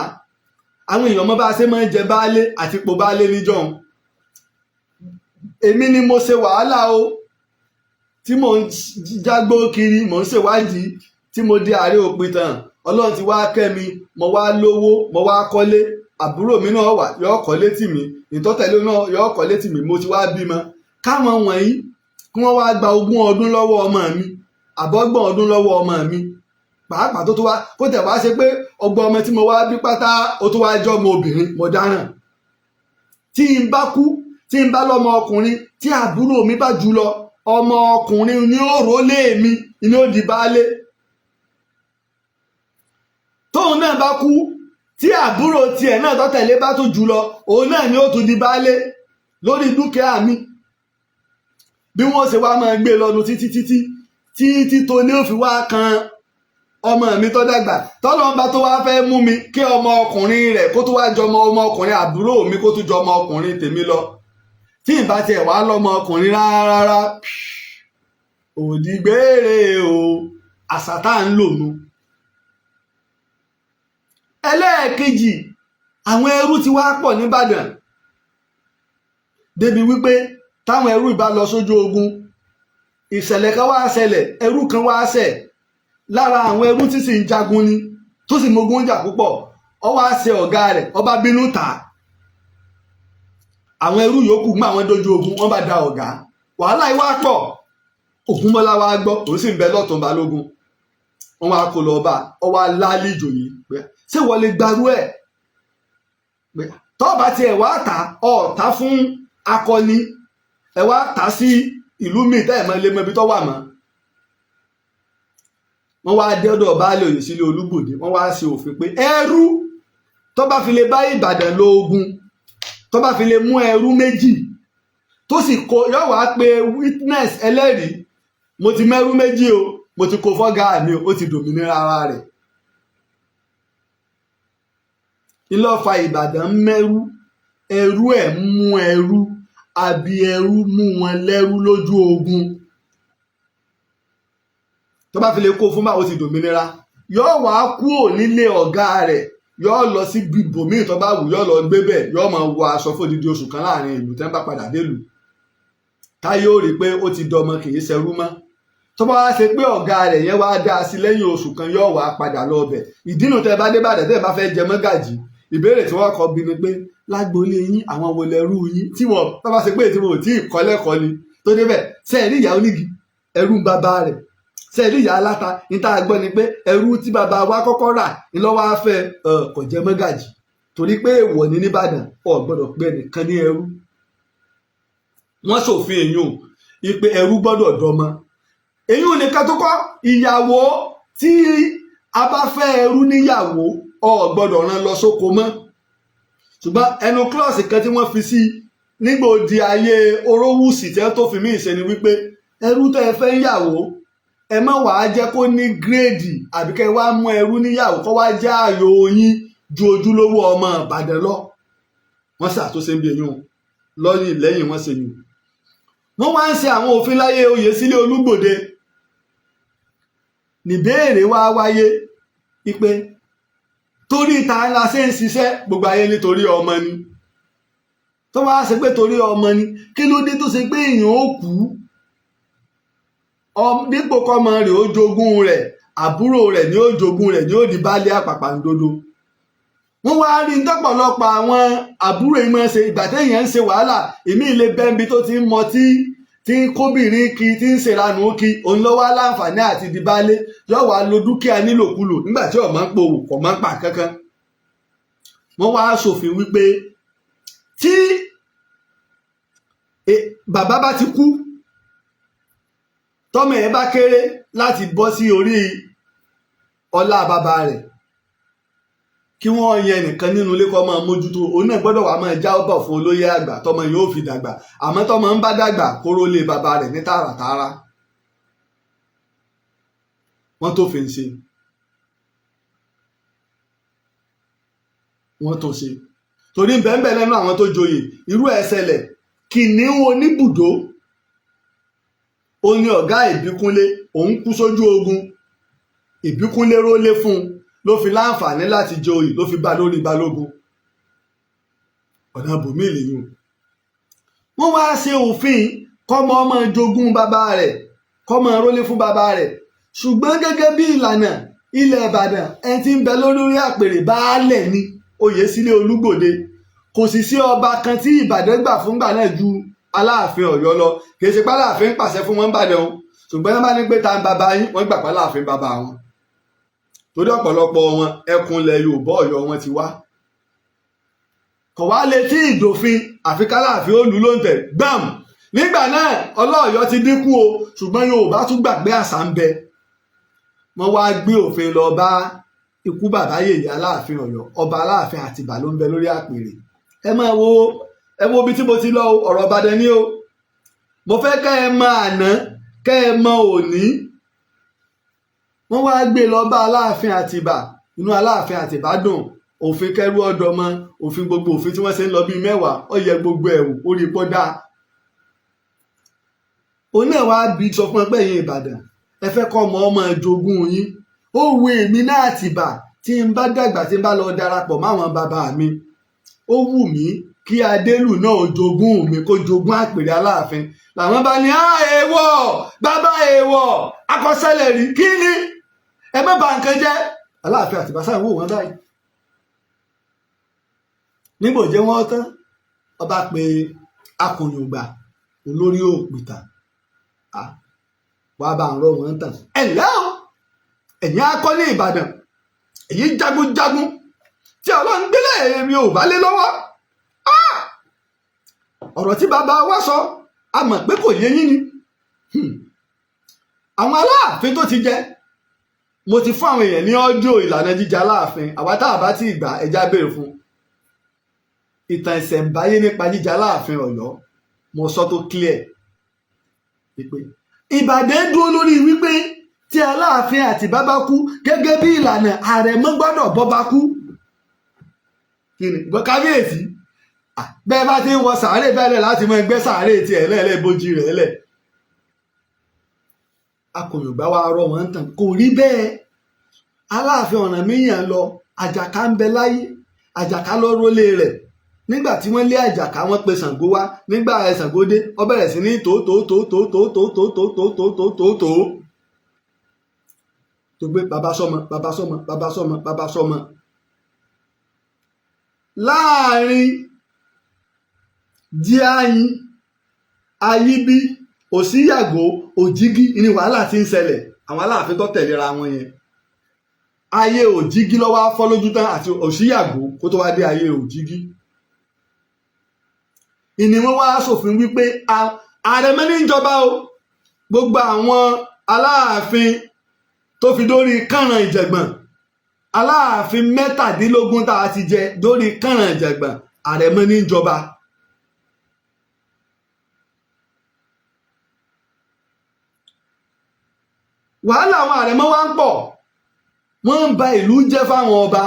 Àwọn èèyàn mọ bá a ṣe máa ń jẹ baálé àti ipò baálé níjọ́un. Èmi ni mo ṣe wàhálà o, tí mò ń jágbó kiri, mò ń ṣèwádìí, tí mo di ààrẹ òpìtàn. Ọlọ́run ti wá kẹ́ mi, mo wá lówó, mo wá kọ́lé. Àbúrò mi náà wà, yọ kọ́lé tì mí. Ìtọ́tẹ̀lé náà yọ kọ́lé tì mí. Mo ti wá bímọ. Káwọn wọ̀nyí kí wọ́n wá gba 20 ọdún lọ́wọ́ ọmọ mi, àbọ́gbọ̀n ọdún lọ́wọ́ ọmọ mi pàápàá, tó tó wá kó tẹ̀ wá ṣe pé ọgbọ́n ọmọ tí mo wá bí pátá, ó tó wá jọ́ ọmọ obìnrin, mo dáràn. Tí n bá kú, tí n bá lọ́mọ ọkùnrin, tí àbúrò mi bá jù lọ, ọmọ ọkùnrin ní ó rólé mi, ní ó di baálé. Tóun náà bá kú, tí àbúrò tiẹ̀ náà tó tẹ̀lé bá tún jù lọ, òun náà ni ó tún di baálé lórí dúkìá mi. Bí wọ́n ṣe wá máa gbé lọ́nu títí títí títí tó ní ó fi wá kan ọmọ mi tó dàgbà, tọ́lọ́mbà tó wá fẹ́ mú mi, kí ọmọ ọkùnrin rẹ̀ kó tó wá jọmọ ọmọ ọkùnrin àbúrò mi, kó tó jọmọ ọkùnrin tèmi lọ. Tí ìbá tiẹ̀ wá lọ́mọ ọkùnrin rárá, òdìgbére o. Àṣà tá à ń lò nu. Ẹlẹ́ẹ̀kejì, àwọn ẹrú ti wá pọ̀ nìbàdàn débi wípé táwọn ẹrú ìbá lọ sójú ogun, ìṣẹ̀lẹ̀ kan wá ṣẹlẹ̀. Ẹrú kan wá ṣẹ̀ lára àwọn ẹrú tí sì ń jagun ni, tó sì mogun jà púpọ̀. Ó wá ṣe ọ̀gá rẹ̀, ó bá bínú tà á. Àwọn ẹrú yòókù mú àwọn dojú ogun, wọ́n bá da ọ̀gá. Wàhálà yìí wá pọ̀. Ògúnmọ́lá wá gbọ́, òun sì ń bẹ lọ́tún balógun. Wọ́n wá kó lọ bá ọ, wá láálí ìjòyè pé, ṣé wọ́n lè gbarú ẹ̀ pé tọ́ọ̀bá tiẹ̀ wá tà ọ̀tá fún akọni, ẹ wá tà sí ìlú míì tẹ́ ẹ̀ mọ́ ilé mọ́ ibi tó wà mọ́? Wọ́n wá dé ọ̀dọ̀ baálé òye sílé Olúgbòde. Wọ́n wá ṣe òfin pé ẹrú tó bá fi lè bá Ìbàdàn lọ ogun, tó bá fi lè mú ẹrú méjì, tó sì kó, yóò wá pé witness, ẹlẹ́rìí: "Mo ti mẹ́rú méjì o, mo ti kó fọ́gá mi o." Ó ti dòmìnira ara rẹ̀. Ńlọ́fà Ìbàdàn mẹ́rú, ẹrú ẹ̀ mú ẹrú, àbí ẹrú mú wọn lẹ́rú lójú ogun, tó bá fi lè kó fún báwo, ti dòmìnira. Yóò wá kúrò nílé ọ̀gá rẹ̀, yóò lọ sí ibòmíì tó bá wù, yóò lọ gbé bẹ̀, yóò máa wọ aṣọ fódìdí oṣù kan láàrin ìlú. Tẹ́ ń bá padà délùú, táyé ó rí i pé ó ti dọmọ, kì í ṣẹrú mọ́. Tó bá wá ṣe pé ọ̀gá rẹ̀ yẹn wá dá a sí lẹ́yìn oṣù kan, yóò wá padà lọ bẹ̀. Ìdínú tẹ́ bá dé Ìbàdàn, tẹ́ bá fẹ́ jẹ mọ́gàjì, ìbéèrè tí wọ́n kọ bí ni pé, lágboolé yín, àwọn wo lẹrú yín? Tí wọ́n tó bá ṣe pé tí wọn ò tí ì kọ́ lẹ́kọ̀ọ́ ni tó débẹ̀, ṣe é rí ìyá onígi, ẹrú ń bàbá rẹ̀? Ṣe é rí ìyá aláta? Ní tá a gbọ́ ni pé ẹrú tí bàbá wa kọ́kọ́ rà ńlọ́wọ́ á fẹ́ kò jẹ́ mọ́gàjì, torí pé èèwọ̀ ní nìbàdàn, ò gbọ́dọ̀ pé ẹnìkan ní ẹrú. Wọ́n ṣòfin èyàn ìpè ẹrú gbọ́dọ̀ dọmọ. Èyí ò nìkan tó kọ́. Ìyàwó tí a bá fẹ́ ẹrú níyàwó, ò gbọ́dọ̀ rán lọ sóko mọ́. Ṣùgbọ́n ẹnu clause kan tí wọ́n fi sí nígbà òdi ayé Orówùsì tí wọ́n tó fi míì ṣe ni wípé ẹrú tẹ́ ẹ fẹ́ ń yàwó, ẹ má wàá jẹ́ kó ní grade, àbí kẹ́ wá mú ẹrú níyàwó kó wá jẹ́ ààyò yín ju ojúlówó ọmọ Ìbàdàn lọ. Wọ́n ṣàtúnṣe ń bí eyín lọ́yìn lẹ́yìn wọ́n ṣe yùn. Wọ́n wá ń ṣe àwọn òfin láyé oyè sílé Olúgbòde. Níbéèrè wá wáyé wípé torí ta la ṣe ń ṣiṣẹ́ gbogbo ayé? Nítorí ọmọ ni. Tó wá ṣe pé torí ọmọ ni, kí ló dé tó ṣe pé èèyàn ó kú, dípò kọ́mọ rẹ̀ ó jogún rẹ̀, àbúrò rẹ̀ ní ó jogún rẹ̀, ní ó di baálé àpàpàǹdodo? Wọ́n wá rí tọ́pọ̀lọpọ̀ àwọn àbúrò yìí máa ń ṣe. Ìgbà téèyàn ń ṣe wàhálà, ìmí ilé bẹ́ńbi tó ti ń mọtí, tí ń kóbìnrin kí, tí ń ṣèranù kí, òun ló wá láǹfààní àti di baálé, yóò wá lo dúkìá nílòkulò nígbà tí ọ̀ máa ń powò, kò máa ń pa kankan. Wọ́n wá ṣòfin wípé tí bàbá bá ti kú, tọ́mọ ẹ̀ bá kéré láti bọ́ sí orí ọlá bàbá rẹ̀, kí wọ́n yẹn nìkan nínú ilé kó máa mójútó. Òun náà gbọ́dọ̀ wá máa jábọ̀ fún olóyè àgbà tọmọ yóò fi dàgbà. Àmọ́ tọmọ ń bá dàgbà, kóró lé bàbá rẹ̀ ní tààràtààrà. Wọ́n tó fi ń ṣe, wọ́n tó ṣe torí bẹ́ẹ̀ lẹ́nu àwọn tó joyè. Irú ẹ̀ ṣẹlẹ̀. Kìnìún oníbùdó, ó ní ọ̀gá Ìbíkúnlé, òun kú sójú ogun. Ìbíkúnlé rólé fún un, ló fi láǹfààní láti joyè, ló fi bá lórí balógun. Ọ̀nà bòmí lèyìn. Wọ́n wá ṣe òfin kọ́mọ ọmọ jogún bàbá rẹ̀, kọ́mọ rólé fún bàbá rẹ̀. Ṣùgbọ́n gẹ́gẹ́ bí ìlànà ilẹ̀ Ìbàdàn, ẹni tí ń bẹ lórí àpèrè baálẹ̀ ni oyè sílé Olúgbòde. Kò sì sí ọba kan tí Ìbàdàn gbà fúngbà náà ju Aláàfin Ọ̀yọ́ lọ. Kì í ṣe pé Aláàfin pàṣẹ fún wọn Ìbàdàn o, ṣùgbọ́n wọ́n bá ní pé ta ń bàbá yín, wọ́n gbà pé Aláàfin bàbá wọn, torí ọ̀pọ̀lọpọ̀ wọn ẹkùn ilẹ̀ Yorùbá Ọ̀yọ́ wọn ti wá. Kò wá lè tí ìdòfin àfi k'Aláàfin ó lù ló ń tẹ̀ gbàm. Nígbà náà Ọlọ́ọ̀yọ́ ti dínkù o, ṣùgbọ́n Yorùbá tún gbàgbé àṣà ń bẹ. Wọ́n wá gbé òfin lọ bá ikú bàbá yèyé Aláàfin Ọ̀yọ́. Ọba Aláàfin Àtìbà ló ń bẹ lórí àpèrè. Ẹ máa wo, ẹ wo ibi tí mo ti lọ. Ọ̀rọ̀ Ìbàdàn ni o. Mo fẹ́ kẹ́ ẹ mọ àná, kẹ́ ẹ mọ òní. Wọ́n wá gbé lọ bá Aláàfin Àtìbà. Inú Aláàfin Àtìbà dùn. Òfin kẹrù ọdọmọ, òfin gbogbo òfin tí wọ́n ṣe ń lọ bíi 10, ó yẹ gbogbo ẹ̀wù orí pọ́ dáa. Òun náà wá bí sọ fún ẹ pé ẹ̀yin Ìbàdàn, ẹ fẹ́ kọ́ ọmọ ọmọ jogún yín. Ó wu èmi náà Àtìbà, tí n bá dàgbà, tí n bá lọ darapọ̀ máwọn bàbá mi, ó wù mí kí Adélù náà jogún mi, kó jogún àpèrè Aláàfin. Làwọn bá ní èèwọ̀ bàbá, èèwọ̀ akọsẹ́lẹ̀ rí kí ni, ẹ má bà nǹkan jẹ́. Aláàfin Àtìbà sáà wò wọ́n báyìí. Nígbò jẹ́ wọ́n tán, ọba pé akùnyùngbà olórí òpìtàn wàá bá ń rọ wọn tàn. Ẹ ǹlẹ́ o, ẹ̀yin akọ́lé Ìbàdàn, èyí jagunjagun tí Ọlọ́run gbélé èmi ò bá lé lọ́wọ́. Ọ̀rọ̀ tí bàbá wa sọ, a mọ̀ pé kò yé yín ni. Àwọn Aláàfin tó ti jẹ, mo ti fún àwọn èèyàn ní audio ìlànà jíjẹ Aláàfin. Àwa tá a bá ti gbà, ẹja béèrè fún ìtàn ìṣẹ̀ǹbáyé nípa jíjẹ Aláàfin Ọ̀yọ́. Mo sọ tó clear wípé Ìbàdàn dúró lórí wípé tí Aláàfin àti bàbá kú, gẹ́gẹ́ bí ìlànà, àrẹ̀mọ gbọ́dọ̀ bọ́ba kú. Kí ni kábíyèsí bẹ́ẹ̀ bá ti ń wọ sàárè bẹ́ẹ̀ lẹ̀ láti mọ ẹgbẹ́ sàárè tiẹ̀ lẹ́ẹ̀lẹ́ bójú rẹ̀ lẹ̀. Akọ̀yọ̀gbá wa rọ wọn tàn, kò rí bẹ́ẹ̀. Aláàfin Ọ̀rànmíyàn lọ, Àjàká ń bẹ láyé, Àjàká ló rólé rẹ̀. Nígbà tí wọ́n lé Àjàká, wọ́n pe Ṣàngó wá. Nígbà Ṣàngó dé, ó bẹ̀rẹ̀ sí ní tó tó tó tó tó tó tó tó tó tó tó tó tó tó gbé bàbá sọmọ, bàbá sọmọ, bàbá sọmọ, bàbá sọmọ. Láàrin Díáyín, Ayíbí, Òsíyàgò, Òjìgí ni wàhálà ti ń ṣẹlẹ̀. Àwọn Aláàfin tó tẹ̀léra wọn yẹn, ayé Òjìgí ló wá fọ́ lójú tán àti Òsíyàgò, kó tó wá dé ayé Òjìgí ìní wọn wá ṣòfin wípé àrẹ̀mọ ní ìjọba o. Gbogbo àwọn Aláàfin tó fi dórí Kànràn Ìjẹ̀gbọ̀n, Aláàfin 17 tá a ti jẹ dórí Kànràn Ìjẹ̀gbọ̀n, àrẹ̀mọ ní ìjọba. Wàhálà àwọn àrẹ̀mọ wa ń pọ̀, wọ́n ń ba ìlú jẹ́ fáwọn ọba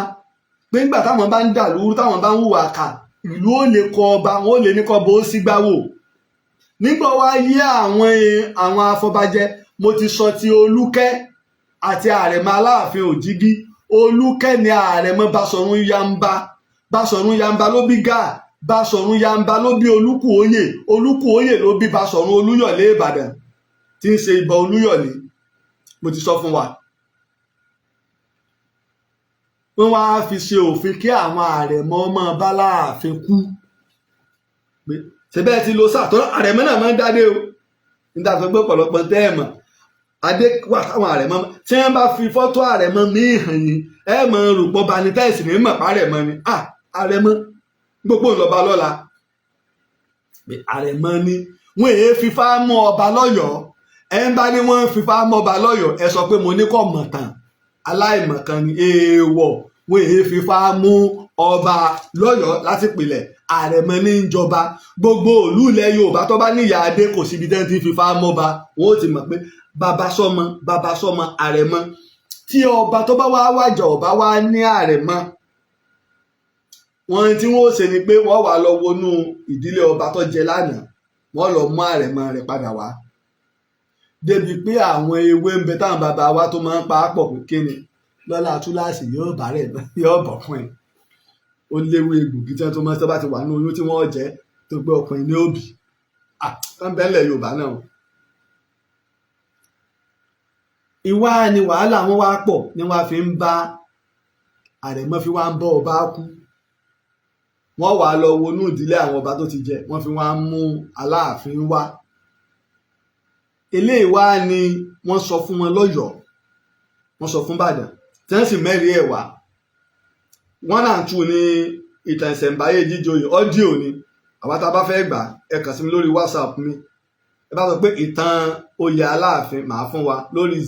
pé nígbà táwọn bá ń dà lúrú, táwọn bá ń hùwà kà. Ìlú ò lè kọ ọba, wọn ò lè ní kọ́ bó sígbà wò. Nígbà wá yí àwọn afọbajẹ, mo ti sọ ti Olúkẹ́ àti Àrẹ̀mọ Aláàfin Òjìgí. Olúkẹ́ ni Àrẹ̀mọ Basọ̀run Yamba. Basọ̀run Yamba ló bí Gáà. Basọ̀run Yamba ló bí Olúkúoyè. Olúkúoyè ló bí Basọ̀run Olúyọ̀lé Ìbàdàn, tí ń ṣe Ìbà Olúyọ̀lé. Mo ti sọ fún wa, wọ́n wá fi ṣe òfin kí àwọn àrẹ̀mọ ọmọ báláàfin kú pé ṣebẹ́ ti lo sáà tó àrẹ̀mọ náà máa ń dádé o. Nígbà tó gbé ọ̀pọ̀lọpọ̀ tẹ́ ẹ̀ mọ̀, adé wà táwọn àrẹ̀mọ tí wọ́n bá fi fọ́tò àrẹ̀mọ míì hàn yín, ẹ mọ̀ rò pọ̀ bá ní tẹ́ẹ̀sì ní mọ̀ párẹ̀mọ ni. Àrẹ̀mọ gbogbo ńlọba lọ́la pé àrẹ̀mọ ni. Wọ́n èé fífá mú ọba lọ́yọ̀ọ́. Ẹ ń bá ní wọ́n ń fífá mú ọba lọ́yọ̀ọ́, ẹ sọ pé mo ní kọ́ mọ̀ tán, aláìmọ̀kan ni. Èèwọ̀, wọ́n èé fífá mú ọba lọ́yọ̀ọ́ láti pìlẹ̀. Àrẹ̀mọ ní ń jọba. Gbogbo ìlú ilẹ̀ Yorùbá tó bá níyà adé, kò síbi tẹ́ ń ti fífá mọ́ba. Wọ́n ó ti mọ̀ pé bàbá sọ́mọ, bàbá sọ́mọ, àrẹ̀mọ. Tí ọba tó bá wá wàjà, ọba wá ní àrẹ̀mọ, wọn tí wọ́n ó ṣe ni pé wọ́n wà lọ wọnú ìdílé ọba tó jẹ lánàá, wọ́n lọ mú àrẹ̀mọ rẹ̀ padà wá. Débi pé àwọn ewé ń bẹ táwọn bàbá wa tó máa ń pa á pọ̀ pé kíni lọ́la túláàsì yóò bá rẹ̀ yóò bọ̀ fún ẹ̀. Ó léwu egbògi tí wọ́n tó máa ń sábà ti wà ní oyún tí wọ́n jẹ́ tó gbé ọkùnrin ní òbí wọ́n bẹ́ẹ̀ lẹ̀ Yorùbá náà. Ìwá ni wàhálà wọn wá pọ̀ ni wọ́n fi ń bá àrẹ̀mọ fi wá ń bọ́ ọba kú. Wọ́n wàá lọ wọnú ìdílé àwọn ọba tó ti jẹ, wọ́n fi wá ń mú Aláàfin wá. Eléyìí wá ni wọ́n sọ fún wọn lọ́yọ̀ọ́, wọ́n sọ fún Ìbàdàn, tí wọ́n sì mẹ́rin ẹ̀ wá. One and two ní ìtàn ìṣẹ̀ǹbáyé jíjoyè. Audio ni. Àwa tá a bá fẹ́ gbà, ẹ kàn sí mi lórí WhatsApp mi. Ẹ bá sọ pé ìtàn oyè Aláàfin, màá fún wa lórí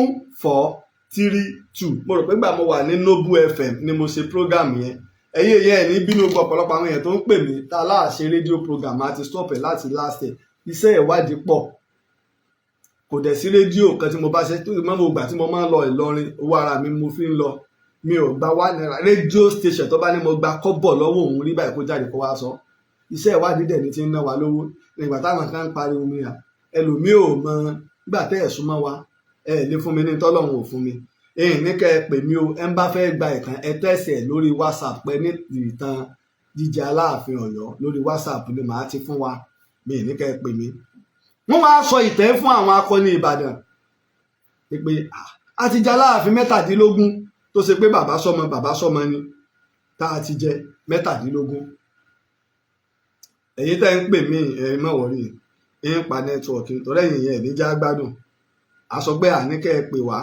08023687432. Mo rò pé gbà mo wà ní Noble FM ni mo ṣe program yẹn. Ẹ̀yin èèyàn, ẹ̀ ní bínú gbọ́ ọ̀pọ̀lọpọ̀ àwọn èèyàn tó ń pè mí tá a láà ṣe rédíò program àti stop ẹ̀ láti last year. Iṣẹ́ ìwádìí pọ̀, kò dẹ̀ sí rédíò kan tí mo bá ṣe tó mọ́. Mo gbà tí mo máa ń lọ Ìlọrin, owó ara mi mo fi ń lọ, mi ò gba ₦1. Rédíò station tó bá ní mo gba kọ́bọ̀ lọ́wọ́ òun rí báyìí, kó jáde kó wá sọ. Iṣẹ́ ìwádìí dẹ̀ ní ti ń ná wa lówó. Nígbà táwọn kan ń pariwo mi à, ẹlòmíì ò mọ nígbà tẹ́ ẹ̀ súnmọ́ wa, ẹ lè fún mi ní tọ́lọ́run ò fún mi. Èyí ní kẹ́ ẹ pè mí o. Ẹ ń bá fẹ́ gba ìtàn, ẹ tẹ̀sí ẹ̀ lórí WhatsApp pé ní ìtàn jíjẹ Aláàfin Ọ̀yọ́ lórí WhatsApp ni màá ti fún wa. Mi ní kẹ́ ẹ pè mí. Wọ́n wá sọ ìtẹ́ fún àwọn akọni Ìbàdàn pé a ti jẹ Aláàfin 17, tó ṣe pé bàbá sọmọ, bàbá sọmọ ni tá a ti jẹ 17. Ẹ̀yin tẹ́ ń pè mí, ẹ má worry, ń pa network torí ẹ̀yin yẹn ní já gbádùn. A sọ pé àní kẹ́ ẹ pè wá,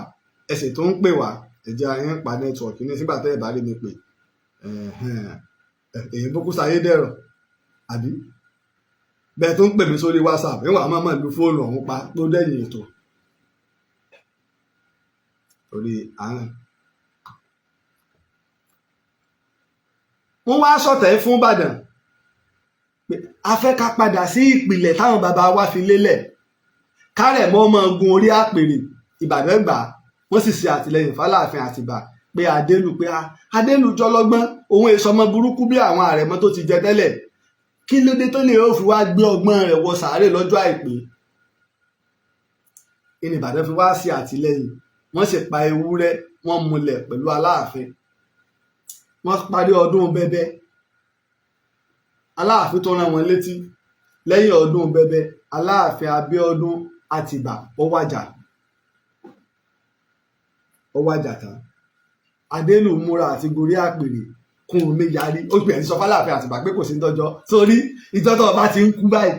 ẹ sì tún ń pè wá. Ẹ jẹ́ ń pa network ní sígbà tẹ́ ẹ bá rí mi pè. Èyí bókú sáyé dẹ̀rọ̀ àbí bẹ́ẹ̀ tó ń pè mí sórí WhatsApp, ìwà máa máa lu fóònù ọ̀hún pa tó dẹ̀yìn ètò torí àárín. Wọ́n wá sọ̀tẹ̀ fún Ìbàdàn pé a fẹ́ ká padà sí ìpìlẹ̀ táwọn bàbá wa fi lélẹ̀, kárẹ̀mọ́ ọmọ gun orí àpèrè. Ìbàdàn gbà, wọ́n sì ṣe àtìlẹ́yìn fáláàfin Àtìbà pé Adélù, pé Adélù jọlọ́gbọ́n, òun èso ọmọ burúkú bí àwọn àrẹ̀mọ tó ti jẹ tẹ́lẹ̀. Kí ló dé tó lè ó fi wá gbé ọgbọ́n rẹ̀ wọ sàárè lọ́jọ́ àìpé? Ìní Ìbàdàn fi wá sí àtìlẹ́yìn. Wọ́n sì pa ewúrẹ́, wọ́n múlẹ̀ pẹ̀lú Aláàfin, wọ́n parí ọdún bẹ́bẹ́. Aláàfin tó rán wọn létí lẹ́yìn ọdún bẹ́bẹ́, Aláàfin Abíọ́dún Àtìbà ó wàjà, ó wàjà tán. Adélù múra àti gorí àpèrè, Kúrúnmí yarí. Ó pè é sọ fáláàfin Àtìbà pé kò sí tọ́jọ́ sórí ìtọ́tọ̀ ọba ti ń kú báyìí,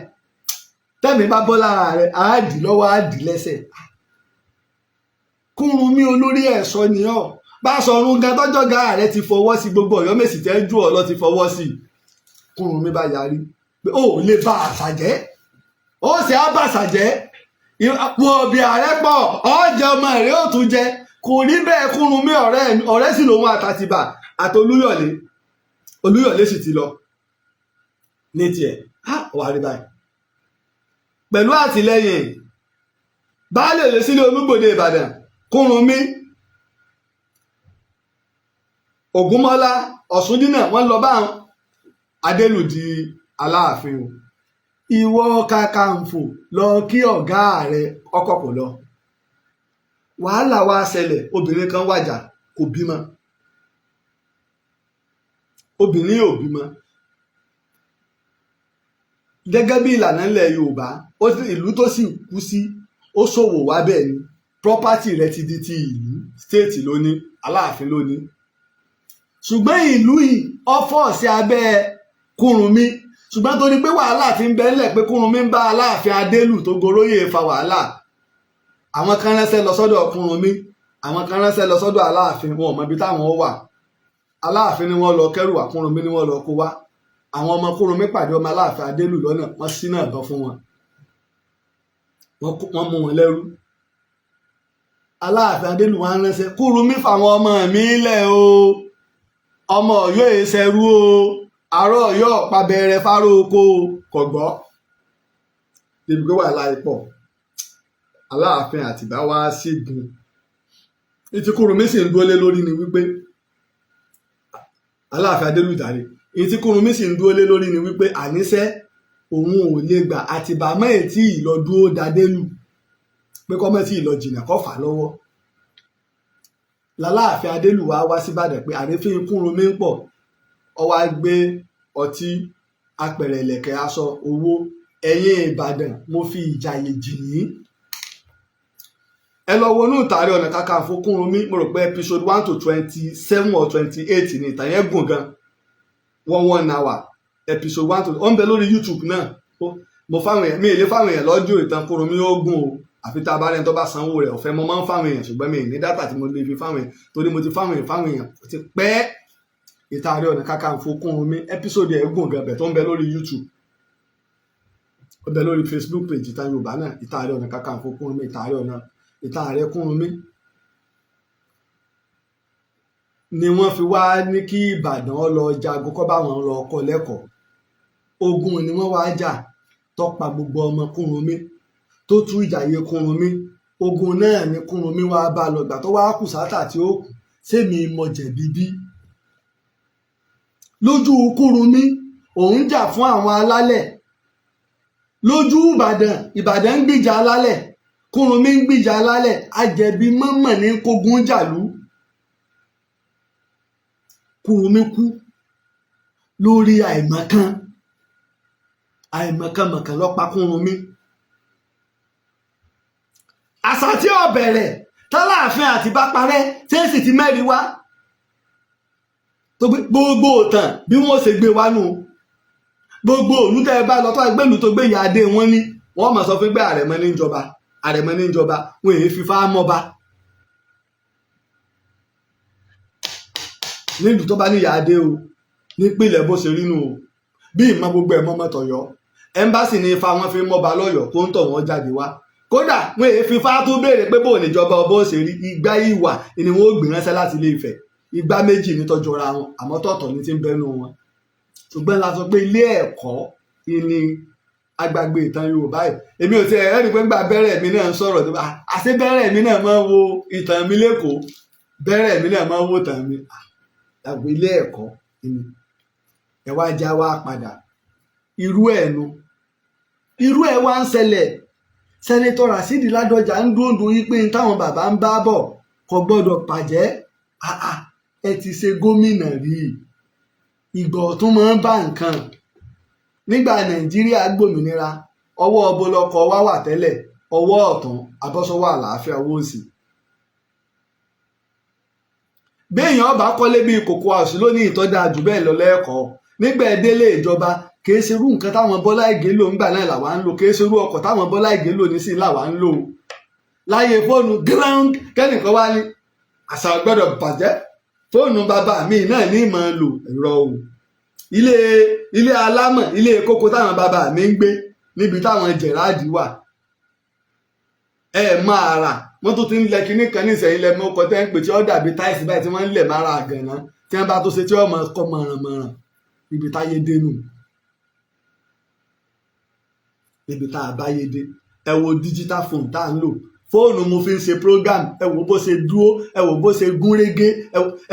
tẹ́mi bá bọ́ lára rẹ̀, á dì lọ́wọ́, á dì lẹ́sẹ̀. Kúrúnmí, olórí ẹ̀ṣọ́ ni ọ́. Báṣọ̀run gan tọ́jọ́ ga rẹ̀ ti fọwọ́ sí, gbogbo Ọ̀yọ́mèsì tẹ́ jù ọ́ lọ ti fọwọ́ sí. Kúrúnmí bá yarí pé ó lè bá àṣà jẹ́, ó sì á bá àṣà jẹ́. Wọ òbí ààrẹ pọ̀, ọ̀jẹ̀ ọmọ rẹ̀ ó tún jẹ. Kò rí bẹ́ẹ̀. Kúrúnmí, ọ̀rẹ́ sì lòun àtàtìbà àtolúyọ̀lé. Olúyọ̀lé sì ti lọ ní tiẹ̀. Á wà rí báyìí pẹ̀lú àtìlẹ́yìn baálé lè sílé Olúgbòde Ìbàdàn, Kúrúnmí Ògúnmọ́lá, Ọ̀ṣúndínà, wọ́n lọ bá Adélù di Aláàfin o. Ìwọ Kakanfò, lọ kí ọ̀gá rẹ. Ọkọ kò lọ. Wàhálà wá ṣẹlẹ̀. Obìnrin kan wàjà, kò bímọ. Obìnrin yóò bímọ. Gẹ́gẹ́ bí ìlànà ilẹ̀ Yorùbá, ìlú tó sì kú sí, ó ṣòwò wá bẹ́ẹ̀ ni, property rẹ̀ ti di ti ìlú, state ló ní, Aláàfin ló ní. Ṣùgbọ́n ìlú yìí ọ̀fọ̀ sí abẹ́ Kúrúnmí. Ṣùgbọ́n torí pé wàhálà ti ń bẹ ńlẹ̀, pé Kúrúnmí ń bá Aláàfin Adélù tó goróyè fa wàhálà, àwọn kan ránṣẹ́ lọ sọ́dọ̀ Kúrúnmí, àwọn kan ránṣẹ́ lọ sọ́dọ̀ Aláàfin. Wọn ò mọ ibi táwọn wà. Aláàfin ni wọ́n lọ kẹ́rù wá, Kúrúnmí ni wọ́n lọ kó wá. Àwọn ọmọ Kúrúnmí pàdé ọmọ Aláàfin Adélù lọ́nà, wọ́n sí náà bọ́ fún wọn, wọ́n mú wọn lẹ́rú. Aláàfin Adélù wọn ránṣẹ́, "Kúrúnmí, fáwọn ọmọ mi lẹ̀ o. Ọmọ Ọ̀yọ́ èsẹrú o. Àárọ̀ Ọ̀yọ́ ọ̀pá bẹ̀rẹ̀ fáró oko." Kò gbọ́. Débi pé wàhálà pọ̀, Aláàfin Àtìbá wá sígun. Ìtí Kúrúnmí sì ń dúró lé lórí ni wípé, Aláàfin Adélù jàre, ìtí Kúrúnmí sì ń dúró lé lórí ni wípé àníṣe òun ò lè gbà Àtìbá mọ́ ètí ìlọdúró dadélù, pé kọ́mọ́ tí ìlọ jìnnà kọ́ fà á lọ́wọ́. Làláàfin Adélù wá wá síbàdàn pé àrífín Kúrúnmí ń pọ̀. Ó wá gbé ọtí, apẹ̀rẹ̀ ìlẹ̀kẹ̀, aṣọ, owó. "Ẹ̀yin Ìbàdàn, mo fi ìjàyè jì yín." Ẹ lọ wọnú Ìtàn Ààrẹ Ọ̀nà Kakanfò Kúrúnmí. Mo rò pé episode 1 to 27 or 28 ní. Ìtàn yẹn gùn gan, one one hour. Episode one to, ó ń bẹ lórí YouTube náà. Mo fáwọn èèyàn, mi ì lè fáwọn èèyàn lọ́jọ́. Ìtàn Kúrúnmí ó gùn o, àfi tá a bá rẹni tó bá sanwó rẹ̀. Ọ̀fẹ́ mo máa ń fáwọn èèyàn, ṣùgbọ́n mi ì ní data tí mo lè fi fáwọn èèyàn, torí mo ti fáwọn èèyàn ó ti pẹ́. Ìtàn Ààrẹ Ọ̀nà Kakanfò Kúrúnmí, episode ẹ̀ gùn gan bẹ̀, tó ń bẹ lórí YouTube, ó bẹ lórí Facebook page Ìtàn Yorùbá náà. Ìtàn Ààrẹ Ọ̀nà Kakanfò Kúrúnmí, Ìtàn Ààrẹ Ọ̀nà, Ìtàn Ààrẹ Kúrúnmí ni wọ́n fi wá ní kí Ìbàdàn lọ jagun, kọ́ bá wọn lọ kọ́ lẹ́kọ̀ọ́. Ogun ni wọ́n wá jà tọ́pa gbogbo ọmọ Kúrúnmí, tó tú ìjàyè Kúrúnmí. Ogun náà ni Kúrúnmí wá bá lọ. Ìgbà tó wá kù sátà tí ó kù sẹ́mi mọ jẹ̀bi bí lójú Kúrúnmí, òun jà fún àwọn alálẹ̀. Lójú Ìbàdàn, Ìbàdàn ń gbìjà alálẹ̀, Kúrúnmí ń gbìjà alálẹ̀. Ajẹ̀bi mọ́mọ́ ní kógun jàlú. Kúrúnmí kú lórí àìmọ̀kan. Àìmọ̀kànmọ̀kàn ló pa Kúrúnmí. Àṣà tí ó bẹ̀rẹ̀ tálàáfin àti bá parẹ́, tí èsì ti mẹ́rin wá tó gbogbo òtàn bí wọ́n ṣe gbé wá nù. Gbogbo òlú tẹ́ ẹ bá lọ, tó ẹgbẹ́lú tó gbé ìyá adé wọn ní, wọ́n mọ̀ sọ fún pé àrẹ̀mọ ní ìjọba, àrẹ̀mọ ní ìjọba. Wọn èyí fífá mọ́ba nílùú tó bá ní ìyá adé o. Nípìnlẹ̀ bó ṣe rí nù o, bí ìmọ̀ gbogbo ẹ̀ mọ́mọ́ tọ̀yọ́ ẹ̀ńbásì ní ifá wọn fi ń mọ́ba lọ́yọ̀ọ́ kó ń tọ̀ wọ́n jáde wá. Kódà wọn èyí fífá tó béèrè pé bóun níjọba ọbọ̀ ṣe rí. Igbá ìwà ni wọn ó gbé ránṣẹ́ láti Ilé Ifẹ̀. Igbá méjì ní tọ́jú ra wọn, àmọ́ tọ̀tọ̀ ní ti ń bẹ́nu wọn. Ṣùgbọ́n la sọ pé ilé ẹ̀kọ́ ni agbàgbé ìtàn Yorùbá yìí. Èmi ò tiẹ̀ ẹ́rì pé ńgbà bẹ̀rẹ̀ mi náà ń sọ̀rọ̀ tó bá àṣẹ bẹ̀rẹ̀ mi náà máa ń wo ìtàn mi lẹ́kọ̀ọ́, bẹ̀rẹ̀ mi náà máa ń wo ìtàn mi. Àgbẹ̀ ilé ẹ̀kọ́ ni ẹ wá já wá padà. Irú ẹ̀ nu, irú ẹ̀ wá ń ṣẹlẹ̀. Senator Rasidi Ládọjà ń dúndùn yí pé táwọn bàbá ń bá bọ̀ kò gbọ́dọ̀ bàjẹ́. Ẹ ti ṣe gómìnà rí, ìgbà ọ̀tún máa ń bá nǹkan. Nígbà Nàìjíríà gbòmìnira, ọwọ́ ọbọlọkọ wa wà tẹ́lẹ̀, ọwọ́ ọ̀tún abọ́sọ́wọ́ àlàáfíà, owó òsì. Béèyàn ọba kọ́lé bíi kòkó àṣù lónìí, ìtọ́jà jù bẹ́ẹ̀ lọ lẹ́ẹ̀kọ́. Nígbà délé ìjọba, kìí ṣerú nǹkan táwọn Bọ́lá Ìgè lò ńgbà náà làwa ń lò, kìí ṣerú ọkọ̀ táwọn Bọ́lá Ìgè lò nísìnyí làwa ń lò. Láyé fóònù grand, kẹ́nìkan wá ní àṣà gbọ́dọ̀ bàjẹ́, fóònù bàbá mi náà ní ìmọ̀ lò ẹ̀rọ o. Ilé ilé alámọ̀, ilé kókó táwọn bàbá mi ń gbé, níbi táwọn Jẹ̀ráàdì wà, ẹ máa rà. Wọ́n tó ti ń lẹ kinní kan ní ìsẹ̀yìn lẹ mọ́ ọkọ̀ tẹ́ ń pè tí ó dàbí táìsì báyìí tí wọ́n ń lẹ̀ mára àgànná, tí wọ́n bá tó ṣe tí wọ́n mọ̀ kọ́ mọ̀rànmọ̀ràn. Ibi táyé dé nù, níbi tá a báyé dé. Ẹ wo digital phone tá à ń lò. Fóònù mo fi ń ṣe program. Ẹ wò bó ṣe dúró, ẹ wò bó ṣe gún régé.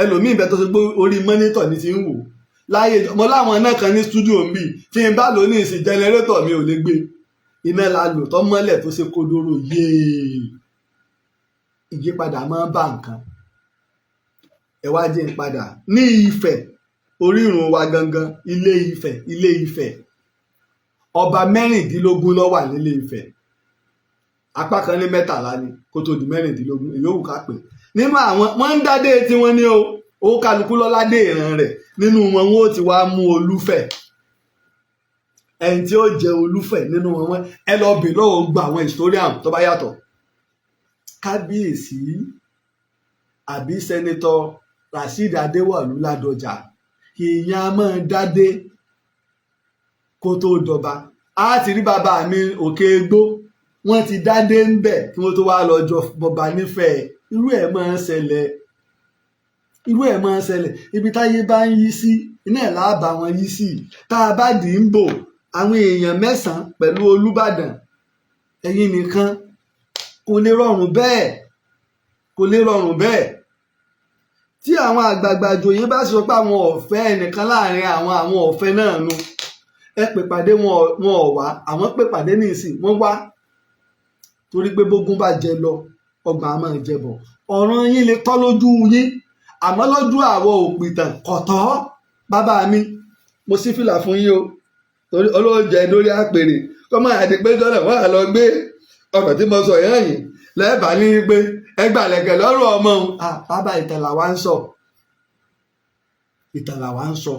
Ẹlòmíì bẹ́ẹ̀ tó ṣe pé orí monitor ni ti ń wò láyé. Mo láwọn náà kan ní studio ń bì tí n bá lò ní ìsìn, generator mi ò lè gbé. Iná la lò tó mọ́lẹ̀, tó ṣe kodoro yéé. Ìyípadà máa ń bá nǹkan. Ẹ wá jẹ́ n padà ní Ifẹ̀, orírun wa gangan, Ilé Ifẹ̀. Ilé Ifẹ̀, ọba 16 ló wà nílé Ifẹ̀. Apá kan ní 13 ni kó tó di 16. Èyí ò wù ká pè nínú àwọn wọ́n ń dádé tí wọ́n ní o. Ó kálukú lọ́ládé ìran rẹ̀. Nínú wọn, wọn ó ti wá mú Olúfẹ̀, ẹni tí ó jẹ Olúfẹ̀ nínú wọn. Ẹ lọ bè lọ́wọ́ gba àwọn historian tó bá yàtọ̀. Kábíyèsí àbí Senator Rasheed Adéwọ̀lú Ládọjà, èèyàn a máa dádé kó tó dọba. A ti rí bàbá mi Òkè Egbò, wọ́n ti dádé ń bẹ̀ kí wọ́n tó wá lọ jọ bọba nífẹ̀ẹ́. Irú ẹ̀ máa ń ṣẹlẹ̀, irú ẹ̀ máa ń ṣẹlẹ̀. Ibi táyé bá ń yí sí, iná ẹ̀ láàbà wọn yí sí. Tá a bá dì í ń bò àwọn èèyàn 9 pẹ̀lú Olúbàdàn, ẹ̀yin nìkan, kò lè rọrùn bẹ́ẹ̀, kò lè rọrùn bẹ́ẹ̀. Tí àwọn àgbààgbà àjòyè bá sọ pé àwọn ọ̀fẹ́ ẹnìkan láàrin àwọn ọ̀fẹ́ náà nu. Ẹ pè pàdé wọn, wọn ò wá. Àwọn pè pàdé nísìn, wọ́n wá, torí pé bógún bá jẹ lọ, ọgbà á máa jẹ bọ̀. Ọ̀ràn yín lè tọ́ lójú yín, àmọ́ lójú àwọ̀ òpìtàn kọ̀tọ́. Bàbá mi, mo sí fìlà fún yín o, torí olóúnjẹ lórí àpèrè kọ́ máa di pé jọ́nà wọ́n á lọ gbé ọ̀rọ̀ tí mo sọ yẹn yìí lẹ́ẹ̀bà ní pé ẹgbàlẹ̀kẹ̀ lọ́rùn ọmọ òun. Bàbá, ìtàn làwa ń sọ, ìtàn làwa ń sọ,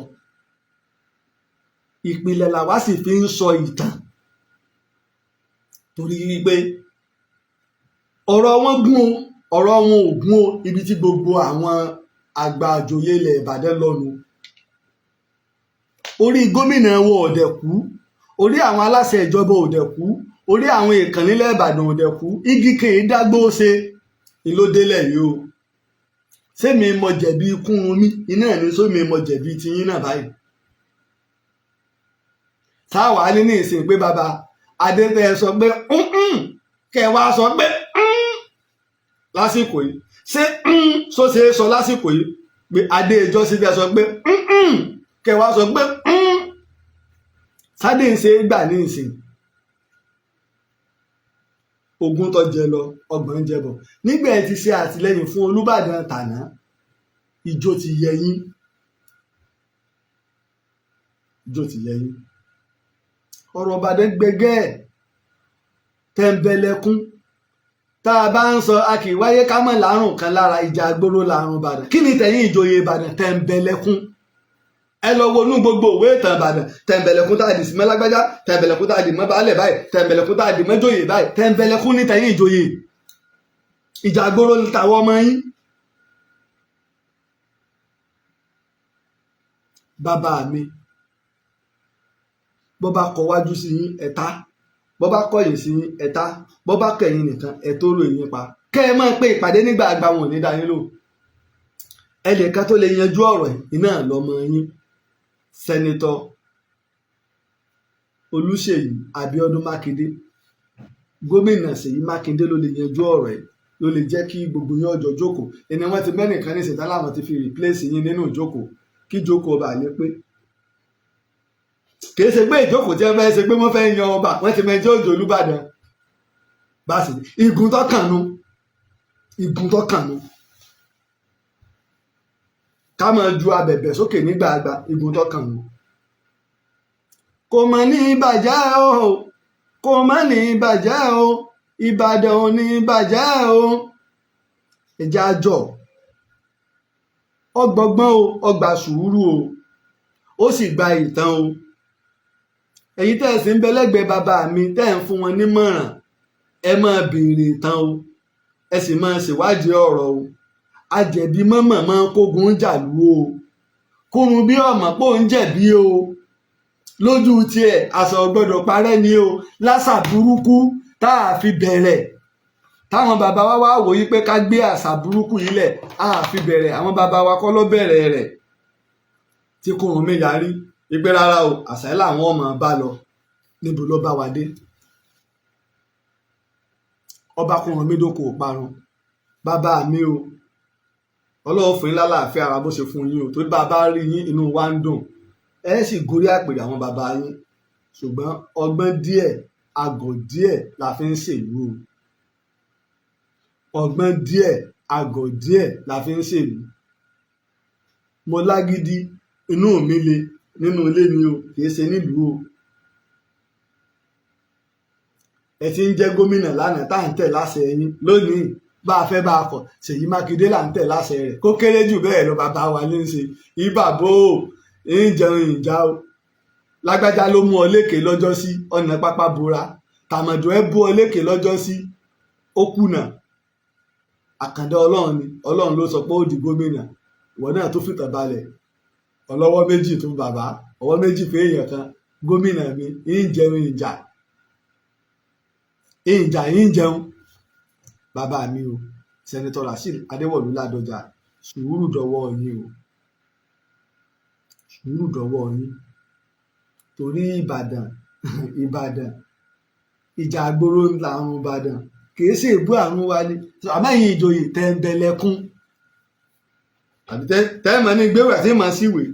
ìpìlẹ̀ làwa sì fi ń sọ ìtàn, torí wípé ọ̀rọ̀ wọn gún o, ọ̀rọ̀ wọn ò gún o. Ibi tí gbogbo àwọn àgbà àjòyè ilẹ̀ Ìbàdàn lọ́nu, orí gómìnà wọn ò dẹ̀ kú, orí àwọn aláṣẹ ìjọba ò dẹ̀ kú, orí àwọn èèkàn nílẹ̀ Ìbàdàn ò dẹ̀ kú. Igi kèé dágbó ṣe ìlódélẹ̀ yìí o. Sẹ́mi mo jẹ̀bi kúrun mi iná ẹ̀ ní sómi mo jẹ̀bi tiyín náà báyìí? Táwa ní ní ìsìn pé bàbá adétẹ sọ pé kẹ wá sọ pé lásìkò yìí, ṣé sọ ṣe é sọ lásìkò yìí pé adé ìjọ sí tẹ sọ pé kẹ wá sọ pé sádé ń ṣe é gbà ní ìsìn? Ogún tó jẹ lọ, ọgbọ̀n jẹ bọ̀. Nígbà ẹ ti ṣe àtìlẹ́yìn fún Olúbàdàn tàná, ìjó ti yẹ yín, ìjó ti yẹ yín. Ọ̀rọ̀ Ìbàdàn gbẹgẹ́ tẹ̀m̀bẹ̀lẹ̀kún. Tá a bá ń sọ, a kì í wáyé ká mọ̀ lárùn kan lára. Ìjà àgbòrò làrùn Ìbàdàn. Kí ni tẹ̀yìn ìjòyè Ìbàdàn? Tẹ̀m̀bẹ̀lẹ̀kún. Ẹ lọ wọnú gbogbo òwe ìtàn Ìbàdàn. Tẹ̀m̀bẹ̀lẹ̀kún tá a dì sí mẹ́lágbájá, tẹ̀m̀bẹ̀lẹ̀kún tá a dì mọ́ baálẹ̀ báyìí, tẹ̀m̀bẹ̀lẹ̀kún tá a dì mọ́jòyè báyìí. Tẹ̀m̀bẹ̀lẹ̀kún ní tẹ̀yìn ìjòyè. Ìjà àgbòrò ní tàwọn ọmọ yín. Bàbá mi, bó bá kọ wájú sí yín, ẹ̀ta; bó bá kọ̀yìn sí yín, ẹ̀ta; bó bá kẹ̀yìn nìkan, ẹ̀ tó rò yín pa. Kẹ́ ẹ máa pé ìpàdé nígbà àgbà, wọn ò ní dá yín lò. Ẹnìkan tó lè yanjú ọ̀rọ̀ iná lọ́mọ yín, Senator Olúṣèyí Abíọ́dún Mákindé. Gómìnà Ṣèyí Mákindé ló lè yanjú ọ̀rọ̀ ẹ̀, ló lè jẹ́ kí gbogbo yín ọjọ́ jókòó. Ẹni wọ́n ti mẹ́nìkan ní ìṣẹ̀dá láwọn ti fi replace yín nínú ìjókòó, kí jókòó ọba lè pé. Kì í ṣe pé ìjókòó tí wọ́n fẹ́ ṣe pé wọ́n fẹ́ yan ọba. Wọ́n ti mẹjọ́ òjò Olúbàdàn bá sì igun tó kàn nu, igun tó kàn nu, ká máa ju abẹ̀bẹ̀ sókè nígbà àgbà, igun tó kàn nu. Kò mọ̀ ní bàjẹ́ o, kò mọ̀ ní bàjẹ́ o, Ìbàdàn ò ní bàjẹ́ o. Ẹ̀jẹ̀ àjọ ọgbọgbọ́n o, ọgbà sùúrù o, ó sì gba ìtàn o. Ẹ̀yin tẹ́ ẹ sì ń bẹ lẹ́gbẹ̀ẹ́ bàbá mi, tẹ́ ẹ ń fún wọn nímọ̀ràn, ẹ máa béèrè ìtàn o, ẹ sì máa ṣèwádìí ọ̀rọ̀ o. Ajẹ̀bi mọ́mọ́ máa kógun jàlú o. Kúrun bí ọmọ pò ń jẹ̀bi o, lójú tiẹ̀ àṣà gbọ́dọ̀ parẹ́ ni o. Lásà burúkú tá a fi bẹ̀rẹ̀, táwọn bàbá wa wá wò yí pé ká gbé àṣà burúkú yìí lẹ̀, á fi bẹ̀rẹ̀. Àwọn bàbá wa kọ́ ló bẹ̀rẹ̀ rẹ̀. Tí kúrun mi yarí ìgbé rárá o, àṣà yìí làwọn ọmọ bá lọ. Níbo ló bá wa dé? Ọba kò ràn mí dóko parun. Bàbá mi o, Ọlọ́run fún yín lálàáfíà ara bó ṣe fún yín o, torí bàbá rí yín, inú wa ń dùn. Ẹ sì gorí àpèrè àwọn bàbá yín, ṣùgbọ́n ọgbọ́n díẹ̀, àgọ̀ díẹ̀ la fi ń ṣèlú o. Ọgbọ́n díẹ̀, àgọ̀ díẹ̀ la fi ń ṣèlú. Mo lágídí, inú mi le nínú ilé ni o, kì í ṣe nílùú o. Ẹ ti ń jẹ́ gómìnà lánàá tá à ń tẹ̀ láṣẹ yín, lónìí bá a fẹ́ bá a kọ̀, Ṣèyí Mákindé là ń tẹ̀ láṣẹ rẹ̀. Kó kéré jù bẹ́ẹ̀ lọ, bàbá wa ní í ṣe ìbàbò ń jẹun ìjà o. Lágbájá ló mú ọ lékè lọ́jọ́ sí ọ̀nà pápá bora, tàmọ̀dù ẹ bú ọ lékè lọ́jọ́ sí, ó kùnà. Àkàndá Ọlọ́run ni, Ọlọ́run ló sọ pé ó di gómìnà. Ìwọ náà tó fìtàn balẹ̀, ọlọ́wọ́ méjì tó bàbá, ọwọ́ méjì fún èèyàn kan. Gómìnà mi ń jẹun ìjà, ìjà ń jẹun. Bàbá mi o, Senator Rasheed Adéwọ̀lú Ládọjà, sùúrù dọwọ́ yín o, sùúrù dọwọ́ yín, torí Ìbàdàn, Ìbàdàn, ìjà àgbòrò làrùn Ìbàdàn, kìí ṣe ìbú àrùn wa ni. Àmọ́ ẹ̀yin ìjòyè tẹ̀m̀bẹ̀lẹ̀kún àbí tẹ́ẹ̀mọ́ ní gbéwẹ̀ tí mọ̀ síwèé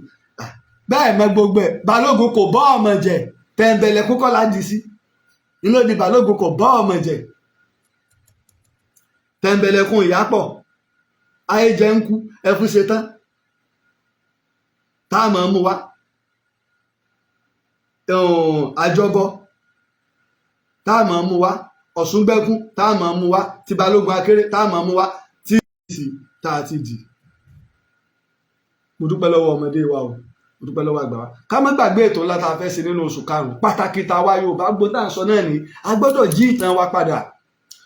bẹ́ẹ̀ mọ gbogbo ẹ̀. Balógun kò bọ́ ọmọ jẹ, tẹ̀m̀bẹ̀lẹ̀kún kọ́ la dì sí inú di. Balógun kò bọ́ ọmọ jẹ, tẹ̀m̀bẹ̀lẹ̀kún ìyápọ̀ ayé jẹ́ ń kú ẹkún ṣe tán tá a mọ̀ mú wa. Àjọbọ tá a mọ̀ mú wa, Ọ̀ṣungbẹ́kún tá a mọ̀ mú wa, ti Balógun Akéré tá a mọ̀ mú wa, tí tá a ti dì. Mo dúpẹ́ lọ́wọ́ ọmọdé wa o, mo dúpẹ́ lọ́wọ́ àgbà wa. Ká má gbàgbé ètò ńlá tá a fẹ́ ṣe nínú oṣù karùn-ún, pàtàkì tàwa Yorùbá. Gbogbo tá à ń sọ náà ni a gbọ́dọ̀ jí ìtàn wa padà.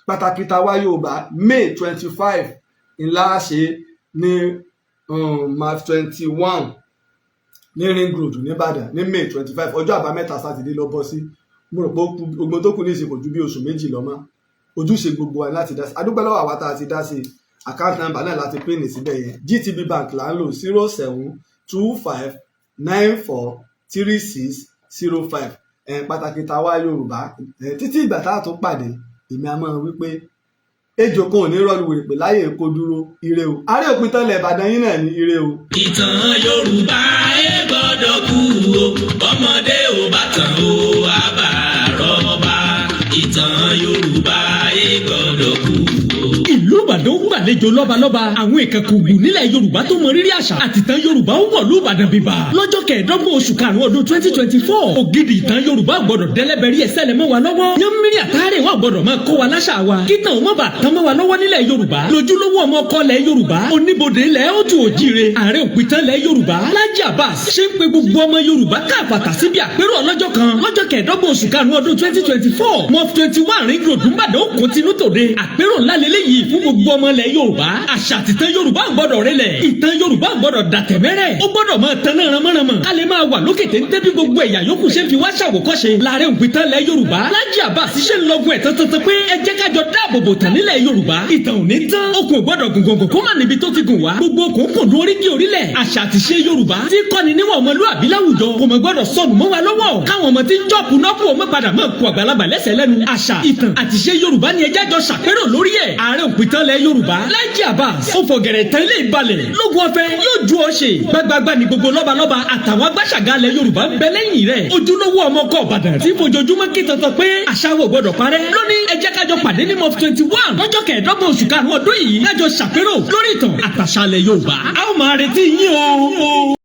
Pàtàkì tàwa Yorùbá, May 25 ńlá ṣe ní March 21 ní Ring Road nìbàdàn ní May 25, ọjọ́ àbámẹ́ta sátidé lọ bọ́ sí. Mo rò pé ogun tó kù ní ìsìn kò ju bí oṣù 2 lọ mọ́. Ojúṣe gbogbo wa láti dá sí. Adúpẹ́ lọ́wọ́ àwa tá a ti dá sí. Account number náà láti pín ní síbẹ̀ yẹn. GTB Bank là ń lò, 0725943605. Pàtàkì tàwa Yorùbá. Títí ìgbà tá a tún pàdé, èmi a máa wí pé ejò kan ò ní rọ́ọ̀lù wèrè pé láyè kó dúró. Ire o. Àárẹ̀ òpin tán lẹ̀ Ìbàdàn yín náà ní. Ire o. Ìtàn Yorùbá ẹ gbọ́dọ̀ kú o, ọmọdé ò bá tàn o, àbá àrọ́bá. Ìtàn Yorùbá ẹ gbọ́dọ̀ kú o. Ìlú Ìbàdàn gbàlejò lọ́balọ́ba, àwọn ìkàkùgbù nílẹ̀ Yorùbá tó mọ rírì àṣà àtìtàn Yorùbá ń wọ̀lú Ìbàdàn bíbà lọ́jọ́ 25 oṣù karùn-ún ọdún 2024. Ògidì ìtàn Yorùbá gbọ́dọ̀ dẹ́lẹ́bẹ̀rí ẹsẹ̀ lẹ́mọ́ wa lọ́wọ́. Yánmírí àtàrẹ̀ wà gbọ́dọ̀ máa kó wa láṣà wa, kíntàn ó má bàa tán mọ́ wa lọ́wọ́ nílẹ̀ Yorùbá. Lójúlówó ọmọ ọkọ lẹ̀ Yorùbá, oníbodè ilẹ̀ òtù òjìire, ààrẹ òpìtàn lẹ̀ Yorùbá, Lájí Abbas, ṣe ń pe gbogbo ọmọ Yorùbá káàfàtà síbi àpérò ọlọ́jọ́ kan lọ́jọ́ 25 oṣù karùn-ún ọdún 2024, Mosque 21, Ring Road, Nìbàdàn. Ó kún tinú tòde. Àpérò ńlá lélẹ́yìí fún gbogbo ọmọ ilẹ̀ Yorùbá. Àṣà àtìtàn Yorùbá gbọ́dọ̀ rẹlẹ̀, ìtàn Yorùbá gbọ́dọ̀ dàtẹ̀mẹ́rẹ̀, ó gbọ́dọ̀ máa tan náà ránmọ́ránmọ́, ká lè máa wà lókè téńté bí gbogbo ẹ̀yà yòókù ṣe ń fi wá ṣàwòkọ́ṣe. Láàrin òpìtàn ilẹ̀ Yorùbá, Lájí Abbas, ṣe ń lọ́gun ẹ̀ tán pé ẹ jẹ́ ká jọ dáàbòbò tàn nílẹ̀ Yorùbá. Ìtàn ò ní tán, okùn gbọ́dọ̀ gùngùngùn kó má níbi tó ti gùn wá. Gbogbo okùn kùn dún oríkì orílẹ̀. Àṣà àtìṣe Yorùbá tí kọ́ni níwọ̀n ọmọlúàbí láwùjọ kò mọ̀ gbọ́dọ̀ sọnù mọ́ wa lọ́wọ́, káwọn ọmọ tí ń jọ́pù nọ́pù ọmọ padà máa kó àgbàlagbà lẹ́sẹ̀ lẹ́nu. Àṣà, ìtàn àtìṣe Yorùbá ni ẹjẹ́ jọ ṣàpérò lórí ẹ̀. Ààrẹ òpìtàn lẹ̀ Yorùbá, Lájí Abbas, ó fọ̀gẹ̀rẹ̀ tán ilé ìbalẹ̀ lógun ọ̀fẹ́ yóò ju ọ ṣe. Gbagba ní gbogbo lọ́balọ́ba àtàwọn agbáṣàgà lẹ̀ Yorùbá ń bẹ lẹ́yìn rẹ̀. Ojúlówó ọmọ ọkọ̀ Ìbàdàn tí fojoojúmọ́ ké tantan pé àṣà wo gbọ́dọ̀ parẹ́ lónìí. Ẹ jẹ́ kájọ pàdé ní Mosque 21 lọ́jọ́ 25 oṣù karùn-ún ọdún yìí, kájọ ṣàpérò lórí ìtàn àtàṣà ilẹ̀ Yorùbá. A ó máa retí yín o.